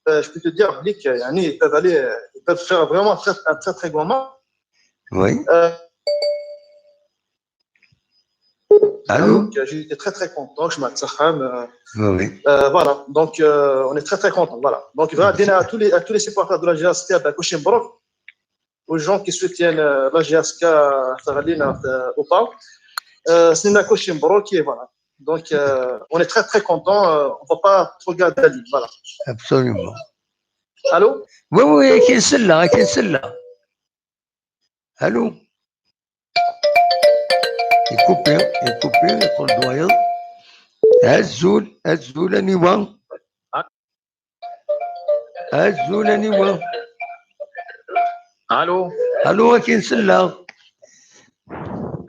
euh, je peux te dire, Blick, يعني, ils peuvent aller, ils peuvent faire vraiment un très, un très, très grand match. Oui. Euh, Allô? donc, euh, j'étais très, très content, je m'attends, euh, Oui, oui. euh, voilà, donc euh, on est très, très content, voilà. Donc, vraiment, à tous les, à tous les supporters de la J S K, ben, كلشي مبروك. Aux gens qui soutiennent, euh, la J S K, euh, au pas. Euh, c'est كلشي مبروك, et voilà. Donc, euh, on est très, très content, euh, on va pas trop garder la ligne, voilà. Absolument. Allô? Oui, oui, akin sella, akin sella. Allô? Est coupé, est coupé, yeqqel-d wayeḍ. Azul, azul, aniwa? Azul, aniwa? Allô? Allô, akin sella.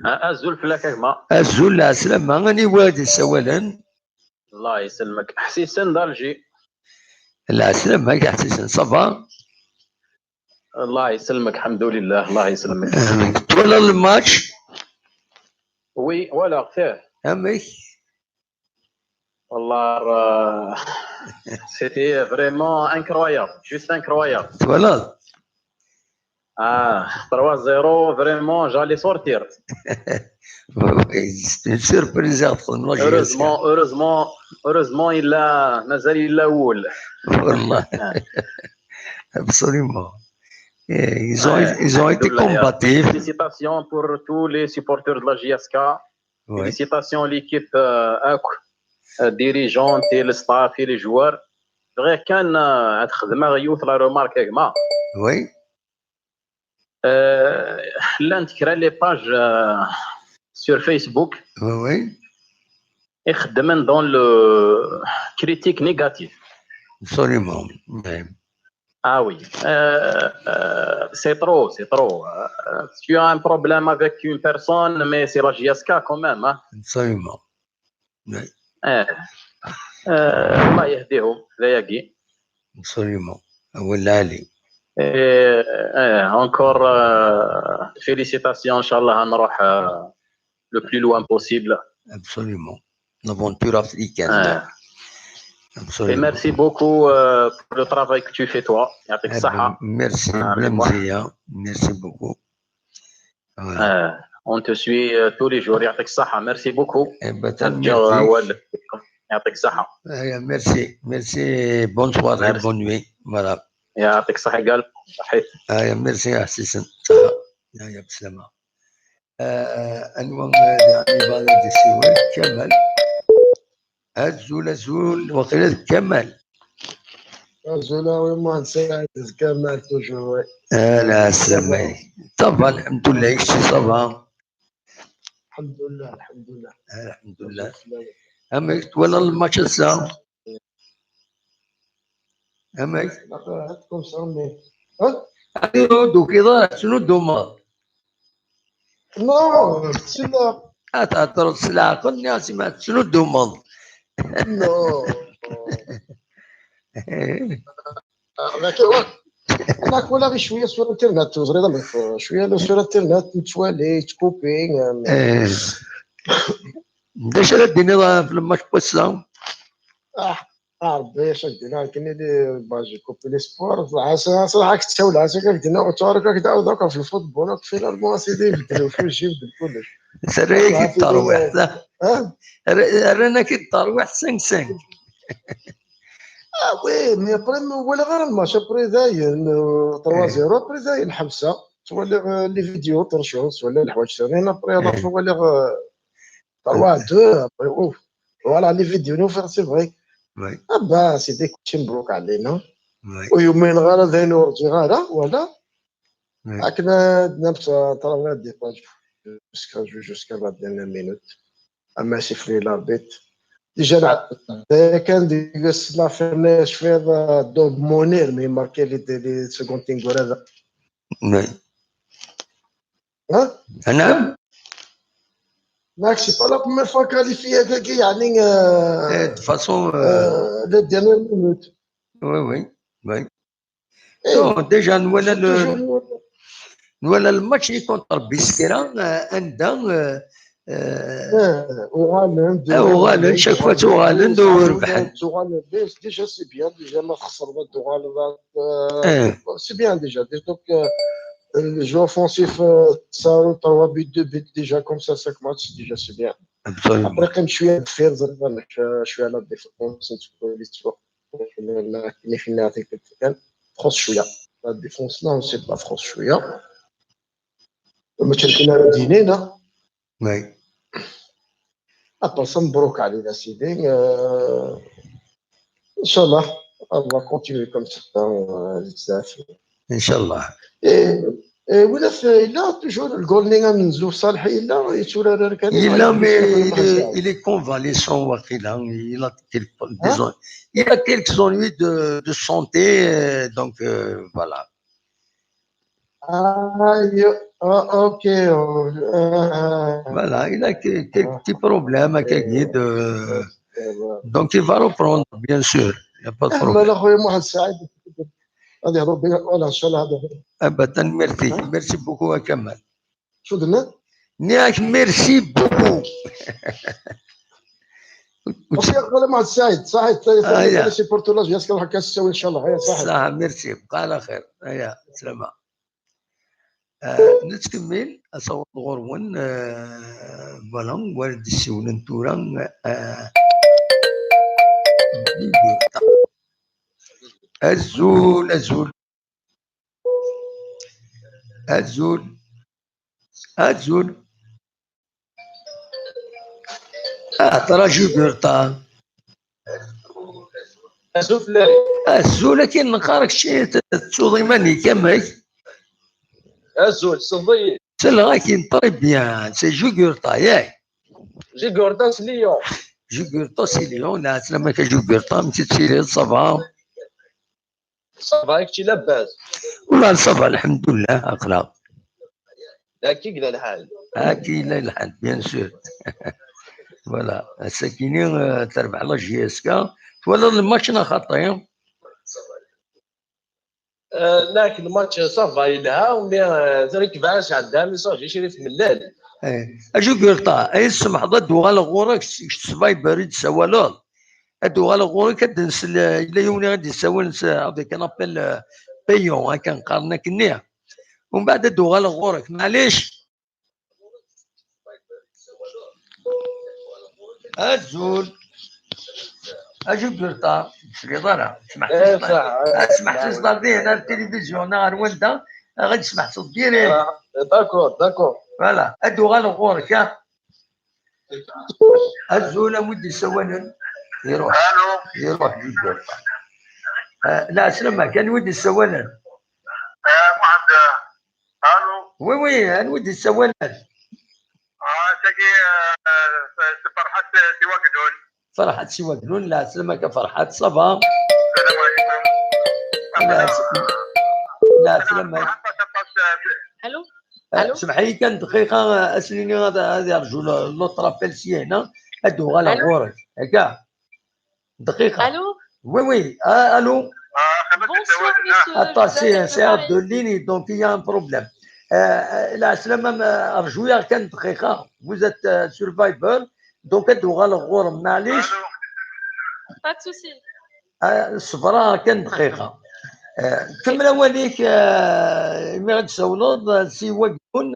A- Azul fell-ak a gma. Azul, lɛeslama, aniwa i d-yessawalen? Allah yesselmek. Ḥsisen d Alger. Lɛeslama, Ḥsisen, ça va? Allah yesselmek, الحمد لله, Allah yesselmek. Twalaḍ lmatch? Oui, walaɣ-t. Amek? Wallah, euh, c'était vraiment incroyable, juste incroyable. Twalaḍ? Ah, trois zéro, vraiment, j'allais sortir. Oui, c'est une surprise à prendre. Heureusement, heureusement, heureusement, il a, mazal il a wul. Wallah. Absolument. Eh, ils ont, Ouais, ils ont été alhamdoulilah. Combatifs. Félicitations pour tous les supporters de la J S K. Oui. Félicitations l'équipe, euh, akk, euh, dirigeante et le staff et les joueurs. Bɣiɣ kan, euh, ad xedmeɣ yiwet la remarque a gma. Oui. Euh, llant kra les pages, euh, sur Facebook Oui, oui. ixeddmen dans le critique négative. Absolument. Oui. Ah oui. Euh, euh, c'est trop, c'est trop. Euh, tu as un problème avec une personne, mais c'est la J S K quand même, hein. Absolument. Oui. Eh. Euh, الله يهديهم, d ayagi. Absolument. Awal lɛali. Et, euh, encore, euh, félicitations, إن شاء الله نروح, euh, le plus loin possible. Absolument. L'aventure africaine. Ah. Et Absolument. Merci beaucoup, euh, pour le travail que tu fais toi. يعطيك Eh ben, الصحة. merci, Ah, Bla mais moi- Mzia. Merci beaucoup. Voilà. Euh, on te suit, euh, tous les jours. يعطيك الصحة. Merci beaucoup. Eh ben, Ad merci. ǧǧeɣ awal. يعطيك الصحة. Eh, merci, merci. Bonne soirée, Merci. Bonne nuit. Voilà. يعطيك الصحة également. صحيت. Eh, merci, Ḥsisen. Saha. Eh, bslama. Eh, anwa, eh, d-yessiwel? Kamal. Azul, azul, waqila d Kamal. Azul a wi Muḥend Saɛid, d Kamal toujours, oui. Eh, lɛeslama. Ça va, lḥemdullah, kečč ça va? Alḥemdullah, alḥemdullah. Eh, lḥemdullah. Amek twalaḍ lmatch ass-a? Amek? Ad tkum sami. Ur d-tukiḍ ara, tettnuddumeḍ. Non, c'est là. Ad theddreḍ s leɛqel, nniɣ-as ma tettnuddumeḍ. Non. Ah, لكن أنا كولا غير شوية sur internet, تزريد شوية sur internet, نتوالي, تكوبي. Eh. D acu ara d-tiniḍ ɣef lmatch n wass-a? Ah, ah, Rebbi, اش دينا كاين اللي باجي كوبي لي سبور. صراحة كتساو العاسة كدينا وتعرف كدعاو دوك في الفوتبول، finalement سيدي يبدلوا كلشي، يبدل كلش. Terra-yak-id terwiḥt, ah? ها؟ Rran-ak-id terwiḥt cinq cinq. Ah oui, mais après ما ولا غير الماتش، après داين trois zéro، après داين خمسة، تولي les vidéos ترشو، تولي الحوايج ثانيين، après هذا تولي trois deux، après اوف. Voilà, les vidéos نو فير c'est vrai. Oui. Ah bah, c'est des coaching broke علينا. Oui. ويومين غير هذا نرجع غير ولا Oui. عندنا نفس طلبنا دي باج jusqu'à jusqu'à la dernière minute. اما سيفري لاربيت ديجا كان ديجا لا فيرني شويه دوب مونير مي ماركي لي دي لي سكوندين غور هذا. Oui. ها؟ نعم. ماك سي با لا بروميير فوا كاليفي هذاك يعني Eh, de toute façon, euh, لي ديرني مينوت. Oui, oui, oui. Non, déjà, نوالا نوالا الماتش اللي كونتر بيسكرا عندها وغالن وغالن شاك فوا توغالن وربحن. توغالن ديجا سي بيان ديجا ما خسر ما توغالن ايه سي بيان ديجا دونك الجو اوفونسيف صاروا trois buts deux buts déjà comme ça cinq matchs déjà c'est bien. Absolument. ابري قيم شويه ديفير زربان شويه على الديفونس كيما فينا هذيك كان تخص شويه لا ديفونس لا سي با تخص شويه. ما تشركينا دينينا Oui. ابري مبروك علينا سيدي. آه، ان شاء الله on va continuer comme ça. آه، بزاف ان شاء الله. إيه، إيه، ولا في الا توجور الجول نيغا من زوج صالح الا يتورا كان الا مي il est convalescent واقيلا il a quelques disons il a quelques ennuis de, de santé euh, donc euh, voilà. Ah, ah, ok. Voilà, il a quelques petits problèmes à Kagid. Donc, il va reprendre, bien sûr. Il n'y a pas de problème. انا خويا محمد سعيد غادي يهضر بينا ولا ان شاء الله هذا ابدا. Merci, merci beaucoup à Kamal. شو درنا؟ Merci beaucoup. وفي اخويا محمد سعيد صحيح. آه، يا. سي بورتو لاج يسكن حكا الساوي ان شاء الله. هيا صحيح. صح. Merci, بقى على خير. هيا سلامه. آه، نتكمل اصور غورون. آه، voilà، ورد السيون انتورا. آه، ازول ازول ازول ازول. آه، ترى جو بيرتا. ازول فلاي. ازول كي نقارك شي تسوضي ماني كمك. ازول صدي. سلغا كي très bien c'est جو بيرتا ياك. جيغورتا سليون. جو بيرتا سليون لا سلامك جو بيرتا مشيت سيري صافا. صافا كي لاباس. والله صافا الحمد لله اقرا. هاكي كذا الحال. هاكي لا الحال bien sûr. Voilà السكيني. آه، تربح لا جي اس كا. ولا الماتش انا خاطي. آه، لكن الماتش صافا يلها مي آه، ترك بعاش عندها مي صافي شريف ملال. ايه اجو قرطا اي السمح ضد وغال غورك سبايبر يتسوالوض. ادو غال غورك كدنس الا يوني غادي يسوال هذيك نابيل بيون هكا نقارن كنيا. ومن بعد ادو غال غورك معليش. ازول. اجو قرطا شري ضرا. اسمح إيه، تصدر صح، إيه. اسمح تصدر دي هنا التلفزيون نهار وندا. غادي تسمح تصديري. آه، داكور داكور. Voilà ادو غال غورك ها. ازول ودي سوالن. يروح يروح جيب. آه، لا سلمى كان ودي سوالن. آه، واحد آه، الو. Oui oui انا ودي سوالن. اه تاكي آه، فرحات سي واقدون. فرحات سي واقدون لا سلمى كفرحات صافا. السلام عليكم. لا س- لا سلمى. فرحات باش باش الو. آه، الو. سمحي كان دقيقه. آه، اسنيني هذا هذه ارجو لوطر ابل سي هنا. ادو غالا الو. غورك هكا. دقيقه. الو. Oui oui آه الو. اه خدمت Bonsoir السواد هنا. monsieur. Attends c'est Joseph c'est Ismaël. Abdelini donc il y a un problème. آه، لا سلامة ما- ارجو يا كان دقيقه vous êtes sur Viber. Donc ادو غالا غور معليش. الو. Pas de souci. آه، الصبر راه كان دقيقه. آه، كمل اواليك. آه، مي غادي تسولض سي واقفون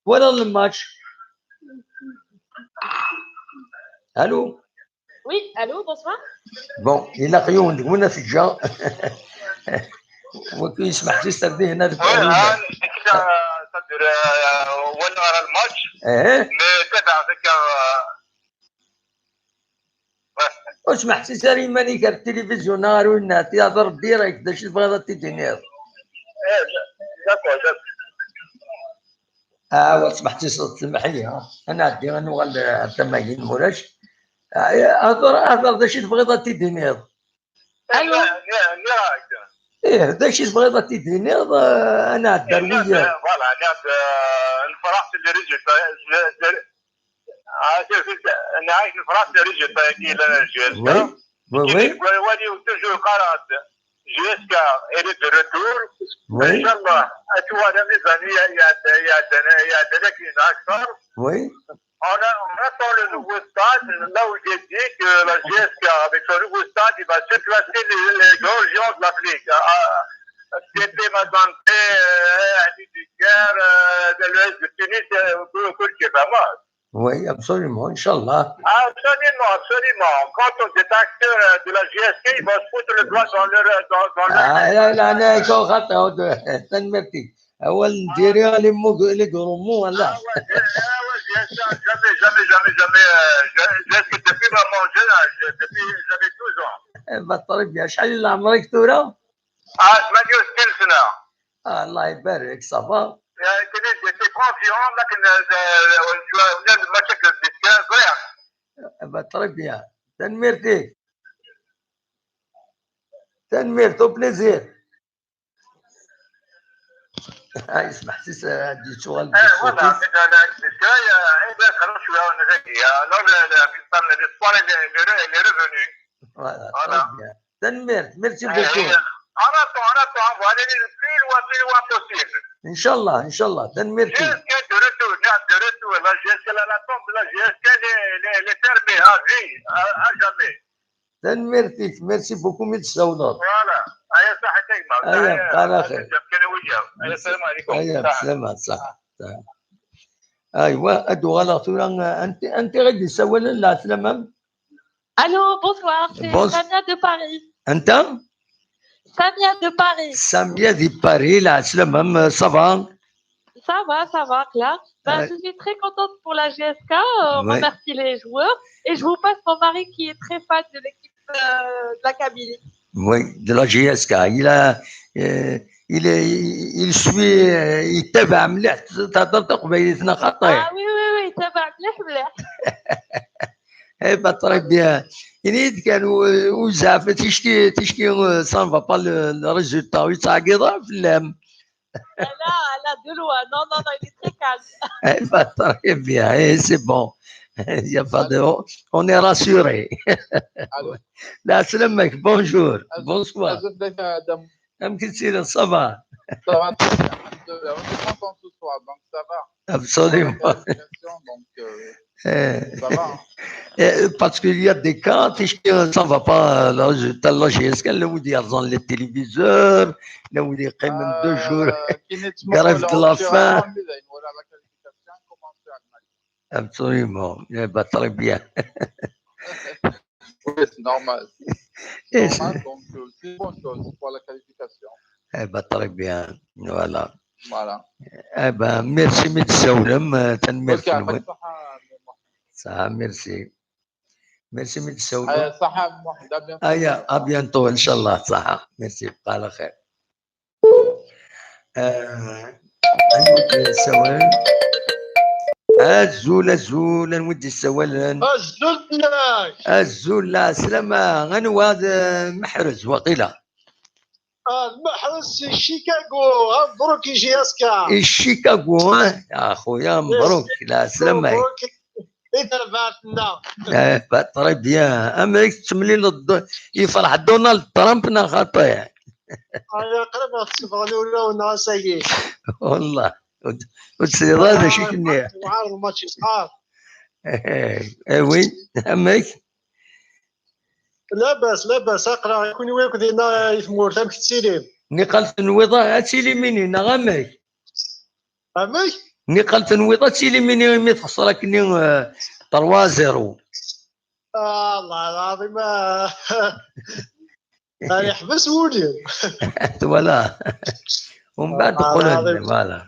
ولا الماتش. الو. Oui, allô, bonsoir. Bon الا قيون ديك وين تجا. وكي يسمح لي تردي هنا ديك وي اه نحكي كذا تدير آه، ولا راه الماتش ايه مي تابع هذاك آه، Ur smeḥsis ara iman-ik ar tilivizyu neɣ ar winna, tiyaḍ direct, d acu tebɣiḍ ad t-id-tiniḍ? Eh, d'accord, d'accord. Ah, ur smeḥsiseḍ, semmeḥ-iyi, ha? Ad nɛeddi ad nuɣal ar tama-agi n mulac. Ah, hḍer, hḍer, d acu tebɣiḍ ad t-id-tiniḍ? Allô. Nniɣ-ak. Ih, d acu tebɣiḍ ad t-id-tiniḍ? Ah, ad nɛeddi ar wiyaḍ. Voilà, nniɣ-ak, euh, nefreḥ s les résultats. Nniɣ-ak nefreḥ s les résultats-agi yellan ar J S K. Oui, oui, oui. Wali toujours qqareɣ-d J S K, elle est de retour. Oui. Inchallah, ad tuɣal am les années iɛeddan, iɛeddan, iɛeddan akkin akter. Oui. On, a, on attend le nouveau stade. Là où j'ai dit que la J S K, avec son nouveau stade, il va surclasser les, les grands géants de l'Afrique. Ah, Tete Mazante, euh, Ali Duker, euh, de l'Ouest de Tunis, euh, كل شيء فهمت. Oui, absolument, Inch'Allah. Absolument, absolument. Quand on est acteur, euh, de la J S K, il va se foutre le doigt dans leur, dans, dans leur Ah, لا، لا، أنا يكون خطأ. Tanemmirt-ik. Awal n diri, les gros mots, voilà. Ah ouais, bien sûr, jamais, jamais, jamais, jamais. Euh, je, je, depuis maman, je, je, depuis, j'avais douze ans. Eh ben, très bien. شحال لعمرك tura? Ah, ثمانية وستين سنة. Ah, الله يبارك, ça va. يعني كنت j'étais confiant, لكن آه، آه، شوية ولاد المشاكل في الكاس ضيع. Eh ben, très bien. Tanemmirt-ik. Tanemmirt, au plaisir. Ah, يسمح, c'est ça, du soir. Eh, voilà, mais dans la c'est ça, il y a un gars خلاص شوية ونغني. Alors le, le, l'espoir, il est, il est revenu. Voilà, Voilà. Très bien. Tanemmirt, merci Eh, beaucoup. eh, on attend, on attend, on va aller le plus loin, plus loin possible. Inch'Allah, Inch'Allah. Tanemmirt-ik. J S K de retour, non, de retour. La J S K, la, la tombe de la J S K, elle est, elle est, elle est fermée à vie, à, à jamais. Tanemmirt-ik. Merci beaucoup, mi d-tsawleḍ. Voilà. Aya صحتك ما. Aya, bqaw ɛla xir. كان وياه. Aya السلام عليكم. Aya, صح. بسلامة, صح, صح. Aywa, ad uɣaleɣ tura, anti, anti i d-yessawalen, lɛeslama-m? Allô, bonsoir, c'est Bonsoir. Samia de Paris. Anta? Samia de Paris. Samia di Paris, lɛeslama-m, ça va? Ça va, ça va, Claire. Ben, Ouais. Je suis très contente pour la J S K. Euh, on Ouais. remercie les joueurs. Et je vous passe mon mari qui est très fan de l'équipe euh, de la Kabylie. Oui, de la J S K. Il a, euh, il est, il suit, euh, il تابع مليح تهضر تقبايليتنا خاطر. Ah oui, oui, oui, ça va, مليح, مليح. Eh ben, très bien. Ini-d kan, u-, u zeɛf, ticki, ticki, euh, ça ne va pas le, le résultat. Oui, ça a guéri, flamme. Elle a, elle a de loin. Non, non, non, il est très calme. Eh ben, très bien. Eh, c'est bon. Il y a pas de, on est rassuré. Allô. Lɛeslama-k, bonjour. Azul. Bonsoir. Azul fell-ak, a Dda Moussa. Amek i tettiliḍ, ça va? Ça va très bien, alhamdoulilah. On est content ce soir, donc ça va. Absolument. La qualification, donc, euh, Eh, ça va, hein. eh, parce qu'il y a des cas, ticki, ça ne va pas, euh, le résultat, la J S K, llan wid yerẓan les téléviseurs, llan wid yeqqimen deux jours. Euh, كي نتسمع Grève de la faim. Voilà, la qualification, comment faire. Absolument. Eh ben, très bien. Oui, c'est normal. Eh, C'est normal, donc euh, c'est une bonne chose pour la qualification. Eh ben, très bien. Voilà. Voilà. Eh ben, merci, mi d-tsawlem, euh, tanemmirt Ok, يعطيك fell-wen. الصحة. Ça, merci. Merci, mi d-tsawlem. آه، صحة محمد، à bientôt. Aya, à bientôt, Inch'Allah, صحة. Merci, bqaw ɛla xir. Euh, anwa i d-yessawalen? Azul, azul, anwa i d-yessawalen? Azul fell-ak. Azul, lɛeslama, anwa d, euh, Meḥrez, waqila? Ah, Meḥrez si Chicago, ah, مبروك i J S K. I Chicago, hein? Ah, خويا, مبروك, lɛeslama. مبروك. I terbaɛt-nneɣ. Eh, bah, très bien. Amek tettemlileḍ, yefreḥ Donald Trump neɣ xaṭi? Aya qrib ad t-sefɣen ulawen ass-agi. Wallah. Ur t-, ur tesliḍ ara d acu i k-nniɣ. Tewɛer lmatch yesɣar. Eh, eh oui, amek? Labas, labas, aql-aɣ kunwi akk dinna i tmurt, amek tettilim? Niqal tenwiḍ ad tilim ini, neɣ amek? Amek? Niqal tenwiḍ ad tilim ini imi texṣer akkenni, eh, trois zéro. Ah, Allah العظيم, ah, ah, yeḥbes wul-iw. Voilà. ومن بعد والله qqlen, العظيم. Voilà.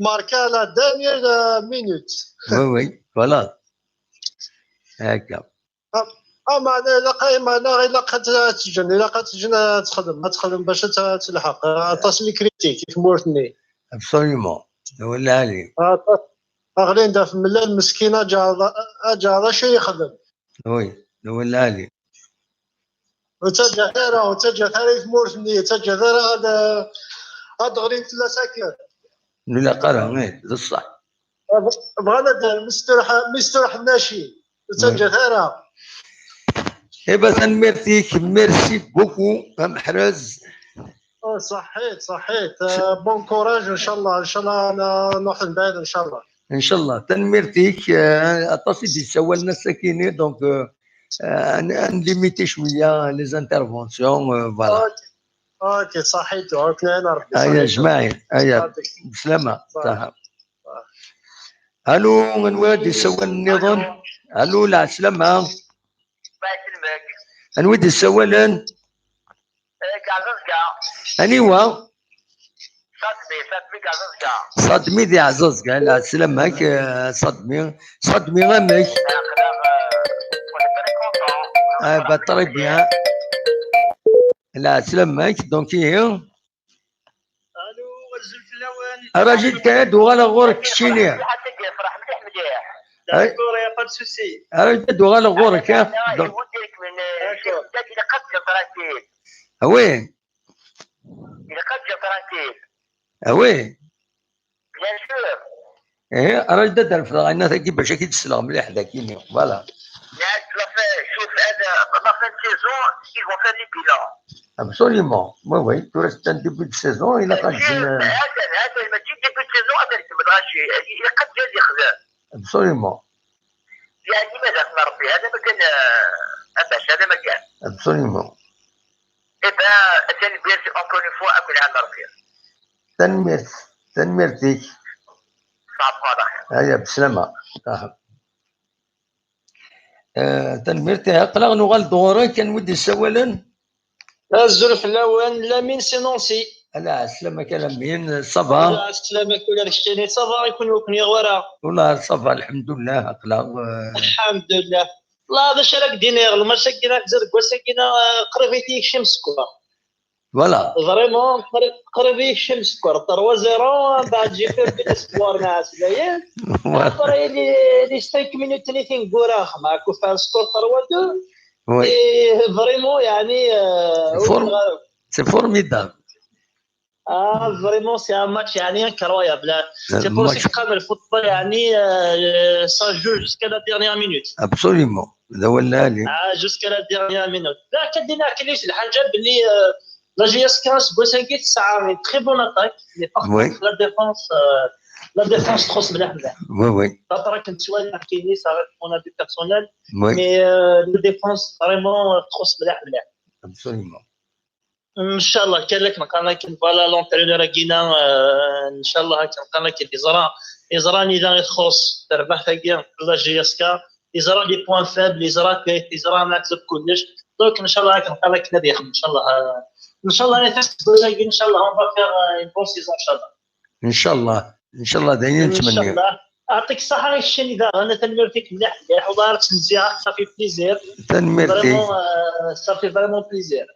Marka la dernière, euh, minute. Oui, oui, voilà. Akka. Ah, ah, meɛna ilaq, ay, meɛna ilaq ad t-, ad t-ǧǧen, ilaq ad t-ǧǧen ad texdem, ad texdem bac ad t-, ad telḥeq. Aṭas n les critiques i tmurt-nni. Absolument. D awal lɛali. Aṭas. Ɣlin-d ɣef Mellal meskin, ad ǧeɛḍ, ad ǧeɛḍ acu yexdem. Oui, d awal lɛali. Ur ttaǧǧat ara, ur ttaǧǧat ara i tmurt-nni, ur ttaǧǧat ara ad, ad d-ɣlin fell-as akken. Ur ilaq ara, eh, d ṣṣeḥ. Bɣan ad d-, mi sturḥ-, mi sturḥen Nacin. Ur ttaǧǧat ara. Eh ben, tanemmirt-ik, merci beaucoup, ameḥraz. Oh, ṣaḥit, ṣaḥit. Euh, bon courage, ncallah, ncallah, nruḥ mbeɛd, ncallah. Ncallah, tanemmirt-ik, euh, aṭas i d-yessawalen ass-akini, donc, euh, euh, ad n-, ad nlimiti cwiya les interventions, euh, voilà. Ok, ok, ṣaḥit, ok, Rebbi. Aya, jmaɛi, aya. Bslama. Ṣaḥa. Allô, anwa i d-yessawalen nniḍen? Allô, lɛeslama. Anwa i d-yessawalen? Aniwa? Sadmi, Sadmi di Ɛeẓẓazga. Sadmi di Ɛeẓẓazga, lɛeslama-k, euh, Sadmi. Sadmi, amek? Ah, bah, très bien. Lɛeslama-k, donc, ihi. Allô, azul fell-awen. Arajid kan ad uɣaleɣ ɣur-k keččini. Ferḥ mliḥ mliḥ. D'accord, y a pas de souci. Arajid ad uɣaleɣ ɣur-k, ah. D'accord. Ilaq ad ǧǧeɣ tranquille. Ah oui. Ilaq ad ǧǧeɣ tranquille. Ah oui. Bien sûr. Eh, ara d-ad refdeɣ ayen-a tagi bac ad k-id-sleɣ mliḥ daki-nni. Voilà. Nɛad la fin, شوف هذا la fin de saison, ils vont faire les bilans. Absolument. Oui, oui. Tura c'est un début de saison, ilaq ad ǧǧen, euh, هذا، هذا ماشي début de saison, هذا يتم الغاشي. Ilaq ad ǧǧen يخدم. Absolument. يعني ماذا ما ربي، هذا ما كان، آه، أباش، هذا ما كان. Absolument. Eh ben, c'est une bien, encore une fois, أكون عام ربي. Tanemmirt, tanemmirt-ik. Ṣaḥa, aya, bslama. Aha. Eh, tanemmirt, eh, aql-aɣ nuɣal-d ɣur-k, anwa i d-yessawalen? Azul fell-awen, Lamine si Nancy. Ala, ɛeslama-k a Lamine, ça va? Ala, ɛeslama-k ula d keččini, ça va, i kun ur ken-yuɣ wara? Ula, ça va, lḥemdullah, aql-aɣ, eh. Lḥemdullah. Wallah, d acu ara k-d-iniɣ, lmač-agi neɣ deg wass-agi neɣ, eh, qrib i t-yekcem sskeṛ. Voilà. Vraiment, qrib, qrib i yekcem sskeṛ. Trois zéro, mbeɛd j'ai perdu l'espoir, ma ɛeslayen. Voilà. Après les, les cinq minutes-nni tineggura, ma kufa sskeṛ trois deux. Oui. Et vraiment, يعني, euh, c'est form-, c'est formidable. Ah, vraiment, c'est un match, يعني, incroyable, hein. C'est pour ça que le football, يعني, euh, ça joue jusqu'à la dernière minute. Absolument. D awal lɛali. Ah, jusqu'à la dernière minute. Là, كدينا كليش الحاجة باللي، euh, la J S K, c'est une très bonne attaque. Mais par contre, la défense, euh, la défense, trop مليح مليح. Oui, oui. L'attaque, ça reste mon avis personnel. Oui. Mais, euh, la défense, vraiment, euh, trop مليح مليح. Absolument. Ncallah, kan lak nqal akken, voilà, l'entraîneur-agi-na, euh, ncallah, akken nqal akken, yeẓra, yeẓra anida i txuṣṣ terbaɛt-agi n la J S K, yeẓra les points faibles, yeẓra, yeẓra anɛetteb kullec. Donc, ncallah, akken nqal akken ad yexdem, ncallah, euh, ncallah, ncallah, on va faire, euh, une bonne saison, ncallah. Ncallah, ncallah, d ayen i nettmenni. Ncallah. Yeɛṭik ṣṣeḥḥa i keččini daɣen, tanemmirt-ik mliḥ mliḥ, والله راه تنزيها، ça fait plaisir. Tanemmirt-ik. Vraiment, euh, ça fait vraiment plaisir.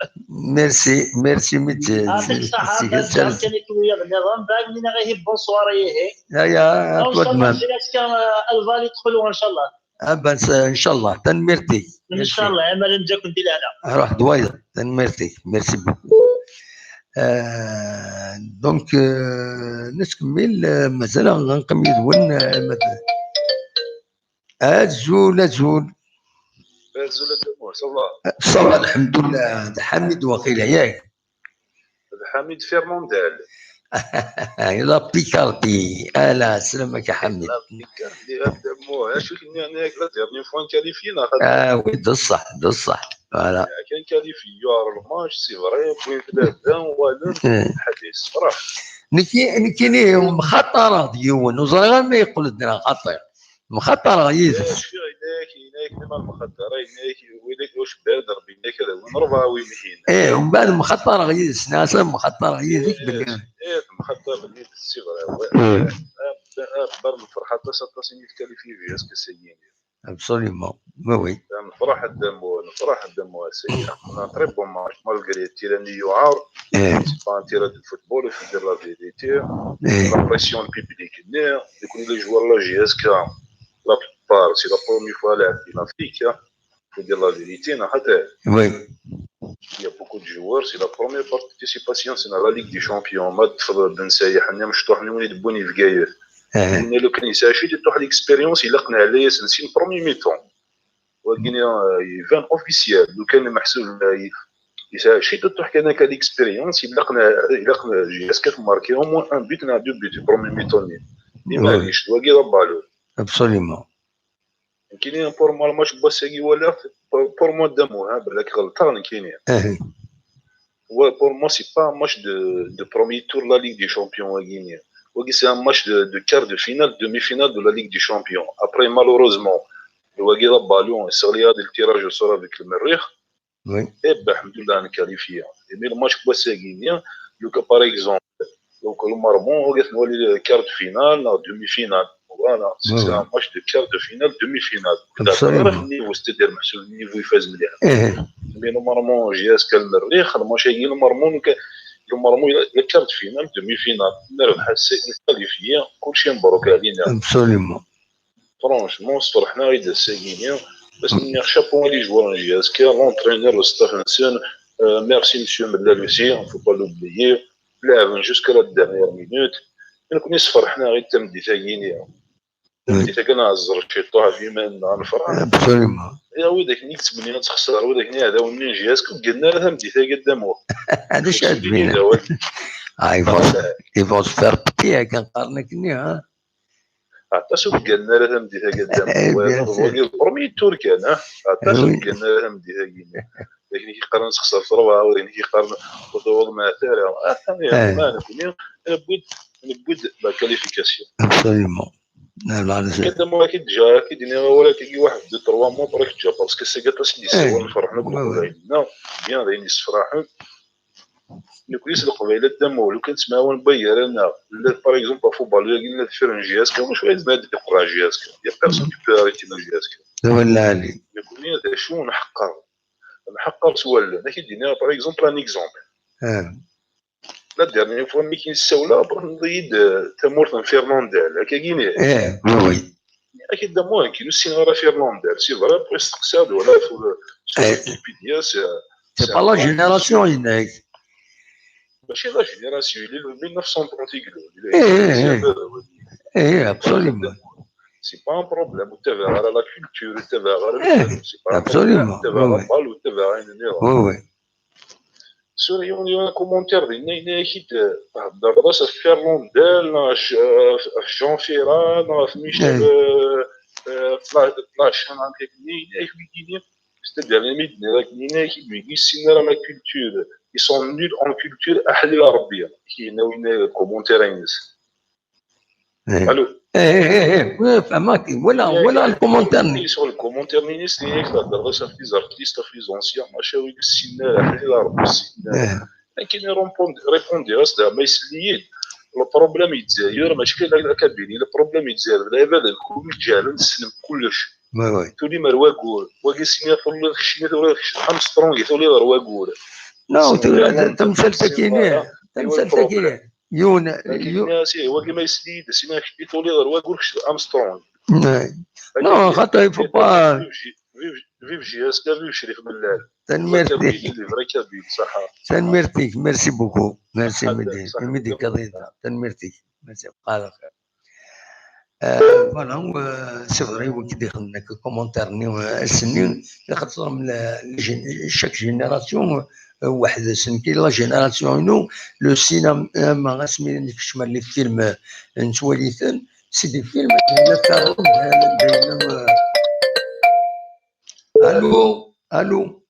Merci, merci, mi t-, yeɛṭik ṣṣeḥḥa, kan i wiyaḍ nniḍen, بعد من غير bonsoir ihi. Ya, ya, à toi de même. Ncallah, J S K, euh, الفال يدخلوا إن شاء الله. Ah ben, ncallah, tanemmirt-ik. Ncallah, amal nǧaken di lehna. Ruḥ d wayeḍ, tanemmirt-ik, merci beaucoup. Euh, donc, euh, nettkemmil, euh, mazal nqemm yid-wen, euh, ma-, azul, azul. Azul a Dda Muḥ, ça va? Ça va, lḥemdullah, d Ḥamid waqila, yak? D Ḥamid Fernandel. La Picardie. Ala, slam-ak a Ḥamid. La Picardie, a Dda Muḥ. Acu k-nniɣ, la dernière fois nqualifié, neɣ xaṭi? Ah oui, d ṣṣeḥ, d ṣṣeḥ. Voilà. Kan qualifié, yuɛer lmatch, c'est vrai, wwin tlata, uɣalen, ḥadis, ṣṣraḥ. Nekki, nekkini mxaṭareɣ d yiwen, ur ẓriɣ ara ma yeqqel-d neɣ xaṭi. Mxaṭareɣ yid-s. Acu, yenna-yak, yenna-yak, dima lmxaṭara, yenna-yak, win-ak d ucebbar d Rebbi, yenna-yak ad awen rebɛa win-ihin. Eh, umbeɛd mxaṭareɣ yid-s, neɣ asa mxaṭareɣ yid-k belli. Eh, temxaṭareḍ yid-s, c'est vrai, ouais. Eh. Ah, ah, bar nefreḥ aṭas, aṭas imi tkalifiḍ, est-ce que c'est gagné? Absolument. Oui, oui. نفرح الدمو نفرح الدمو هسه. On a un très bon match malgré التيران يعار. Eh, C'est pas un terrain de football, il faut dire la vérité. eh, La pression, le public, il y a les joueurs de la J S K, la plupart, c'est la première fois là, en Afrique. Il faut dire la vérité. Non, حتى oui. Il y a beaucoup de joueurs, c'est la première participation, c'est dans la Ligue des Champions. ما تفضل بن سايح، انا مشطوح نولي دبوني في كاير. Eh, Mais لو كان يساشي تروح l'expérience، il a عليه c'est une première mi-temps. ولكن يبان officiel لو كان محسوب يساشي تروح كان l'expérience، il a J S K marqué au moins un but, un deux buts, premier mi-temps. Oui. معليش، واقي لا بالو. Absolument. كاين pour moi الماتش بوساكي ولا pour moi دمو، ها، بالك غلطان كاين. Eh, Ouais, pour moi, c'est pas un match de, de premier tour de la Ligue des Champions, Guinée. Oui, c'est un match de, de quart de finale, demi-finale de la Ligue des Champions. Après, malheureusement, le Wagir Ballon est sorti le tirage au sort avec le Merrikh. Oui. Et ben, alhamdoulilah, on est qualifié. Et mais le match, quoi, c'est Guinée. Le cas, par exemple, donc le Marmont, on a le quart de finale, la demi-finale. Voilà, c'est Ouais, c'est ouais. un match de quart de finale, demi-finale. Absolument. Le niveau, c'est-à-dire, le niveau, il fait le Eh, mais normalement, J S K le Merrikh, le match est normalement, le Marmont, il a quart de finale, demi-finale. نربح، c'est qualifié. كل شيء مبروك علينا. Absolument. Franchement, صرحنا غير الساكينيا. بس نعطي chapeau à les joueurs de J S K, l'entraîneur, le staff, euh, merci monsieur Mellal aussi, il ne faut pas l'oublier. لعب jusqu'à la dernière minute. نكون صفرحنا غير تمدي ثاقينيا. Oui. تمدي ثاقينا عزر شي طوح في من نفرح. Absolument. يا وداك نيك تبني تخسر، وداك ني هذا وني J S K، قلنا لها تمدي ثاقي دمو. هذا شاد بينا. Ah, ils vont, ils vont se faire petit, كنقارنك ني، ها. عطاش قلنا لها تمدي ثاقي Eh, bien sûr. دمو. Le premier tour كان، ها. عطاش Oui. قلنا لها تمدي ثاقي. لكن كيقارن تخسر في ربعه، ولكن كيقارن خطوط مع ثاني. اه ثاني Eh. ما نكون نبود نبود la qualification. Absolument. لا، لا، لا، c'est- كده ما كي جا كي دينا ولا كي واحد دو تروا مو برك جا parce que c'est gâteau سيدي Eh. سوا نفرحنا Ouais, ouais. كل لا bien داين يسفرحوا. نكون يسلق بين الدم ولو كان تسمعوا نبير انا لا par exemple فوتبال ولا قلنا في J S K، واش وايد ما يقرا J S K؟ Il y a personne qui peut arrêter la J S K. ولا علي. نكون هذا شو نحقر نحقر سؤال. انا كي دينا par exemple un exemple. Eh, La dernière fois ملي كاين الساوله برك نضيد تمورت من فيرناندال هكا كاين. eh, oui, oui. اكيد دا موان كي نسينا راه فيرناندال c'est vrai بغيت تقصد ولا في Eh. Wikipédia c'est C'est pas la génération هناك. ماشي la génération, il est de mille neuf cent trente يقولوا. Eh, eh, eh. Eh, absolument. C'est pas un problème. وتابع على la culture, وتابع على Eh, le c'est pas un absolument. Problème. وتابع Oui, la oui. balle, وتابع عين نيرة. Oui, oui. سوري يوم يوم commentaire ديالنا هنا كي تهضر راس فيرنانديل، في جون فيران، في ميشيل، Eh. في لاشان هكاك نينا كي ديني. C'est-à-dire les médias نينا كي بيجي سينا راه la culture. Ils sont nuls en culture, احلى ربي. كاين وين commentaire ينس. Eh. الو. Eh, eh, eh, eh. Oui, فهمك. ولا، ولا الكومنتير ني. Sur le commentaire نينيس نيك تهضر غير في les artistes، في les anciens، ماشي وين السنة، حليل ربي السنة. Eh. لكن يرومبوند ريبوندي غير زعما يسليين. Le problème يتزاير ماشي كاين لا كابيني، le problème يتزاير العباد الكل جاهل نسلم كلش. Oui, oui. تولي ما رواقور واقي سيني تولي خشيني تولي خش أمسترونغ تولي رواقور. Non, سيني تمثال تاكيني. تمثال تاكيني. يون، يون. الناس هو كما يسلي سيني خشيني تولي رواقور خش أمسترونغ. Non, خاطر il faut pas. Vive J S K, vive Chérif Mellal. تنميرتك. Les vrais Kabyles, صح. تنميرتك. Merci beaucoup. Merci صح، ميدي. صح. ميدي كريتا. تنميرتك. Merci. بقى على خير. آه، voilà، هو c'est vrai، هو كي دخلنا كومونتير ني، آه، سني، خاطر من ال-، chaque génération، آه، واحد سن كي la génération نو، le cinéma، آه، ما غاسمي نكشف les films، آه، نتواليثن، c'est des films، آه، الو، الو.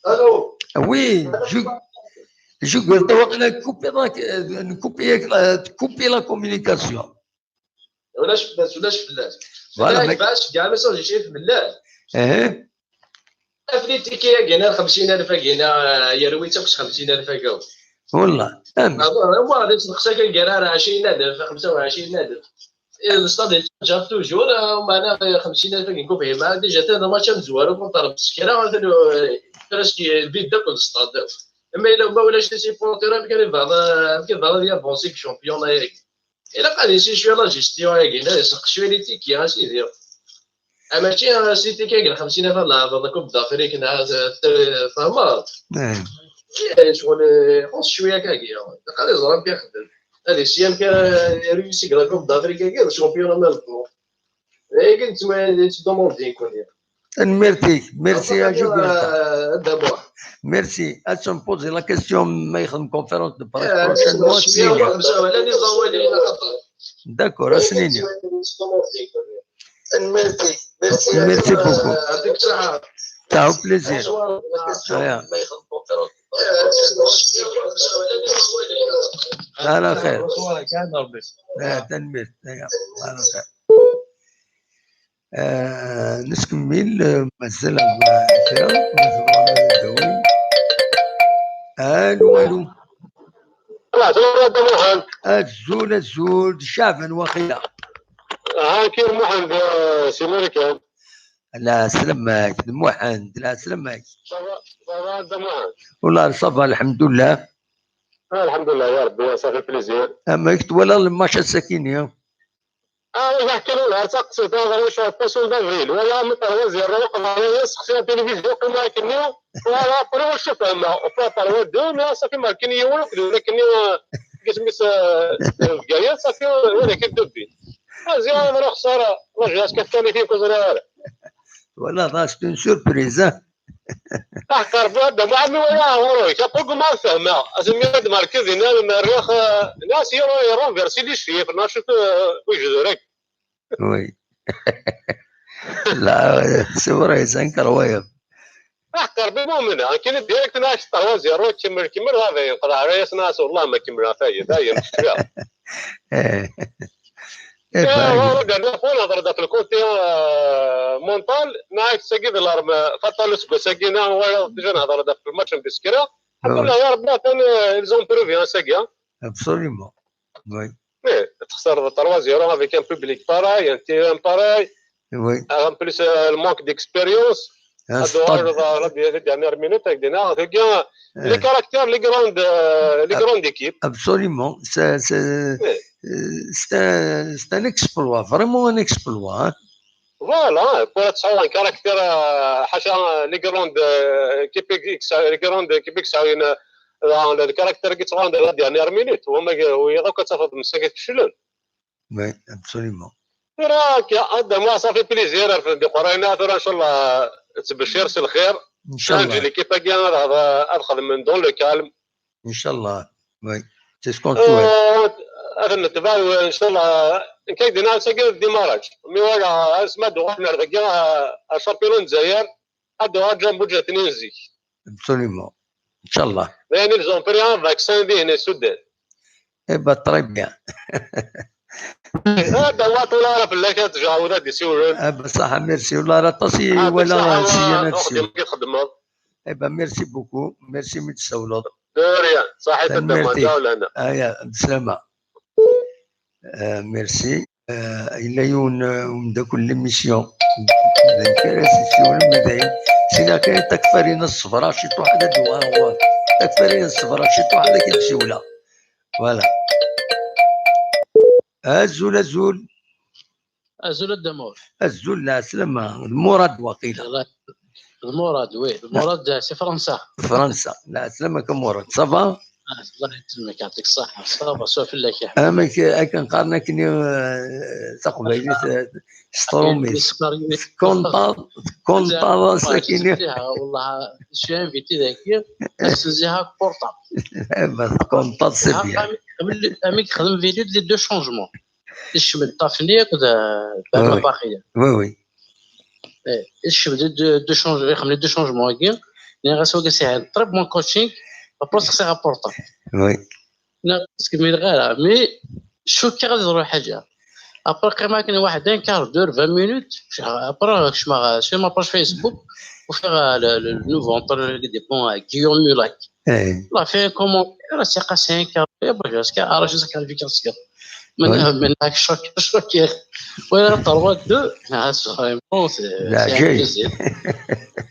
الو. Oui, je, je, واقيلا كوبي راك، نكوبي، تكوبي la communication. ولاش فلاس، ولاش فلاس. Voilà, فلاس mais- باش كاع ما صافي شي في بلاد. ايه. افريتيكي كاينه خمسين ألف، كاينه يا رويته كنت خمسين ألف كاو. والله. أم. هو هذا نقصه كان كان راه عشرين ألف، خمسة وعشرين ألف. Eh, le stade yettaǧǧa toujours, eh, meɛna xemsin alef n Kubhima, déjà atan match amezwaru contre Msekra, atan, eh, presque vide akk le stade. Ma yella ma ulac les supporters, amek ara yebɣeḍ, amek ara yebɣeḍ ad yavansi deg championnat-agi? Ilaq ad yessi cwiya la gestion-agi, ad yesseqdec cwiya les tickets, a sidi. Ah, mačči, ah, si ticket n xemsin alef ad leɛbeḍ la Coupe d'Afrique, neɣ, ah, t-, tfehmeḍ? Eh. Eh, ccɣel, eh, ixuṣ cwiya akkagi. Ilaq ad iẓer amek ixeddem. Ad issi amek ara irusi deg la Coupe d'Afrique-agi, d champion amalṭu. Dagi nettma-, nettdumandi nekkni. Tanemmirt-ik. Merci, a Gilbert. Ah, Dda Muḥ. Merci. Ad s-npozi la question ma yexdem conférence de presse, eh, prochainement, cwiya ad s-nini. D'accord, ad s-nini. Merci beaucoup. Ciao, plaisir. Ciao. على خير. آه، تنمير. آه، على خير. آه، نكمل، آه، مازال كرا، مازال كرا. الو، الو. Azul, azul, d Caɛban waqila. هاكي محمد، آه، سي مالك. لا، سلمك، محمد، لا، سلمك. صافا، صافا، انت محمد. والله صافا، الحمد لله. آه، الحمد لله يا ربي، صافي بليزير. اما كنت ولا الماتش السكيني. اه، واش نحكي له؟ نهار تقصد هذا واش باسون دافريل، ولا من تروازير، وقف على سخسي التلفزيون، قلنا لك اليوم، ولا ابري واش شفت هنا، وفي تروازير، لا، صافي ما كان يورك، لكن، آه، قسم بس، آه، الجاية، صافي، ولا كان دوبي. آه، زين، أنا خسارة، لا جاز كان ثاني فيك وزرار. ولا، c'est une surprise، ها؟ احقر بهذا ما عمي ولا هوروي، كابوك ما فهمها. أزمي هاد ماركي دينا المريخ، آه، ناس يرو، يرو فيرسي لي شيف، ناشط، آه، وجدرك. Oui. لا، c'est vrai، c'est incroyable. احقر بمؤمنة، كاين ديريكت ناس تروازير، روت كمل، كمل، هذا ينقطع، ريس ناس، والله ما كمل، هذا هي، هذا هي، مش فيها. إيه. إيه، إيه، باين. هو رجع لنا خونا هضر في الكوتي، آه، مونطال، معاك ساكي في الارم، فطال سكو ساكينا، هو ديجا نهضر في الماتش بسكرة. الحمد لله يا ربي، ثاني، ils ont prouvé، آه، ساكي، آه. Absolument. Oui. إيه، تخسر ثلاثة صفر avec un public pareil, un terrain pareil. Oui. En plus, euh, le manque d'expérience. هادو هاد، هاد les dernières minutes هكذا، هكا. Les caractères, les grandes, euh, les grandes équipes. Absolument. C'est, c'est, euh, c'est un, c'est un exploit, vraiment un exploit, hein. Voilà, كرة تصعد un caractère, euh, حاشا les grandes, euh, équipes, les grandes équipes, euh, le caractère qui تصعد la dernière minute. هما ويا دوك تفضل مساكين في الشلل. Oui, absolument. راك يا ادم، صافي بليزير في دي قرينا، ترى ان شاء الله تبشر سي الخير. ان شاء الله. ليكيب كاع هذا ادخل من دون لو كالم. ان شاء الله. Oui. C'est ce qu'on souhaite. اذن نتبع ان شاء الله. كاين دينا ساكن ديماراج مي ولا اسمع دوغ نرجع الشامبيون الجزائر. هذا هو جنب وجه اثنين زيك. Absolument. ان شاء الله. يعني ils ont pris un vaccin دي هنا السودان. اي با، très bien. هذا هو طول عارف اللي كانت جاوده دي سيولون. اي با، صح، merci. والله راه طاسي ولا سيانات سيولون. كي تخدموا. اي با، merci beaucoup. Merci من تسولط. دوريا، صحيح، تدمر، merci. جاو لهنا. ايا، بسلامة. آه، merci. آه، إلا يون، آه، ومداكل l'émission. سينا كاين تكفرين الصفرة، شي طوح هذا دوا هو. تكفرين الصفرة، شي طوح هذا كي تسولة. Voilà. أزول، أزول. أزول الدمور. أزول، لا سلامة. المراد وقيلة. الله، المراد، oui. المراد، c'est فرنسا. فرنسا. لا سلامة كمراد. Ça va؟ آه، الله يسلمك، يعطيك الصحة. Ça va، سوا فلاك يا حبيبي. أما ك-، أكن قارنا كني، آه، تقبيلي، آه، ستروميس. كونطا، كونطا ساكني. والله، je suis invité ذاكي، بس نزيها portable. بس كونطا c'est bien. أمي، أمي خدم فيديو دي deux changements. الشمل طافني ياك، آه، بان oui. باقية. Oui, oui. إيه، الشمل دو، دو، دو شونج-، يخملي دو شونجمون هاكي. لأن غاسو كاسي هاد طريب مون كوتشينغ، بروس خصي غابورطا. Oui. لا، باسكو مي غير، مي شو كي غادي تروح حاجة. ابري قيما كاين واحد ان كار دور، vingt minutes، ابري شما، شما باج فيسبوك، وفيها ل-، ل-، لو نوفو انترينور كي ديبون، غيوم مولاك. إيه. لا، فيها كومونتير، سي قاس ان كار، يا بوجا، سكا، راجل سكا فيكاسيون. من من هاك الشوك شوكير. ولا trois deux. Ah, c'est vraiment, c'est un plaisir.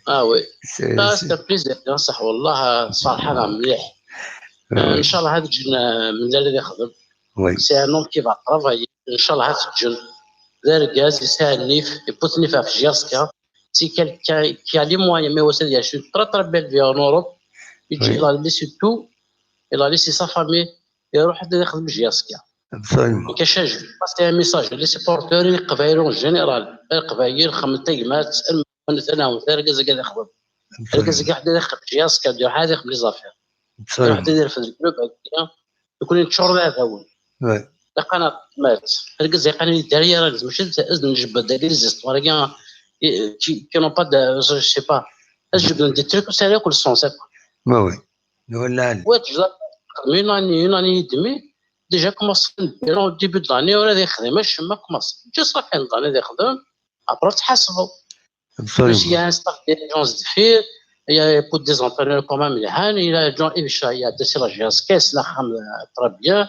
Ah oui. C'est un plaisir, صح والله، صراحة مليح. إن شاء الله هذا الجن من اللي يخدم. C'est un homme qui va travailler. إن شاء الله هذا الجن. ذا الغاز يسهل نيف، يبوت نيف في جياسكا. C'est quelqu'un qui a les moyens, mais aussi il a une très très belle vie en Europe. Il a laissé tout, il a laissé sa famille, يروح يخدم جياسكا. Absolument. كاش باس ان ميساج لي سيبورتور القبايل اون جينيرال، القبايل خمت تيمات، المنت انا وثير كازا كذا يخدم. كازا كاع حدا يخدم جياسكا، دير حاجه يخدم لي زافير. يروح يدير في الكلوب هكا، يكون يتشور هذا هو. لقنا مات. الكازا يقال لي داريا راه ماشي نجبد هذه لي زيستوار كاع، كي نو با، جو سي با. اجبد دي تريك سيريو كل سونس. ما وي. ولا وات، une année, une année et demie. Déjà commencé au début de l'année ولا يخدم، ماشي ما كومونسي. جا صافي عند l'année يخدم، ابري تحاسبوا. Parce qu'il y a un staff d'urgence de faire, il y a beaucoup des entraîneurs quand même, il y a, il y a John Ivisha, il y a Dessela Giasquez, il a très bien,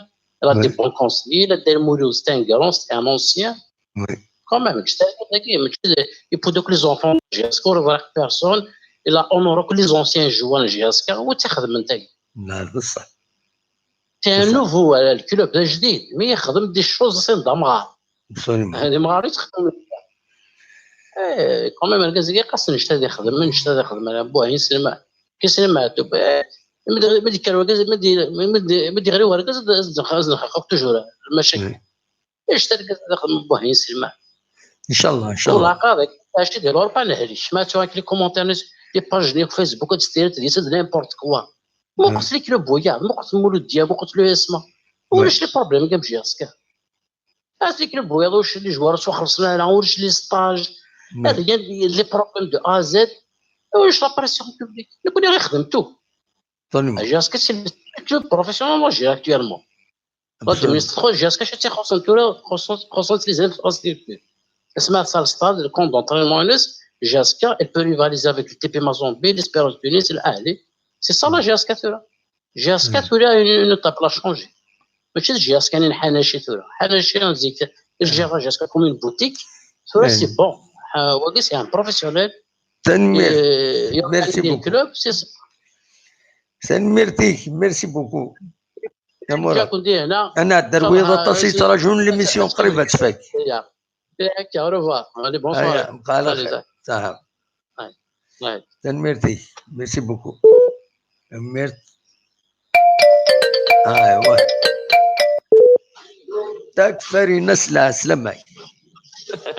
il a des bons conseillers, il a des Mouloud, c'est un grand, c'est un ancien. Quand même, il faut que les enfants de G S K, on voit personne, il a honoré que les anciens joueurs de G S K, ou tu sais, لا بصح. C'est un nouveau, le club جديد, mais يخدم des choses, c'est دمار. Absolument. هذه ما غادي تخدم. ايه، quand même الكازا كاع خاص نشتا يخدم، من نشتا يخدم، انا بوه يسلم. كيسلم معتوب. ما دي كان ورقز، ما دي ما دي ما دي غير ورقز، نخاف toujours المشاكل. ايش تلقى داخل من بوه يسلم؟ ان شاء الله، ان شاء الله. والله قاضي، اش دير اوربا نهريش، ما تو لي كومونتير، لي باج ديال فيسبوك، تستير، تدير، c'est n'importe quoi. ما قلت لك لو بويا، ما قلت مولود دياب، ما قلت له اسمه. ولاش لي بروبليم كاع مشي اسكا؟ هذيك البويض واش لي جوار سوا خلصنا لها، واش لي ستاج، هذه هي لي بروبليم دو ا زد. واش لا بريسيون بوبليك؟ نكون غير خدمتو. Absolument. جي اس كي سي لو بروفيسيونيل مون جي اكتيالمون. لادمينستراسيون جي اس كي شتي خصنا تورا، خصنا خصنا لي زانفراستركتور. اسمها سال ستاد، الكون دونترينمون يونس، جي اس كي، il peut rivaliser avec le T P Mazembe, l'Espérance de Nice, الاهلي. C'est ça la G S K تورا. جي اس كي تولي اون ايتاب لا شونجي. ماشي جي اس كي كاينين حناشي تورا، حناشي نزيك الجيرا جي اس كي كوم اون بوتيك. تورا سي بون. واقي سي ان بروفيسيونيل. تنميرت. ميرسي بوكو. كلوب سي تنميرتيك، ميرسي بوكو. يا مراد. كنت هنا. انا الدرويضه طاسي تراجعون ليميسيون قريبه تفاك. هكا، اورفوار. Allez, bonsoir. بقى على خير. صح. تنميرتي. ميرسي بوكو. تنميرت. ايوا. تاك فاري ناس لا سلامي.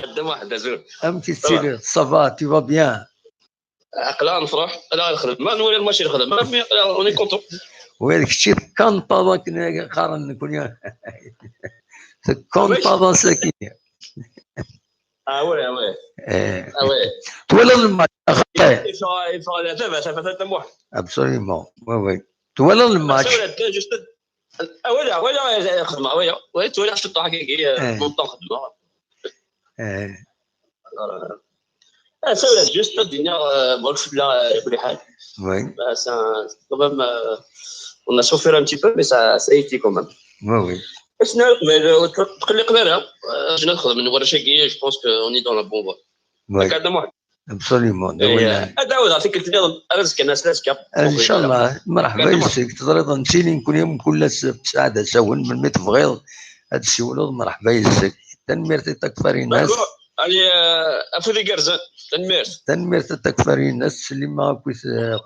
قدام واحد ازول. ام كي سيري، صافا، تي فا بيان؟ عقلها نفرح، لا نخدم، ما نولي ماشي نخدم، ما مي اوني كونتون. ويلك شي كان بابا كنا قارن نكون يا. كون بابا ساكن. اه وي وي. اه وي. تولى الماتش اخطي. يفا يفا لا تبع تبع تبع. ابسوليومون. وي وي. تولى الماتش. ولا ولا ولا خدمه ولا ولا تولى شطه هكا. مونطون خدمه. اه. اه سي فري جوست الدنيا ماكش بلا كل حال. وي. بس كمان on a souffert un petit peu mais ça ça a été quand même. وي وي. بس نعرف قبل تقول لي قبيله جينا نخدم من ورا شاكي. جو بونس كو اوني دون لا بون فوا. وي. هكا هذا واحد. ابسوليومون. هذا هو عطيك الدنيا. رزق الناس لا سكاب. ان شاء الله. مرحبا يسك، تضريض نسيني نكون يوم كل سبت سعاده ساون من مي تبغيض. هاد الشي ولد مرحبا يسك. تنميرتي تكفري ناس. يعني افودي كرزان. تنميرت. تنميرت تكفري ناس اللي ما كنت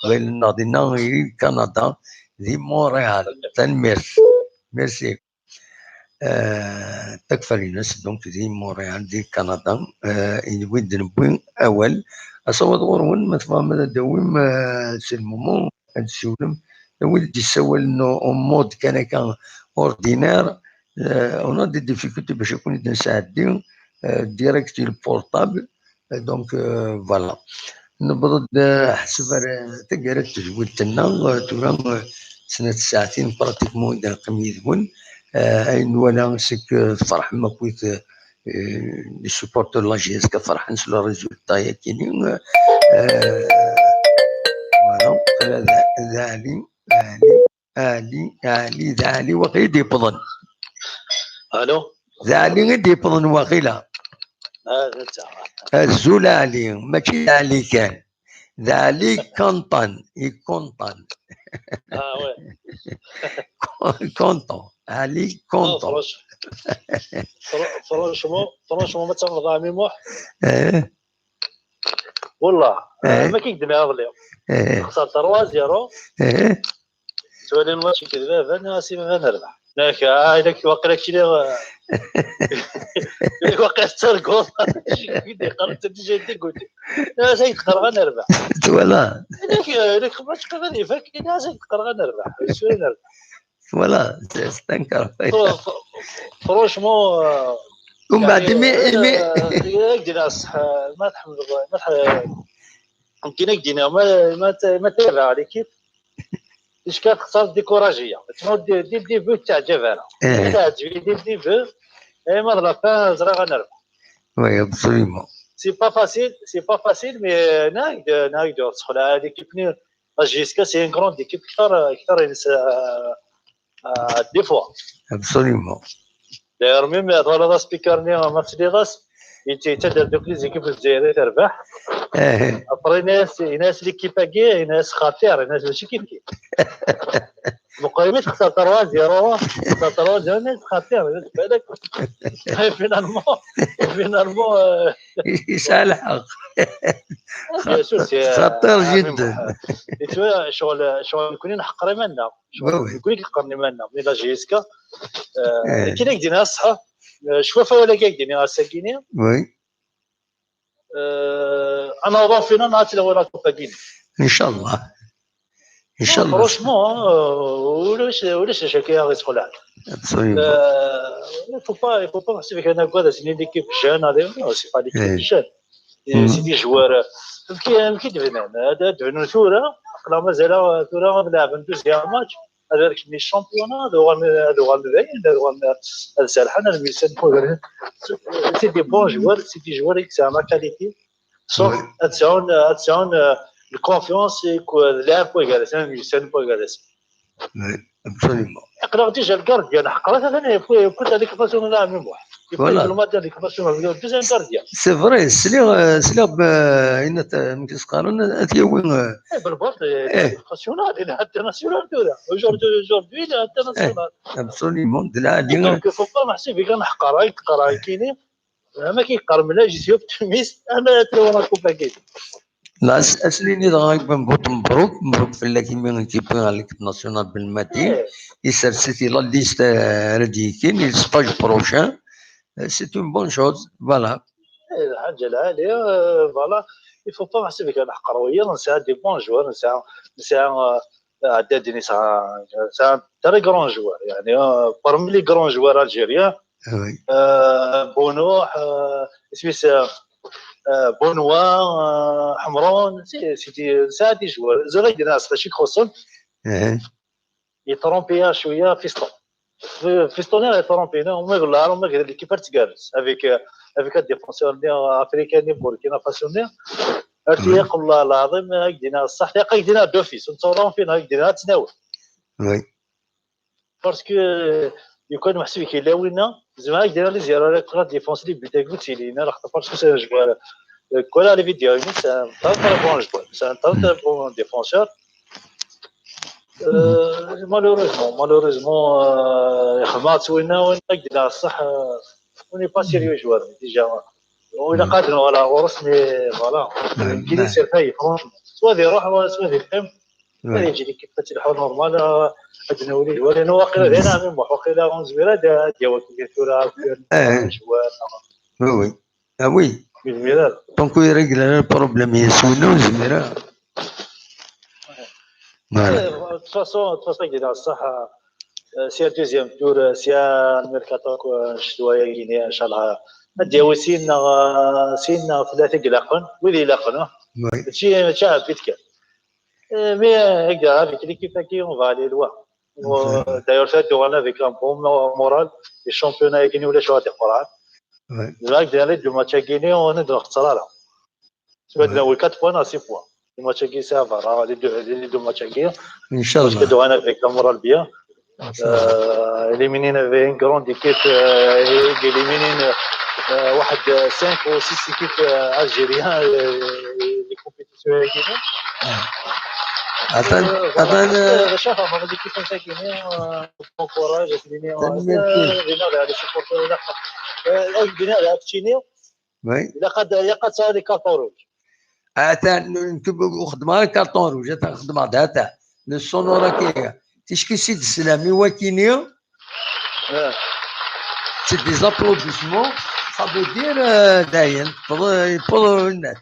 قبيل الناضينا كندا دي مونريال. تنميرت. ميرسي. آه، تكفى ليناس دونك دي مونريال دي كندا. آه، إن ويد نبوي أول أصوات غورون ما تفهم هذا داوي ما سي المومون هاد السولم. ويد دي سوال نو أون مود كان كان أوردينير. آه، أون دي ديفيكولتي باش يكون يدنا ساعدين. آه، ديريكت البورطابل. دونك فوالا. نبض حسب تقرا التجويد تنا تما سنة ساعتين براتيكمون دا قمي دون. اين ولا سك فرح ما كويت. لي سوبورتور لا جي اس كفرحان سو لو ريزولتا يا كيني. فوالا. ذا علي، علي، علي، علي، ذا علي وقيد يبضن. Allô? D Ɛli i d-yewwḍen waqila. Ah, d netta. Azul a Ɛli, mačči d Ɛli kan. D Ɛli Kanṭan, i Kanṭan. Ah, ouais. Kanṭan, Ɛli Kanṭan. Franchement, franchement, ma ttamneḍ a ɛemmi Muḥ. Eh. Wallah, eh, ma k-id-nniɣ iḍelli. Eh. Xser trois zéro. Eh. Ttwalin match-ik d baba, nniɣ-as i baba nerbeḥ. Nek, ah, ilak waqila keččini, ilak waqila tettarguḍ. Yeqqar-d déjà dégoûté. Nniɣ-as ay d-qqareɣ ad nerbeḥ. Twala. Ilak, ilak match qrib ad ifak, nniɣ-as ay d-qqareɣ ad nerbeḥ. Ur nerbeḥ. Voilà, c'est un carpe. Franchement, euh, ومن بعد يعني، imi, imi, euh, يقدر يصح، ما تحمد الله، ما تح-، يمكن يقدر، ما، ما ت-، ما تابع l'équipe. اش كان خسر découragé. تسمى دي، دي، دي بوت تاع جبانة. إيه. تعجبني دي، دي بوت. Et à la fin زرا غنربح. Oui, absolument. C'est pas facile, c'est pas facile, mais ناقد، ناقد تدخل على l'équipe ني. La J S K, c'est une grande équipe, كثر، كثر ينسى، آه، آه، des fois. Absolument. D'ailleurs, même هذا هو speaker ني ما تسليغاس، يتدر دوك les équipes الجزائرية تربح. إيه. Après ناس، ناس l'équipe هاكي، ناس خطير، ناس ماشي كيف كيف. مقيمين خسر trois zéro، خسر trois zéro، ناس خطير، بالك. Finalement، finalement، آه، يسعى الحق. Bien sûr, c'est خطير جدا. شغل، شغل نكون نحقر مالنا. Oui, oui. نكون نحقر مالنا. من la J S K. آه، إيه. كي نقدر نصحى، آه، شوف ولا كي نقدر نصحى كيني. Oui. آه، انا اظن فينا ناتي لو لا كوبا كيني. ان شاء الله. ان شاء الله. Franchement، آه، ولاش، ولاش شكاية غير تقول عاد. Absolument. آه، il faut pas، il faut pas نحسب كان هكا سي l'équipe jeune، هذه، non, c'est pas l'équipe jeune. C'est des joueurs، كي، كي تبنان، هذا تبنوا ثورة، لا مازال ثورة نلعب deuxième match. هذاك les championnats، هذا هو، هذا هو باين، هذا هو، هذا سالحان، هذا ميسان. C'est des bons joueurs، c'est des joueurs avec la qualité. Sauf هاد ساون، هاد ساون، آه، الكونفيونس يكون لاعب كويس، ميسان كويس. Oui, absolument. اقرا déjà le gardien، حقرات ثاني كنت هذيك فاسون لا ميم واحد. Voilà. Le match هذيك فاسون، le deuxième gardien. C'est vrai, سليغ، سليغ ب-، إن ت-، مكيس قانون، أتيوي، آه. إيه، بالباط، إيه. International، international. Aujourd'hui، aujourd'hui، international. Absolument. De là, il faut pas نحسب كان حقرا، يقرا كيني. ما كيقرا ملاش، je suis optimiste. انا تلونا كوبا كيت. لا، اس-، اسليني دغا يبان بوت مبروك، مبروك في الله كيما نتيبي على l'équipe nationale بالماتي. إيه. يسرسيتي la liste، آه، رديكين، stage prochain. آه، c'est une bonne chose. Voilà. إيه، الحاجة العالية، آه، voilà. Il faut pas نحسب كان حقروية، نسعى des bons joueurs، نسعى، نسعى، آه، عداد نسعى، c'est un très grand joueur، يعني، آه، parmi les grands joueurs algériens. Oui. آه، بونوح، آه، اسميس، آه، آه، بونوا، آه، حمرون، c'est، c'est des، c'est des joueurs. زريد ناس، فاش يخصهم. إيه. يترومبيا شوية فيستون. في، فيستون يترومبينا، وما يقول لها، وما يقول لك كيف تقارس. Avec، avec un défenseur africain، بوركينا فاسو. أرتي يقول الله العظيم، هاك دينا الصح، هاك دينا دوفيس، نتصورون فين، هاك دينا تناول. Oui. Parce que يكون محسوب كي لا وينا، زعما هاك دينا لي زيرو، لا كرا ديفونس لي بيتا كوت سي لينا، لا خطا parce que c'est un joueur. كولا لي فيديو، c'est un très très bon joueur، c'est un très très bon défenseur. Euh, malheureusement، malheureusement، euh، خمات وينا، وين هاك دينا الصح، euh، on n'est pas sérieux joueur déjà. وإلا قادر ولا غرس، mais voilà. يمكن يصير فيه، franchement. سوا ذي يروح، سوا ذي يقيم. هذه يجي لك كيف تلحو normal، آه، أجنولي. ولكن واقيلا هنا من بحر، واقيلا غنزويرة دا، دا وكي كثورة، آه. شوال. Oui, oui. Ah oui. من ميلاد. Donc, il règle le problème, il est sous nous, زميرة. Voilà. De toute façon، de toute façon، كده الصح، آه، c'est un deuxième tour، آه، c'est un mercato، آه، شتوية يجيني إن شاء الله. هدي هو سينا، آه، سينا ثلاثة قلاقن، وذي لاقن، آه. Oui. ماشي، ماشي عبيد كان. آه، mais هكذا، avec l'équipe هاكي، on va aller loin. D'ailleurs، ça, on a avec un bon mo-، moral. Les championnats هاكي ولا شو هادي قرعة. Oui. Là, il y a les deux matchs هاكي، on est dans le سويد الاول quatre points، six points. الماتش هاكي ça va، راه les deux، les deux matchs هاكي. ان شاء الله. Parce que on a avec un moral bien. آه، éliminé une grande équipe، آه، éliminé، آه، واحد cinq ou six équipes، آه، algériens، آه، les compétitions هذه. عطان آه، voilà. عطان آه، شوف، هما هذيك كيف مساكين، آه، bon courage، éliminé، تنميرتي. آه، بناء على les supporters، آه، بناء على تشينيو، وي الا قد يقص هذه carton rouge. عطان نكتب وخدمه carton rouge، عطان خدمه داتا للسونورا كي تشكي سيد السلامي وكينيا آه. c'est des applaudissements، ça veut dire آه، داين يفضل الناس.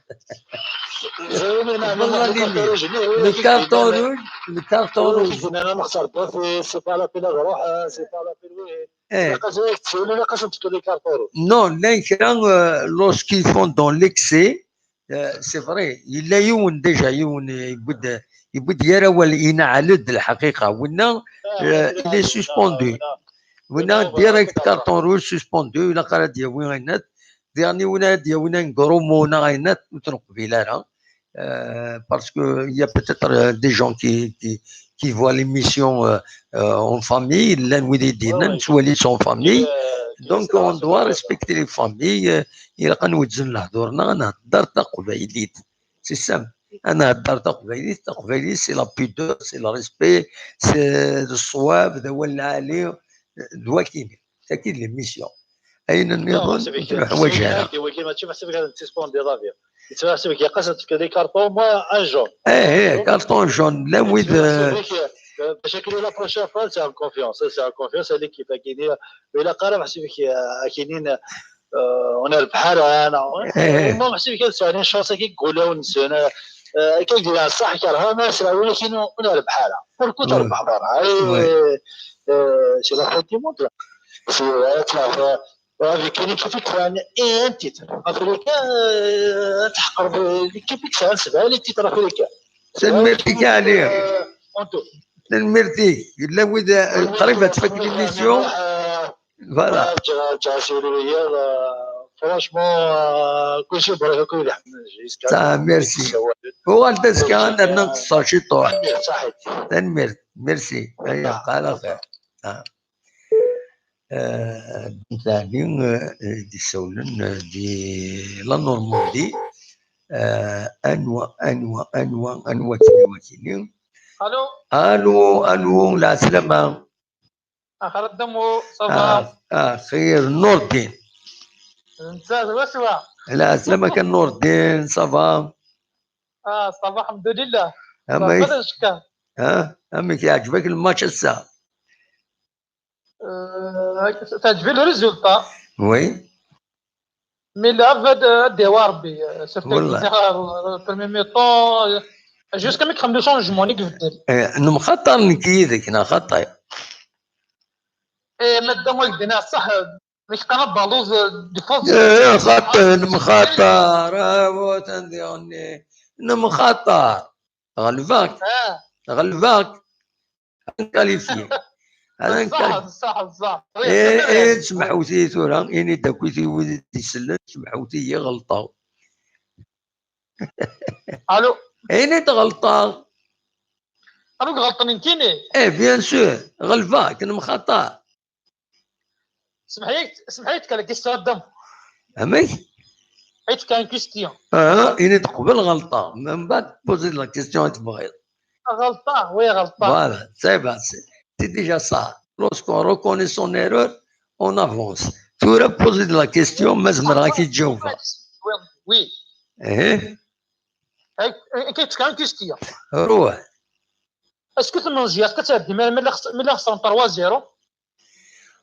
زعما أنا والله نعمل ديني. carton rouge، لا، Le لا، carton لا. rouge، le carton rouge. انا ما خسرت في، c'est pas la peine نروح، c'est pas la peine، وي. ايه قاس تسولني، قاس تقول لي carton rouge. Non, لا كرا آه، lorsqu'ils font dans l'excès، آه، c'est vrai، يلا يون déjà يون يبد يبد يرى ولينا على الحقيقه ولا آه، il est suspendu. ولا direct carton rouge، suspendu، ولا قرا دياوي غينات ديرني ولا دياوي غرومونا غينات وتنقبيل راه. Euh, parce que il y a peut-être euh, des gens qui, qui, qui voient l'émission euh, euh, en famille, لان وليدينا Ouais, ouais. نتولي en famille, Euh, donc c'est on la doit semaine. Respecter les familles. آه، إلا كان وزن لهدورنا نهضر تقبايليت، c'est simple. انا هضر تقبايليت، تقبايليت c'est la pudeur, c'est le respect, c'est الصواب، ذا هو العالي، ذوكيني. اكيد l'émission اين Non, النظام c'est vrai que تروح وجهها. c'est vrai que ماشي محسوب كان تسبوندي لافيا. يتحسب لك يا قاسم تكري carton moins un jaune. ايه ايه carton jaune لا ويد C'est vrai que, euh, باش يكونوا la prochaine fois c'est en confiance, c'est en confiance à l'équipe كاينين. ولا قرا محسوب لك كاينين ونربح انا. إيه. ما محسوب لك ثاني chance كي يقول له نسينا. كيدير الصح كرهها ما سرا، ولكن ونربح انا. Pourquoi تربح برا؟ Ouais. C'est la fin du monde. C'est vrai, tu vois. Avec une équipe qui gagne un titre africain, تحقر l'équipe qui gagne سبعة les titres africains. تنميرتي كاع عليه. En tout. تنميرتي لا ويد قريبه تفك l'émission. Voilà. Franchement كلشي بركه كل. صح merci. هو انت سكان انا نقصر شي طوح. صحيح. تنميرت merci. هيا على خير. آه. آه، ثاني آه، دي سولن آه، دي لا نورماندي. آه، انوا انوا انوا انوا تنوا كيني. الو. الو الو العسلامه. اخر الدمو صافا. آه، آه خير نور الدين. انت واسوا. العسلامه كان نور الدين صافا. اه صافا الحمد لله. امك صافا شكا. ها امك يعجبك الماتش الساعه. آه، تعجبني le résultat. وي. Mais là غادي يديها ربي. والله. Le premier mi-temps jusqu'à ما يخدم le changement اللي يبدل. إيه، نمخطر نكيدك نخطر. ايه مادام ولدنا صح. مش كان بالوز ديفونس. إيه، خاطر نمخطر آه، وتنديرني. نمخطر. غلبك. اه. غلبك. كاليفي. انا صح صح صح. ايه ايه سمحوتي ثورة، اني داكويتي ولدي يسلم سمحوتي هي غلطة. الو. اني تغلطة. انا غلطني كيني. ايه bien sûr غلبة كان مخطا. سمحيت سمحيت كان كيستخدم. فهمت؟ حيت كان كيستيون. اه اني تقبل غلطة من بعد بوزي la question تبغي. غلطة وي غلطة. Voilà c'est bon c'est déjà ça. Lorsqu'on reconnaît son erreur, on avance. Tu reposes la question, mais je me raquis de Oui. ايه. كيت كان كيستيون. روح. اسكو تنوزيات كتعدي ملي ملي خسرنا trois zéro؟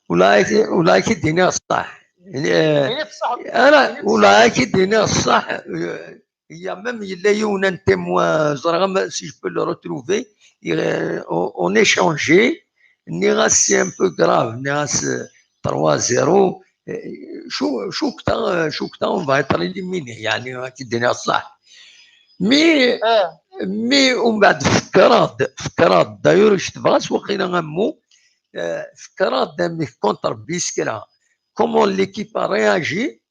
ولا كي ولا كي ديني الصح. يعني، آه، يعني بصح. انا ولا كي ديني الصح. آه، هي même il y a eu un témoin زرغم si je peux le retrouver. آه، on échangeait. نيغاس c'est un peu grave نيغاس trois zéro. آه، شو شو كتا شو كتا on va être éliminé يعني كي ديني الصح. Mais اه. Mais ومن بعد فكرات فكرات d'ailleurs شفت بغاس وقيلا غمو. آه، فكرات دامي contre Biskra. Comment l'équipe a réagi.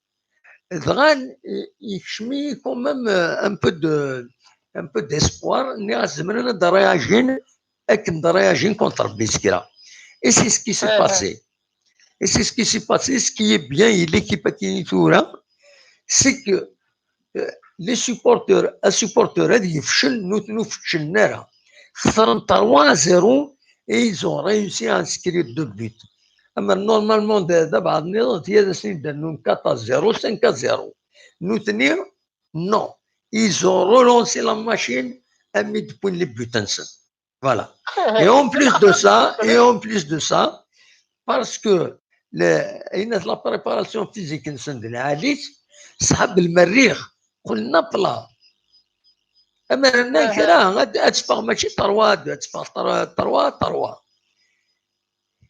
دغان يكشمي quand même un peu de un peu d'espoir نيغاس زمرنا دا réagir. اكن دا réagir contre Biskra. Et c'est ce qui s'est passé. Et c'est ce qui s'est passé. Ce qui est bien, il équipe qui est là, c'est que euh, les supporters, un supporter, ad yefcel, nutni ur feclen ara. Xesren trois à zéro et ils ont réussi à inscrire deux buts. Ama normalement, d- d abɛaḍ nniḍen, tiyaḍ asen-d-rnun quatre à zéro, cinq à zéro. Nutni, non. Ils ont relancé la machine, armi d-wwin les buts-nsen. Voilà. Et en plus de ça, et en plus de ça, parce que le, la préparation physique-nsen d lɛali-tt, ṣṣḥab lmerrix, qqlen à plat. Ama rnan kra, ad, ad teffeɣ mačči trois deux, ad teffeɣ trois trois.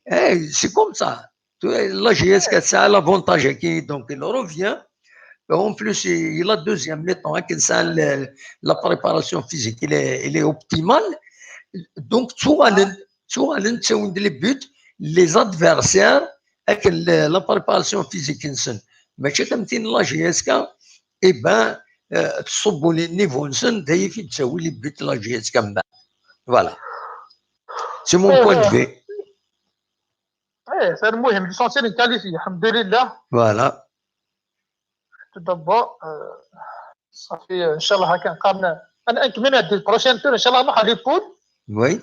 Eh, c'est comme ça. Tura, la J S K tesɛa l'avantage-agi, donc il revient. En plus, il a deuxième mi-temps, hein, que ça, le- la préparation physique, elle est, elle est optimale. Donc, ttuɣalen, ttuɣalen, ttawin-d les buts, les adversaires, avec le- la préparation physique-nsen. Mačči comme tin la J S K, eh ben, euh, tṣubbu les niveaux-nsen, d aya i d-tettawi les buts la J S K. Voilà. C'est mon point de vue. ايه، c'est المهم، l'essentiel نكاليفي، الحمد لله. Voilà. Tout d'abord, euh, صافي، ان شاء الله هكا نقارن. انا نكمل هاد le prochain tour، ان شاء الله نروح على les poules. Oui.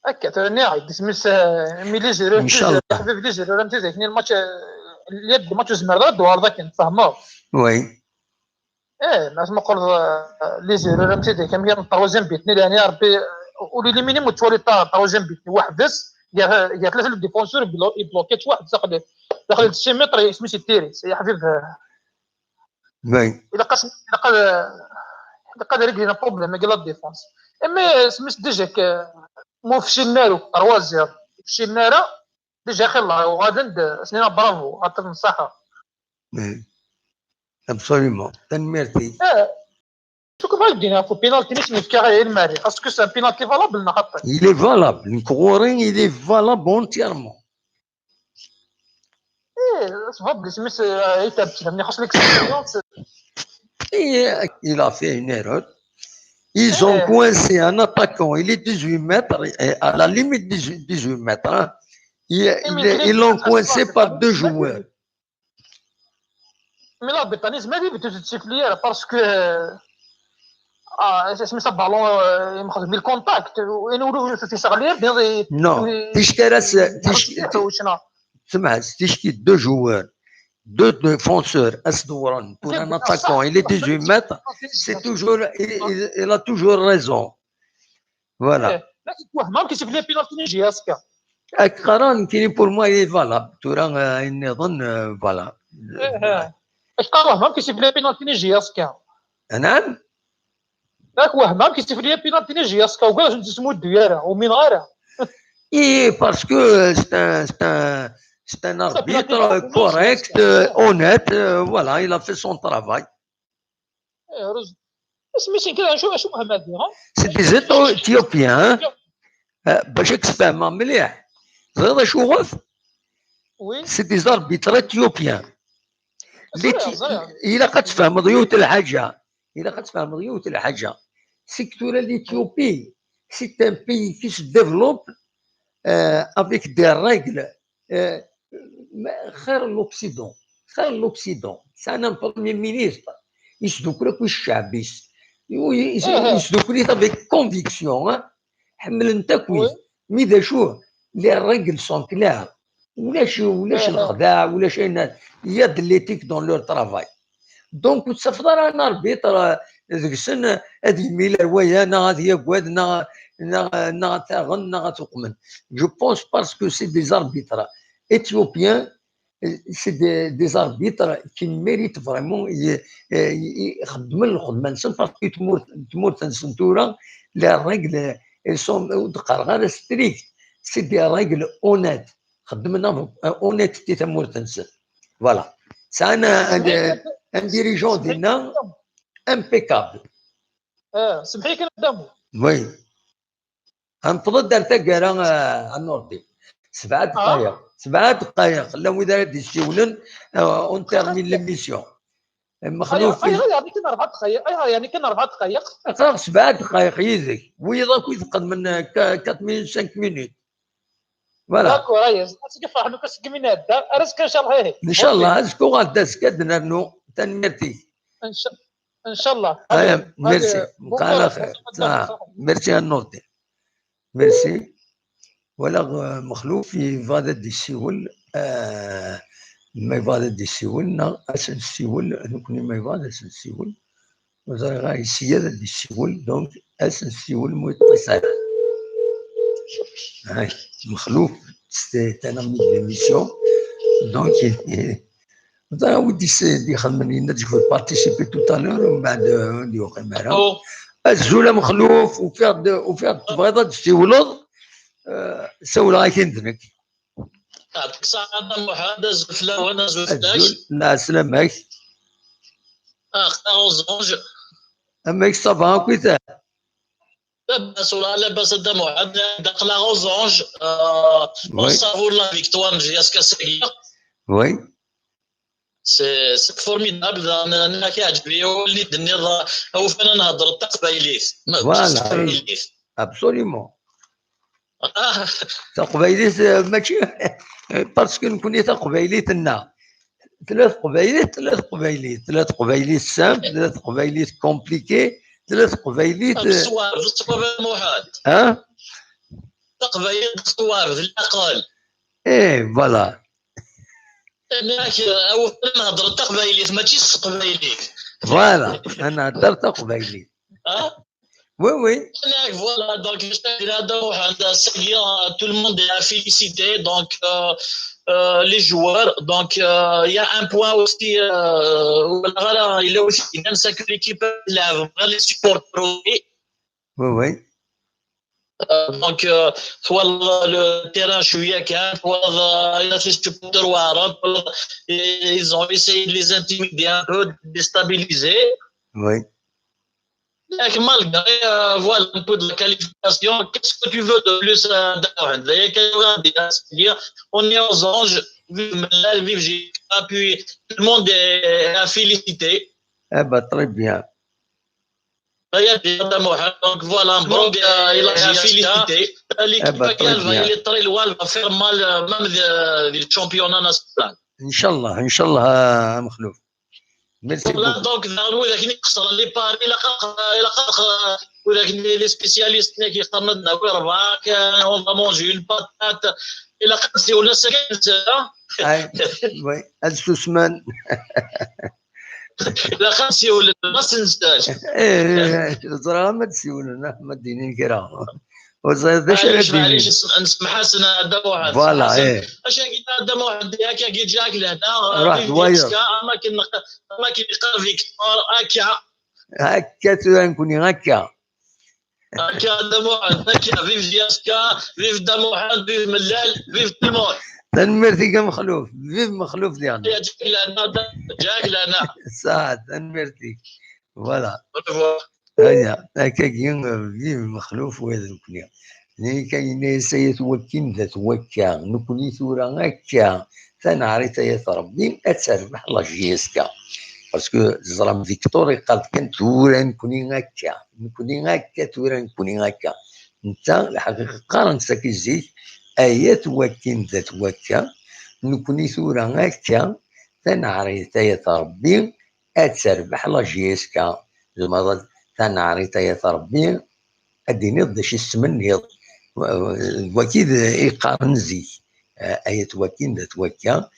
هكا ترى نعيد سميس، آه، مي les erreurs إن شاء الله. حبيب les erreurs، انت زيك الماتش، آه، اليد ماتش زمر هذا الدوار ذاك، فهمه؟ Oui. ايه، الناس ما قلت، آه، les erreurs انت زيك كم كان troisième but ني، يعني يا ربي، آه، ولي لي مينيموم تولي troisième but واحد بس، يا يا ثلاثه les défenseurs يبلوكيت واحد داخل، داخل six mètres، سميس التيري يا حبيب، آه، Oui. الا قاس الا قاد الا قاد ريغلي ان بروبليم كي la défense. اما سميت déjà ك مو فشلنا له trois zéro، فشلنا راه déjà خير الله وغادي ند سنينا، bravo، عطيك الصحه. Oui. Absolument. تنميرتي. اه، شو كيف غادي ندير؟ كو بينالتي نيش نفكر غير الماري، est-ce que c'est un penalty valable ولا خطا؟ Il est valable. Nkuwari, il est valable entièrement. ايه، c'est valable، سميت، آه، هي تابت، ملي خاص l'expérience. Et il a fait une erreur. Ils ont coincé un attaquant, il est dix-huit mètres, et à la limite dix-huit, dix-huit mètres, hein. Ils, ils- ils l'ont coincé par deux joueurs. Mais l'arbitre تاني زعما ما يبدوش التسيفليير parce que اه، اسمي ça ballon، آه، يمخذ من الكونتاكت وين ولو في صغلير بيض. Non, تيشكي راس تيشكي سمع، تيشكي deux joueurs, deux défenseurs, اسدوران, pour un attaquant, il est dix-huit mètres, c'est toujours, il, il- il a toujours raison. Voilà. لا، كيتوهم، ما كيسيفلي بينالتي ني جي اس كا. اكران كيني pour moi il est valable. ترى آه، نظن آه، voilà. اش قالوه، ما كيسيفلي بينالتي ني جي اس كا. نعم. ياك واه، ما كيسيفلي بينالتي ني جي اس كا، وكاع نسمو الديارة ومين غيرها. Et parce que c'est un, c'est un, c'est un arbitre correct, euh, honnête, euh, voilà, il a fait son travail. إيه، رز. سميتي كذا، شو شو مهم هادي، ها؟ C'est des Éthio- Éthiopiens, hein. آه، باش راك تفهم مليح. زيد شو غف؟ Oui. C'est des arbitres éthiopiens. زريع، زريع. إلا قد تفهم ضيوت الحاجة، إلا قد تفهم ضيوت الحاجة. C'est que tura l'Éthiopie, c'est un pays qui se développe euh, avec des règles, euh, خير l'Occident, خير l'Occident. C'est un premier ministre. يسدوكل أكو الشعب يس-، يسدوكل avec conviction, hein. حملن تاكويز. Mais d acu, les règles sont claires. ولاش ولاش الخداع ولاش أين، il y a de l'éthique dans leur travail. Donc ur tafeḍ ara un arbitre deg-sen ad yemil ar waya neɣ ad yagad neɣ neɣ neɣ ad taɣen neɣ ad tuqmen. Je pense parce que c'est des arbitres éthiopiens, c'est des, des arbitres qui méritent vraiment, xeddmen lxedma-nsen parce que tmurt-nsen tura, les règles, elles sont, ur d-qqareɣ ara strictes, c'est des règles honnêtes. Xeddmen honnêteté tamurt-nsen. Voilà. C'est un, un, un dirigeant dinna impeccable. اه، سمحي كان قدامه. Oui. غنفضل دار تاكارا، آه، النوردي. سبعة دقائق، سبعة دقائق، لا وين راه يسيولن، آه، on termine l'émission. Mexluf. Ayɣer, ayɣer يعني كان أربع دقايق؟ Ayɣer يعني كان أربع دقايق؟ Aql-aɣ sebɛa dqayeq yid-k. Wiyaḍ akk i teqqen من quatre minutes, cinq minutes. Voilà. D'accord, aya. Asegmi ferḥen akk asegmi n ɛedda. Ar azekka, inchallah. إن شاء الله, azekka uɣal-d azekka ad nernu. Tanemmirt-ik. إن شاء الله. Aya, merci. Merci. Merci à Nourdine. Merci. Walaɣ, euh, Mexluf yebɣa ad d-yessiwel, euh, ma yebɣa ad d-yessiwel, neɣ ad s-nessiwel, nekkni ma yebɣa ad s-nessiwel. Ur ẓriɣ ara, yessya ad d-yessiwel, donc ad s-nessiwel ma yeṭṭis ara. Ay, Mexluf, c'est un ami de l'émission. Donc, ur ẓriɣ wi d-ixedmen, yenna-d, je veux participer tout à l'heure, mbeɛd, euh, ur d-yuqim ara. Azul a Mexluf, ufiɣ-d, ufiɣ-d tebɣiḍ ad d-tessiwleḍ, euh, sawleɣ-ak-in d nekk. Yeɛṭik ṣṣeḥḥa a Muḥend, azul fell-awen, azul fell-ak. Azul, lɛeslama-k. Aql-aɣ aux anges. Amek, ça va akkit? Labas, والله لاباس a Dda Muḥend, aql-aɣ aux anges, euh, on savoure la victoire n J S K ass-agi. Oui. C'est, c'est formidable, أنا, أنا كيعجبني ولي دني ذا، أو فانا نهضر التقبايليت. Voilà, absolument. Taqbaylit, euh, mačči, parce que nekkni taqbaylit-nneɣ. Tella taqbaylit, tella taqbaylit, tella taqbaylit simple, tella taqbaylit compliquée, tella taqbaylit, euh, d ṣṣwab, d ṣṣwab a Muḥend. Hein? Taqbaylit d ṣṣwab, d laqel. Eh, voilà. Nekk, euh, awal nehder taqbaylit, mačči s teqbaylit. Voilà, ad nehder taqbaylit. Ah? Oui, oui. Voilà, donc, je suis là, donc, euh, c'est bien, euh, tout le monde est à féliciter, donc, euh, euh, les joueurs. Donc, euh, il y a un point aussi, euh, où là, il est aussi, c'est que l'équipe, les supporters aussi. Oui, oui. Euh, donc, euh, voilà, le terrain, je suis à quatre, voilà, les supporters, et ils ont essayé de les intimider un peu, de les déstabiliser. Oui. Donc, malgré, euh, voilà, un peu de la qualification, qu'est-ce que tu veux de plus, euh, Daouhand ? C'est-à-dire, on est aux anges, vive Melal, vive J K, puis tout le monde est à féliciter. Eh ben, très bien. Donc voilà, مبروك, euh, il a félicité. L'équipe, elle va, elle est très loin, elle va faire mal, euh, même de, du championnat national. إن شاء الله, إن شاء الله, a Mexluf. Merci beaucoup. Donc, daɣen widak i ixesren les paris, ilaq, ilaq, widak les spécialistes-nni i ixeddmen ad nawi rebɛa, on va manger une patate. Ilaq ad nsiwel ass-agi, ah, oui, ad susmen. Ilaq ad siwlen, ma s-nsal. Eh, ẓriɣ ma d-siwlen, ma d-inin kra. Ur ẓriɣ d acu ara d-inin. Nsemḥasen a Dda Muḥend. Voilà, eh. Acu-agi a Dda Muḥend, akka-agi ǧǧiɣ-ak lehna, ruḥ d wayeḍ. Am akken, am akken yeqqar Victor, akka. Akka tura nekkni, akka. Akka, Dda Muḥend, akka, vive J S K, vive Dda Muḥend, vive Mellal, vive tout le monde. Tanemmirt-ik a Mexluf, vive Mexluf diɣen. Ǧǧiɣ-ak lehna, ǧǧiɣ-ak lehna. Saɛd, tanemmirt-ik. Voilà. Au revoir. Aya, akkagi, vive Mexluf, wa d nekkni. Nekk yenna-yas ay at wakkin d at wakka, nekkni tura akka. Taneɛrit ay at Rebbi ad terbeḥ la J S K. Parce que teẓram Victor yeqqar-d kan tura nekkni akka, nekkni akka, tura nekkni akka. Netta, lḥaqiqa, qqaren-tt akka zik, ay at wakkin d at wakka, nekkni tura akka, taneɛrit ay at Rebbi ad terbeḥ la J S K. Tzemreḍ ad, taneɛrit ay at Rebbi, ad d-tiniḍ d acu i tettmenniḍ. Wagi d i qqaren zik, eh, ay at wakkin d at wakka,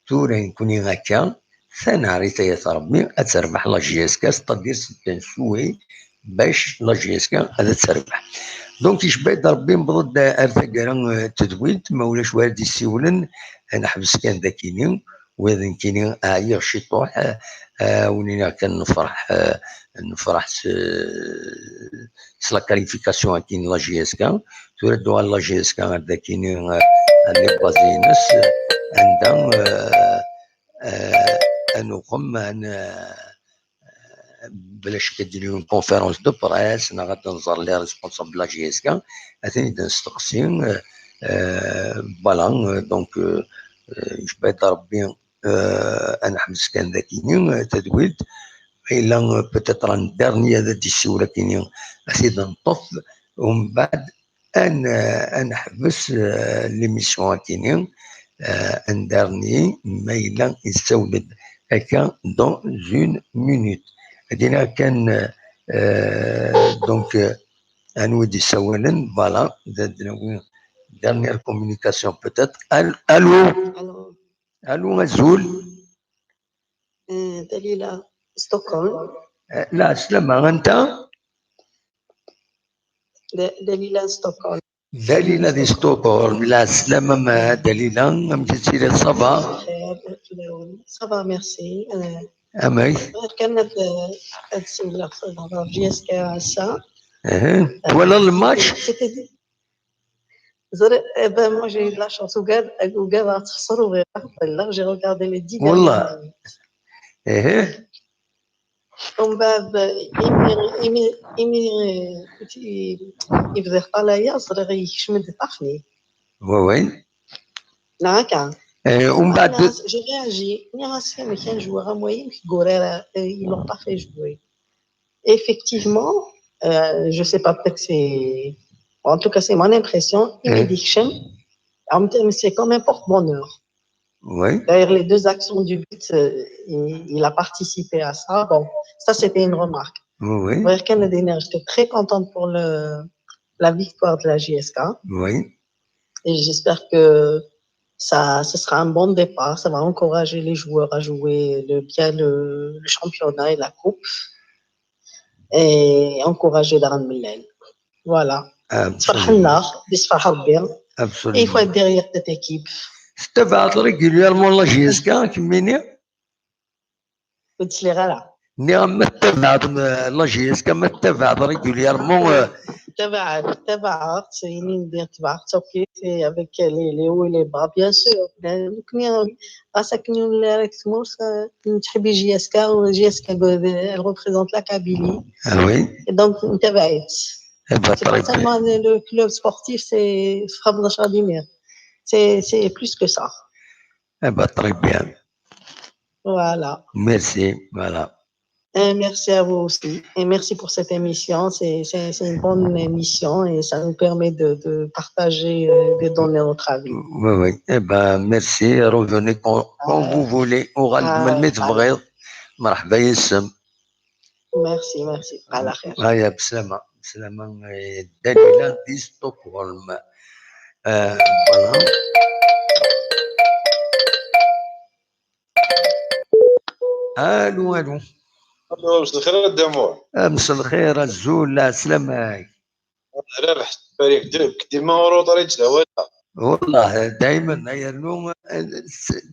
tura nekkni akka, taneɛrit ay at Rebbi ad terbeḥ la J S K, c'est-à-dire c'est un souhait bac la J S K ad terbeḥ. Donc, icebba-d Rebbi, newweḍ-d ar taggara, eh, n tedwilt, ma ulac wara d-yessiwlen, ad neḥbes kan dakini. Wa d nekkini, ɛyiɣ ciṭuḥ, eh, eh, wen-iniɣ kan nefreḥ, eh, nefreḥ s, s la qualification akkin n la J S K. Tura ad d-tuɣal la J S K ar dakini, eh, ar les bases-ines, eh, anda, eh, eh, ad nuɣem, ad n-, eh, bla ccek ad d-yili une conférence de presse, neɣ ad nẓer les responsables de la J S K, ad ten-id-nesteqsi, eh, eh, voilà, eh, donc, eh, eh, icebba-d Rebbi, euh, ad neḥbes kan dakini, euh, tadwilt, ma yella, euh, peut-être un dernier ad d-yessiwel akini, ad t-id-neṭṭef, umbeɛd ad n-, ad neḥbes, euh, l'émission akini, euh, un dernier, ma yella yessawel-d akka dans une minute. Ad iniɣ kan, euh, donc, euh, anwa i d-yessawalen, voilà, d, d, dernière communication peut-être. Al-, allô? Allô? Allô, azul. Euh, Dalila, Stockholm. Euh, la, slama, anta? Da-, Dalila, Stockholm. Dalila di Stockholm. La, slama, ma Dalila, amek i tettiliḍ, ça va? Ça va, merci. Euh, amek? Bɣiɣ kan ad, ad siwleɣ s, j s k ass-a. Eh, twalaḍ le match? C'était, ẓriɣ, eh ben, moi, j'ai eu de la chance. Ugadeɣ, ugadeɣ ad texser, ugadeɣ ad ṭṭleɣ. J'ai regardé les dix dernières minutes. Wallah. Eh. Umbeɛd, imi, imi, imi, eh, i, i bdiɣ ṭṭalayeɣ, ẓriɣ yekcem-d ṭṭaxni. Oui, oui. Neɣ akka? Eh, umbeɛd, j'ai réagi. Nniɣ-as, amek un joueur am wayi, amek yurar, eh, il a pas fait jouer. Effectivement, euh, je sais pas, peut-être c'est, en tout cas, c'est mon impression, il est diction, c'est comme un porte-bonheur. Oui. D'ailleurs, les deux actions du but, euh, il, il a participé à ça. Bon, ça, c'était une remarque. Oui, oui. J'étais très contente pour le, la victoire de la J S K. Oui. Et j'espère que ça, ce sera un bon départ. Ça va encourager les joueurs à jouer le, bien le, le championnat et la coupe. Et encourager Darren Millen. Voilà. Absolument. Il faut être derrière cette équipe. Tettabaɛeḍ régulièrement la J S K, kemmini? Ur d-sliɣ ara. Nniɣ-am ma tettabaɛeḍ, euh, la J S K, ma tettabaɛeḍ régulièrement, euh, ttabaɛeɣ, ttabaɛeɣ, c'est une idée, ttabaɛeɣ, c'est ok, c'est avec les, les hauts et les bas, bien sûr. Mais nekkni, ɣas akken ur nelli ara deg tmurt, euh, nettḥibbi J S K, u J S K, euh, elle représente la Kabylie. Ah oui. Et donc, ntabaɛ-itt. Eh ben, c'est pas seulement le, le club sportif, c'est, c'est, c'est plus que ça. Eh ben, très bien. Voilà. Merci, voilà. Et merci à vous aussi. Et merci pour cette émission. C'est, c'est, c'est une bonne émission et ça nous permet de, de partager, euh, de donner notre avis. Oui, oui. Eh ben, merci. Revenez quand, quand vous voulez. Uɣal-d melmi tebɣiḍ. Merḥba yes-m. Merci, merci. Ala xir. Aya, bslama. Bslama, eh, Dalila di Stockholm. Euh, voilà. Allô, allô. Allô, مساء الخير يا دامور. مساء الخير، azul, lɛeslama-k. Rabeḥ, barik, dima ur uḍri ttdawala. والله دايما يرنو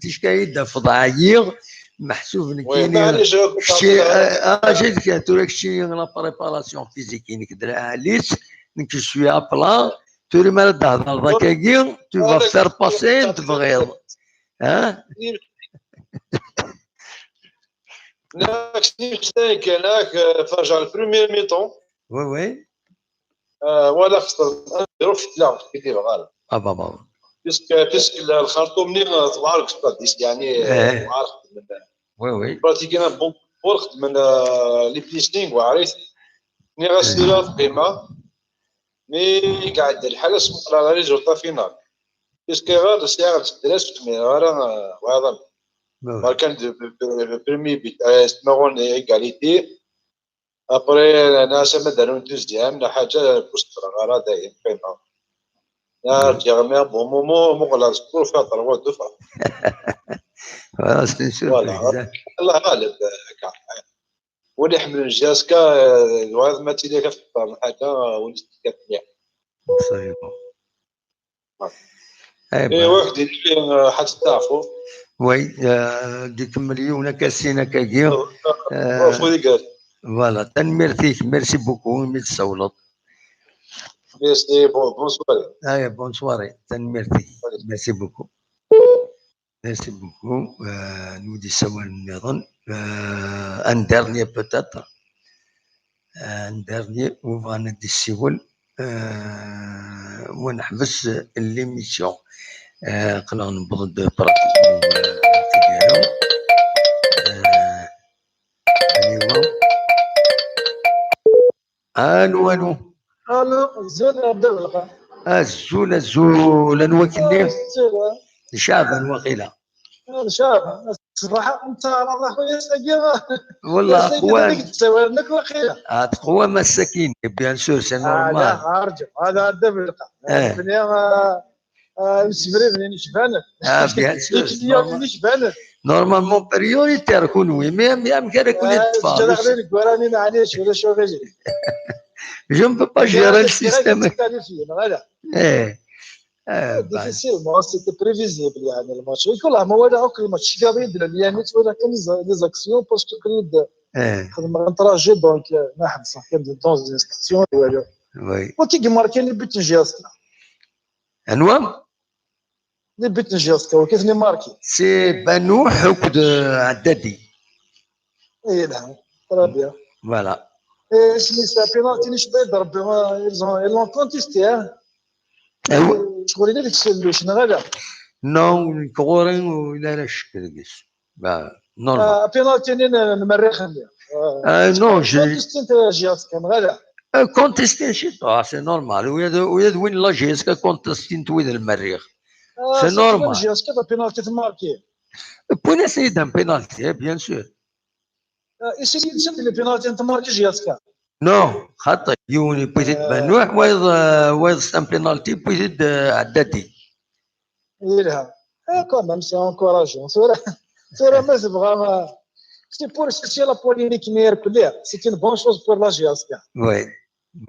تشكايد فضعيغ محسوب نكيني. كشي، آه، آه، جيت كان تورا كشي la préparation physique، إنك درا عليس، نك je suis à plat، توري ما تهضر ذاك كي، tu vas faire passer، أنت بغيض. ها؟ ناك سنين كان، آه، فاجع le premier mi-temps. Oui, oui. آه، ولا خسر، أنا روح في تلاوة، كي دير غالب. آه، بابا. Puisque، puisque الخرطوم ني، آه، ثوار كسبت، يعني، آه، ثوار خدمنا. Oui, oui. Pratiquement، بون، ثوار خدمنا، آه، les pressings وعريت. ني غاسي لا قيمة. مي قاعد الحال اسمه على les résultats finaux. Puisque غير ساعة الدراسة، مي غير، آه، وهذا. Oui. كان ب-، ب-، ب-، premier but، آه، اسمه égalité. Après، ناس ما داروا deuxième، لا حاجة، بوست غارة دايم قيمة. نهار جا غمي، بون مومون، مغلق سكور فيها trois deux. Voilà، c'est sûr. Voilà. الله غالب، هكا. واللي يحمل J S K، آه، الوعد ما تيلي كتختار حاجة، واللي كتبيع. صحيح. إيه، واحد يمكن، آه، حتى تعرفوا. Oui، آه، ديك مليون كاسين هكاكيا. آه، آه، فولي قال. Voilà، تنميرتيك، merci beaucoup، مي تسولط. Merci، bon، bonne soirée. آه، bonne soirée، تنميرتيك. Merci beaucoup. Merci beaucoup. آه، نودي سوال نظن. آه، un dernier peut-être. آه، un dernier، وبغا ندي السيول. آه، ونحبس l'émission. آه، قلنا نبض براتيكمون، آه، تيديرو. Anu, anu. Alo, azul a Dda Belqa. Azul, azul, anwa kenni? Azul. D Caɛban waqila. Caɛban, ṣṣbeḥ, netta ara nruḥ ass-agi. Wallah, Ass-agi qwan. Ad k-d-sawalen akk lxir. Ah, tqwa massakin, bien sûr, c'est Ah, la, normal. arǧu, hada a Dda Belqa. Eh. Nekni, ah, ah, imsefriden-nni icbanen. Ah, bien sûr, c'est Ikliyen-nni normal. Icbanen. Normalement, prioritaire, kunwi. Mais, mais amek ara Ah, ken-id-ṭṭfeɣ? ttjaleɣ d ineggura-nni, maɛlic, ulac uɣilif. Je ne peux pas gérer le système. Qualifié, voilà. Eh. Eh, bah, Difficilement, c'était prévisible, يعني, le match. يقول الله ما ولا أكل الماتش، شي قاعد يدير لي، يعني، تولى كان les actions، parce que كريد eh, خدمة un trajet، donc, آه، ما حد صح، كان dans une station، ولا. oui. وكي ماركي les buts de J S K. Anwa? Les buts de J S K، وكيف les marqué. C'est Banouh akked, euh, Haddadi. اي نعم، très bien. Voilà. إيه، اسمي سا بينالتي، نيش بيضرب، ils ont, ils l'ont contesté، ها. Eh oui. شغل إلا ديك السلوش، نغلا. Non, nek ɣur-i ur yelli ara ccek deg-s. Bah, normal. آه، بينالتي نين المريخ اللي. Ah, non, j'ai كونتستين تاع J S K، نغلا. Euh, contesté ciṭuḥ, c'est normal. Ula d, ula d win n la J S K contestin-t wid n lmerrix. C'est normal. J S K, la pénalité تماركي. Wwin-as-iyi-d un penalty, eh, bien sûr. Isi yid-sen les pénaltys n tmarki J S K. Non, xaṭi. Yiwen yewwi-t-id Banouh, wayeḍ, euh, wayeḍ s un penalty, yewwi-t-id, euh, Haddadi. Yelha. Eh, quand même, c'est encourageant. Tura, tura ma tebɣa, c'est pour, c'est la polémique meilleure player. C'est une bonne chose pour la J S K. Oui,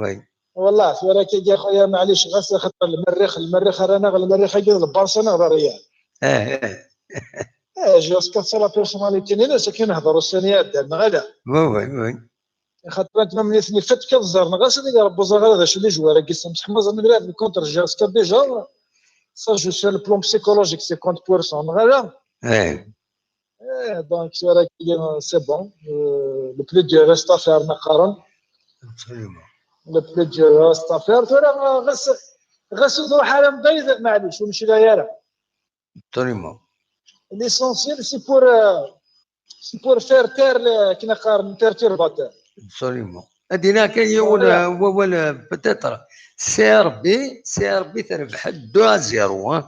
oui. والله tura kagi a خويا معليش، ɣas xaṭer lmerrix, lmerrix ara naɣ lmerrix-agi d lbarsa neɣ d Real. Eh, eh. Eh, J S K c'est la personnalité-nni, akken nehder ussan iɛeddan, neɣ ala? Oui, oui, oui. Xaṭer anta ma nitni fat kad ẓer, neɣ as ad irebbu ẓer ɣer d acu les joueurs-agi samseḥ ma ẓer mi lɛeb contre J S K déjà, ça je suis le plan psychologique cinquante pour cent, neɣ ala? Eh. Eh, donc tura kagi, c'est bon. Euh, le plus dur reste à faire, ma qqaren. Absolument. Le plus dur reste à faire. Tura ɣas, ɣas ur truḥ ara mebɛid, maɛlic, ur necla ara. Absolument. L'essentiel, c'est pour, euh, c'est pour faire taire le, akken qqaren, perturbateur. Absolument. Ad d-iniɣ kan yiwen, Voilà. Euh, wawal, euh, peut-être, C R B, C R B terbeḥ deux à zéro, hein.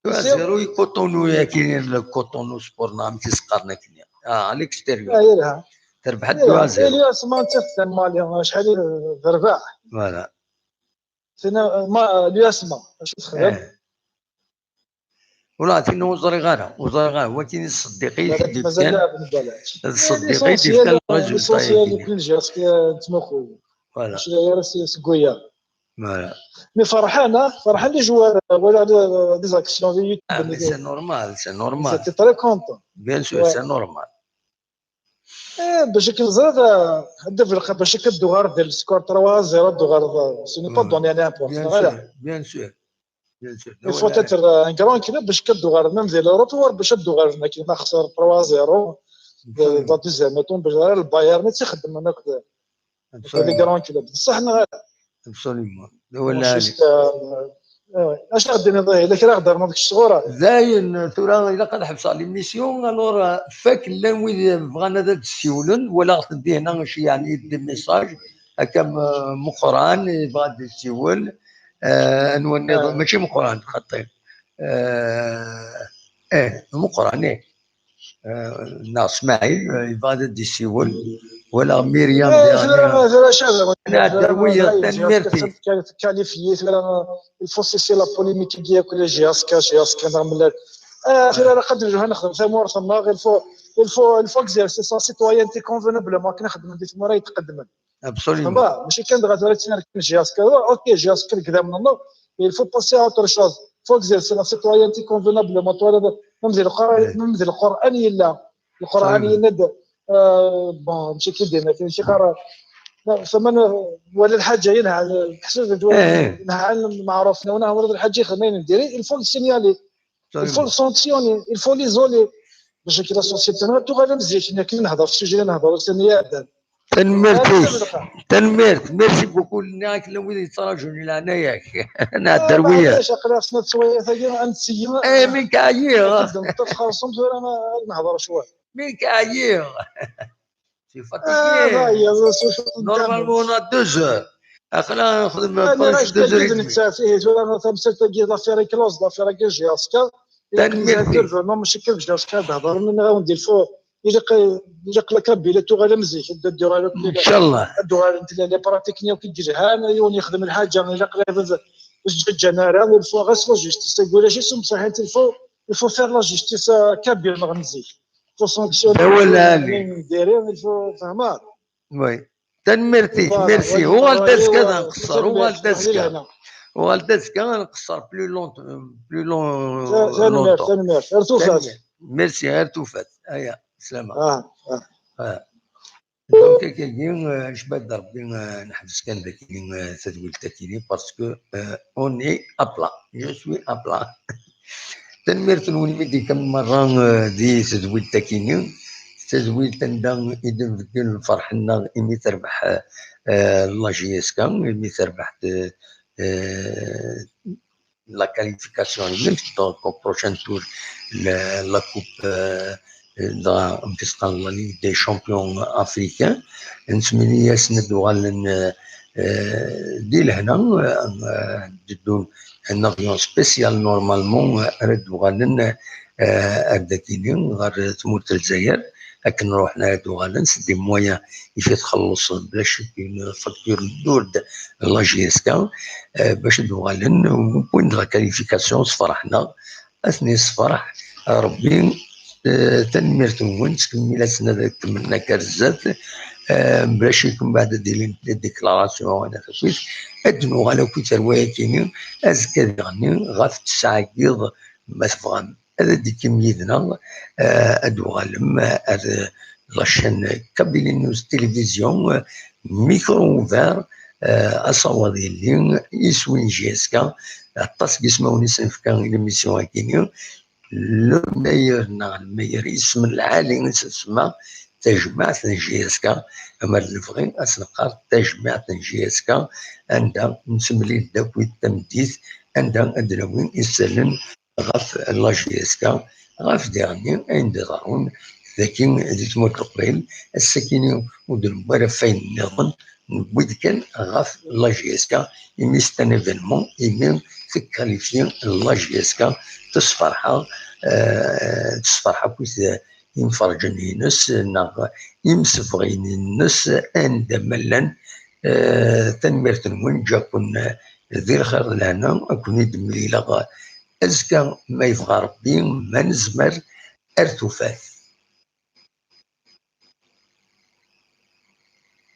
Deux à zéro i Cotonou, akkin, le Cotonou Sport, neɣ amek i s-qqaren akkenni. Ah, à l'extérieur. Ah, yelha. Terbeḥ deux à zéro. L'U S M A n tiqt n Mali, acḥal i terbeḥ. Voilà. Tina, ma, l'U S M A, acu texdem? Eh. Wala, tin ur ẓriɣ ara, ur ẓriɣ ara. Wakin d Ṣeddiqi i Mazal t-id-yefkan. lɛeb n balač. D Ṣeddiqi i d-yefkan le résultat. L'essentiel, nekkni J S K nettmuqul. Voilà. Mačči d aya ara s-, seg wiyaḍ. Voilà. Mais ferḥen, ah, ferḥen les joueurs, euh, wala les, les actions di YouTube. Ah, mais c'est normal, c'est normal. Ils étaient très contents. Bien sûr, Ouais. C'est normal. Eh, bac akken ẓriɣ, eh, ad d-belqa bac akka d-tuɣaleḍ di le score trois à zéro, d-tuɣaleḍ, eh, ce n'est pas Ouais. Donné n'importe Bien quoi, là. Sûr, bien sûr. Bien sûr. Il faut être, euh, un grand club bac akka d-tuɣaleḍ, même di l'Europe, war bac ad d-tuɣaleḍ, akken ma xser trois à zéro, de, Absolument. de deuxième mi-temps, bac ara le Bayern, ad tt-ixeddmen akk d, akk les grands clubs. Ṣṣeḥ neɣ ala? Absolument. Juste, euh, euh, acu ara d-tiniḍ, eh, yella kra ɣ-d-ternuḍ deg ccɣel-a? Dayen, tura ilaq ad ḥebseɣ l'émission. Alors, euh, fak llan wid bɣan ad d-ssiwlen, walaɣ-ten dihna, yeɛni des messages, akka, euh, Meqqran yebɣa ad d-yessiwel, euh, anwa nniḍen, Ah. Mačči Meqqran, xaṭi. Euh, eh, Meqqran, eh. Euh, neɣ Smaɛil, euh, yebɣa ad d-yessiwel, walaɣ Myriam Eh, diɣen. tura, tura, caɛba, Nɛedder tura, wiyaḍ, tura, tanemmirt-ik. Tura, qualifié, tura, il faut cesser la polémique, il y a que les J S K, J S K, neɣ mlal. Eh, tura, la qed nexdem tamurt-nneɣ, il faut, il faut, il faut exercer sa citoyenneté convenablement, akken xedmen di tmura yetqedmen. Absolument. Xemba, mačči kan dɣa tura ttnerkin J S K. Ok, J S K deg idammen-nneɣ, il faut passer à autre chose. Il faut exercer la citoyenneté convenablement. Tura, même di Lqur'an, Ouais. Même di Lqur'an yella. Lqur'an Absolument. yenna-d, euh, bon, mačči kan dima, kan ci qara. ثم ولا الحاجة ينهى، حسب Eh. ينهى عن المعروف، ونهى عن الحاجة يخدم يدير. Il faut le signaler. Il faut le Absolument. Sanctionner, il faut l'isoler. Bac akken la société-nneɣ ad tuɣal am zik, akken nehder f sujet nehder ussan iɛeddan. Tanemmirt-ik. Tura, Tanemmirt. Merci beaucoup. Nniɣ-ak llan wid yettraǧun, leɛnaya-k. Nɛedder ah, wiyaḍ. Maɛlic, aql-aɣ snat sswayeɛ-agi ad ntseyyi. Eh, mi nekk ɛyiɣ. Ad neṭṭef xerṣum tura ad nehder cwiṭ. Mi nekk ɛyiɣ. Normalement, on a deux heures. Aql-aɣ nexdem presque deux heures et demie. Nettat ihi tura tamsalt-agi, l'affaire est close, l'affaire-agi J S K. Tanemmirt. Intervenant, mačči kan J S K, ad hedren, nniɣ-awen-d, il faut, ilaq, ilaq la Kabylie ad tuɣal am zik, ad d-uɣalent, inchallah, ad d-uɣalent les pratiques-nni akk i yelhan, yiwen yexdem lḥaǧa, ilaq la, ur ǧǧaǧǧan ara, il faut ɣas la justice, ulac-it, s umsaḥent, il faut, il faut faire la justice, euh, kabyle neɣ am zik. Il faut sanctionner, d awal ɛali. Il faut, fehmeḍ? Oui. Tanemmirt-ik, voilà, merci. Uɣal-d azekka ad nqeṣṣer, uɣal-d azekka. Uɣal-d azekka ad nqeṣṣer plus longtemps, plus long-, longtemps. Tanemmirt, tanemmirt. Ar tufat. Tanemmirt. Merci, ar tufat. Aya, slama. Ah, ah. Ah. Donc, akkagi, eh, jbad Rebbi, eh, neḥbes kan daki, eh, tadwilt-akini, parce que, eh, on est à plat. Je suis à plat. Tanemmirt-nwen imi d-ikam merra, eh, di tedwilt-akini. Tadwilt anda i d-nbeddel lferḥ-nneɣ imi terbeḥ, eh, la J S K, imi terbeḥ, eh, eh, la qualification-nnes, donc au prochain tour, la, la coupe, eh, dɣa, la Ligue des champions africains. Nettmenni-asen ad d-uɣalen, eh, eh, di lehna, eh, ad d-ddun un avion spécial normalement, eh, ara d-uɣalen, eh, ar dakini, ɣer tmurt n Lezzayer, akken ruḥen ara d-uɣalen s des moyens i fi txelleṣ bla ccek une facture lourde la J S K, eh, bac ad d-uɣalen, wwin-d la qualification, sferḥen-aɣ, ad ten-yessefreḥ Rebbi. Eh, tanemmirt-nwen, ttkemmil-asen ad kemmlen akka ar zdat. Eh, bla ccek mbeɛd ad d-ilint des déclarations, ad d-nuɣal akk i tarwa-yakini, azekka diɣen ɣef ttesɛa n yiḍ, ma tebɣam. Ad d-ikkim yid-neɣ, eh, ad d-uɣalem ar la chaîne Kabylie News Télévision, eh, micro ouvert, eh, asawaḍ yelli, iswi n J S K, aṭas n yismawen i s-nefka i l'émission-agi-nni, le meilleur neɣ le meilleur, isem lɛali i s-nsemma tajmaɛt n J S K, ama d lebɣi ad s-neqqar tajmaɛt n J S K, anda nettemlil-d akkit tameddit, anda ad d-nawi isallen ɣef la J S K, ɣef diɣenni ayen d-iḍerrun dagi di tmurt n Leqbayel, ass-akini ur d-newwi ara ɣef wayen nniḍen, newwi-d kan ɣef la J S K, imi c'est un événement, imi tekkalifyi la J S K, tesferḥ-aɣ, eh, tesferḥ akkit imferǧen-ines neɣ imsebɣiyen-ines anda ma llan. Eh, tanemmirt-nwen, ǧǧiɣ-ken di lxir d lehna, ad ken-id-mlileɣ azekka, ma yebɣa Rebbi, ma nezmer, ar tufat.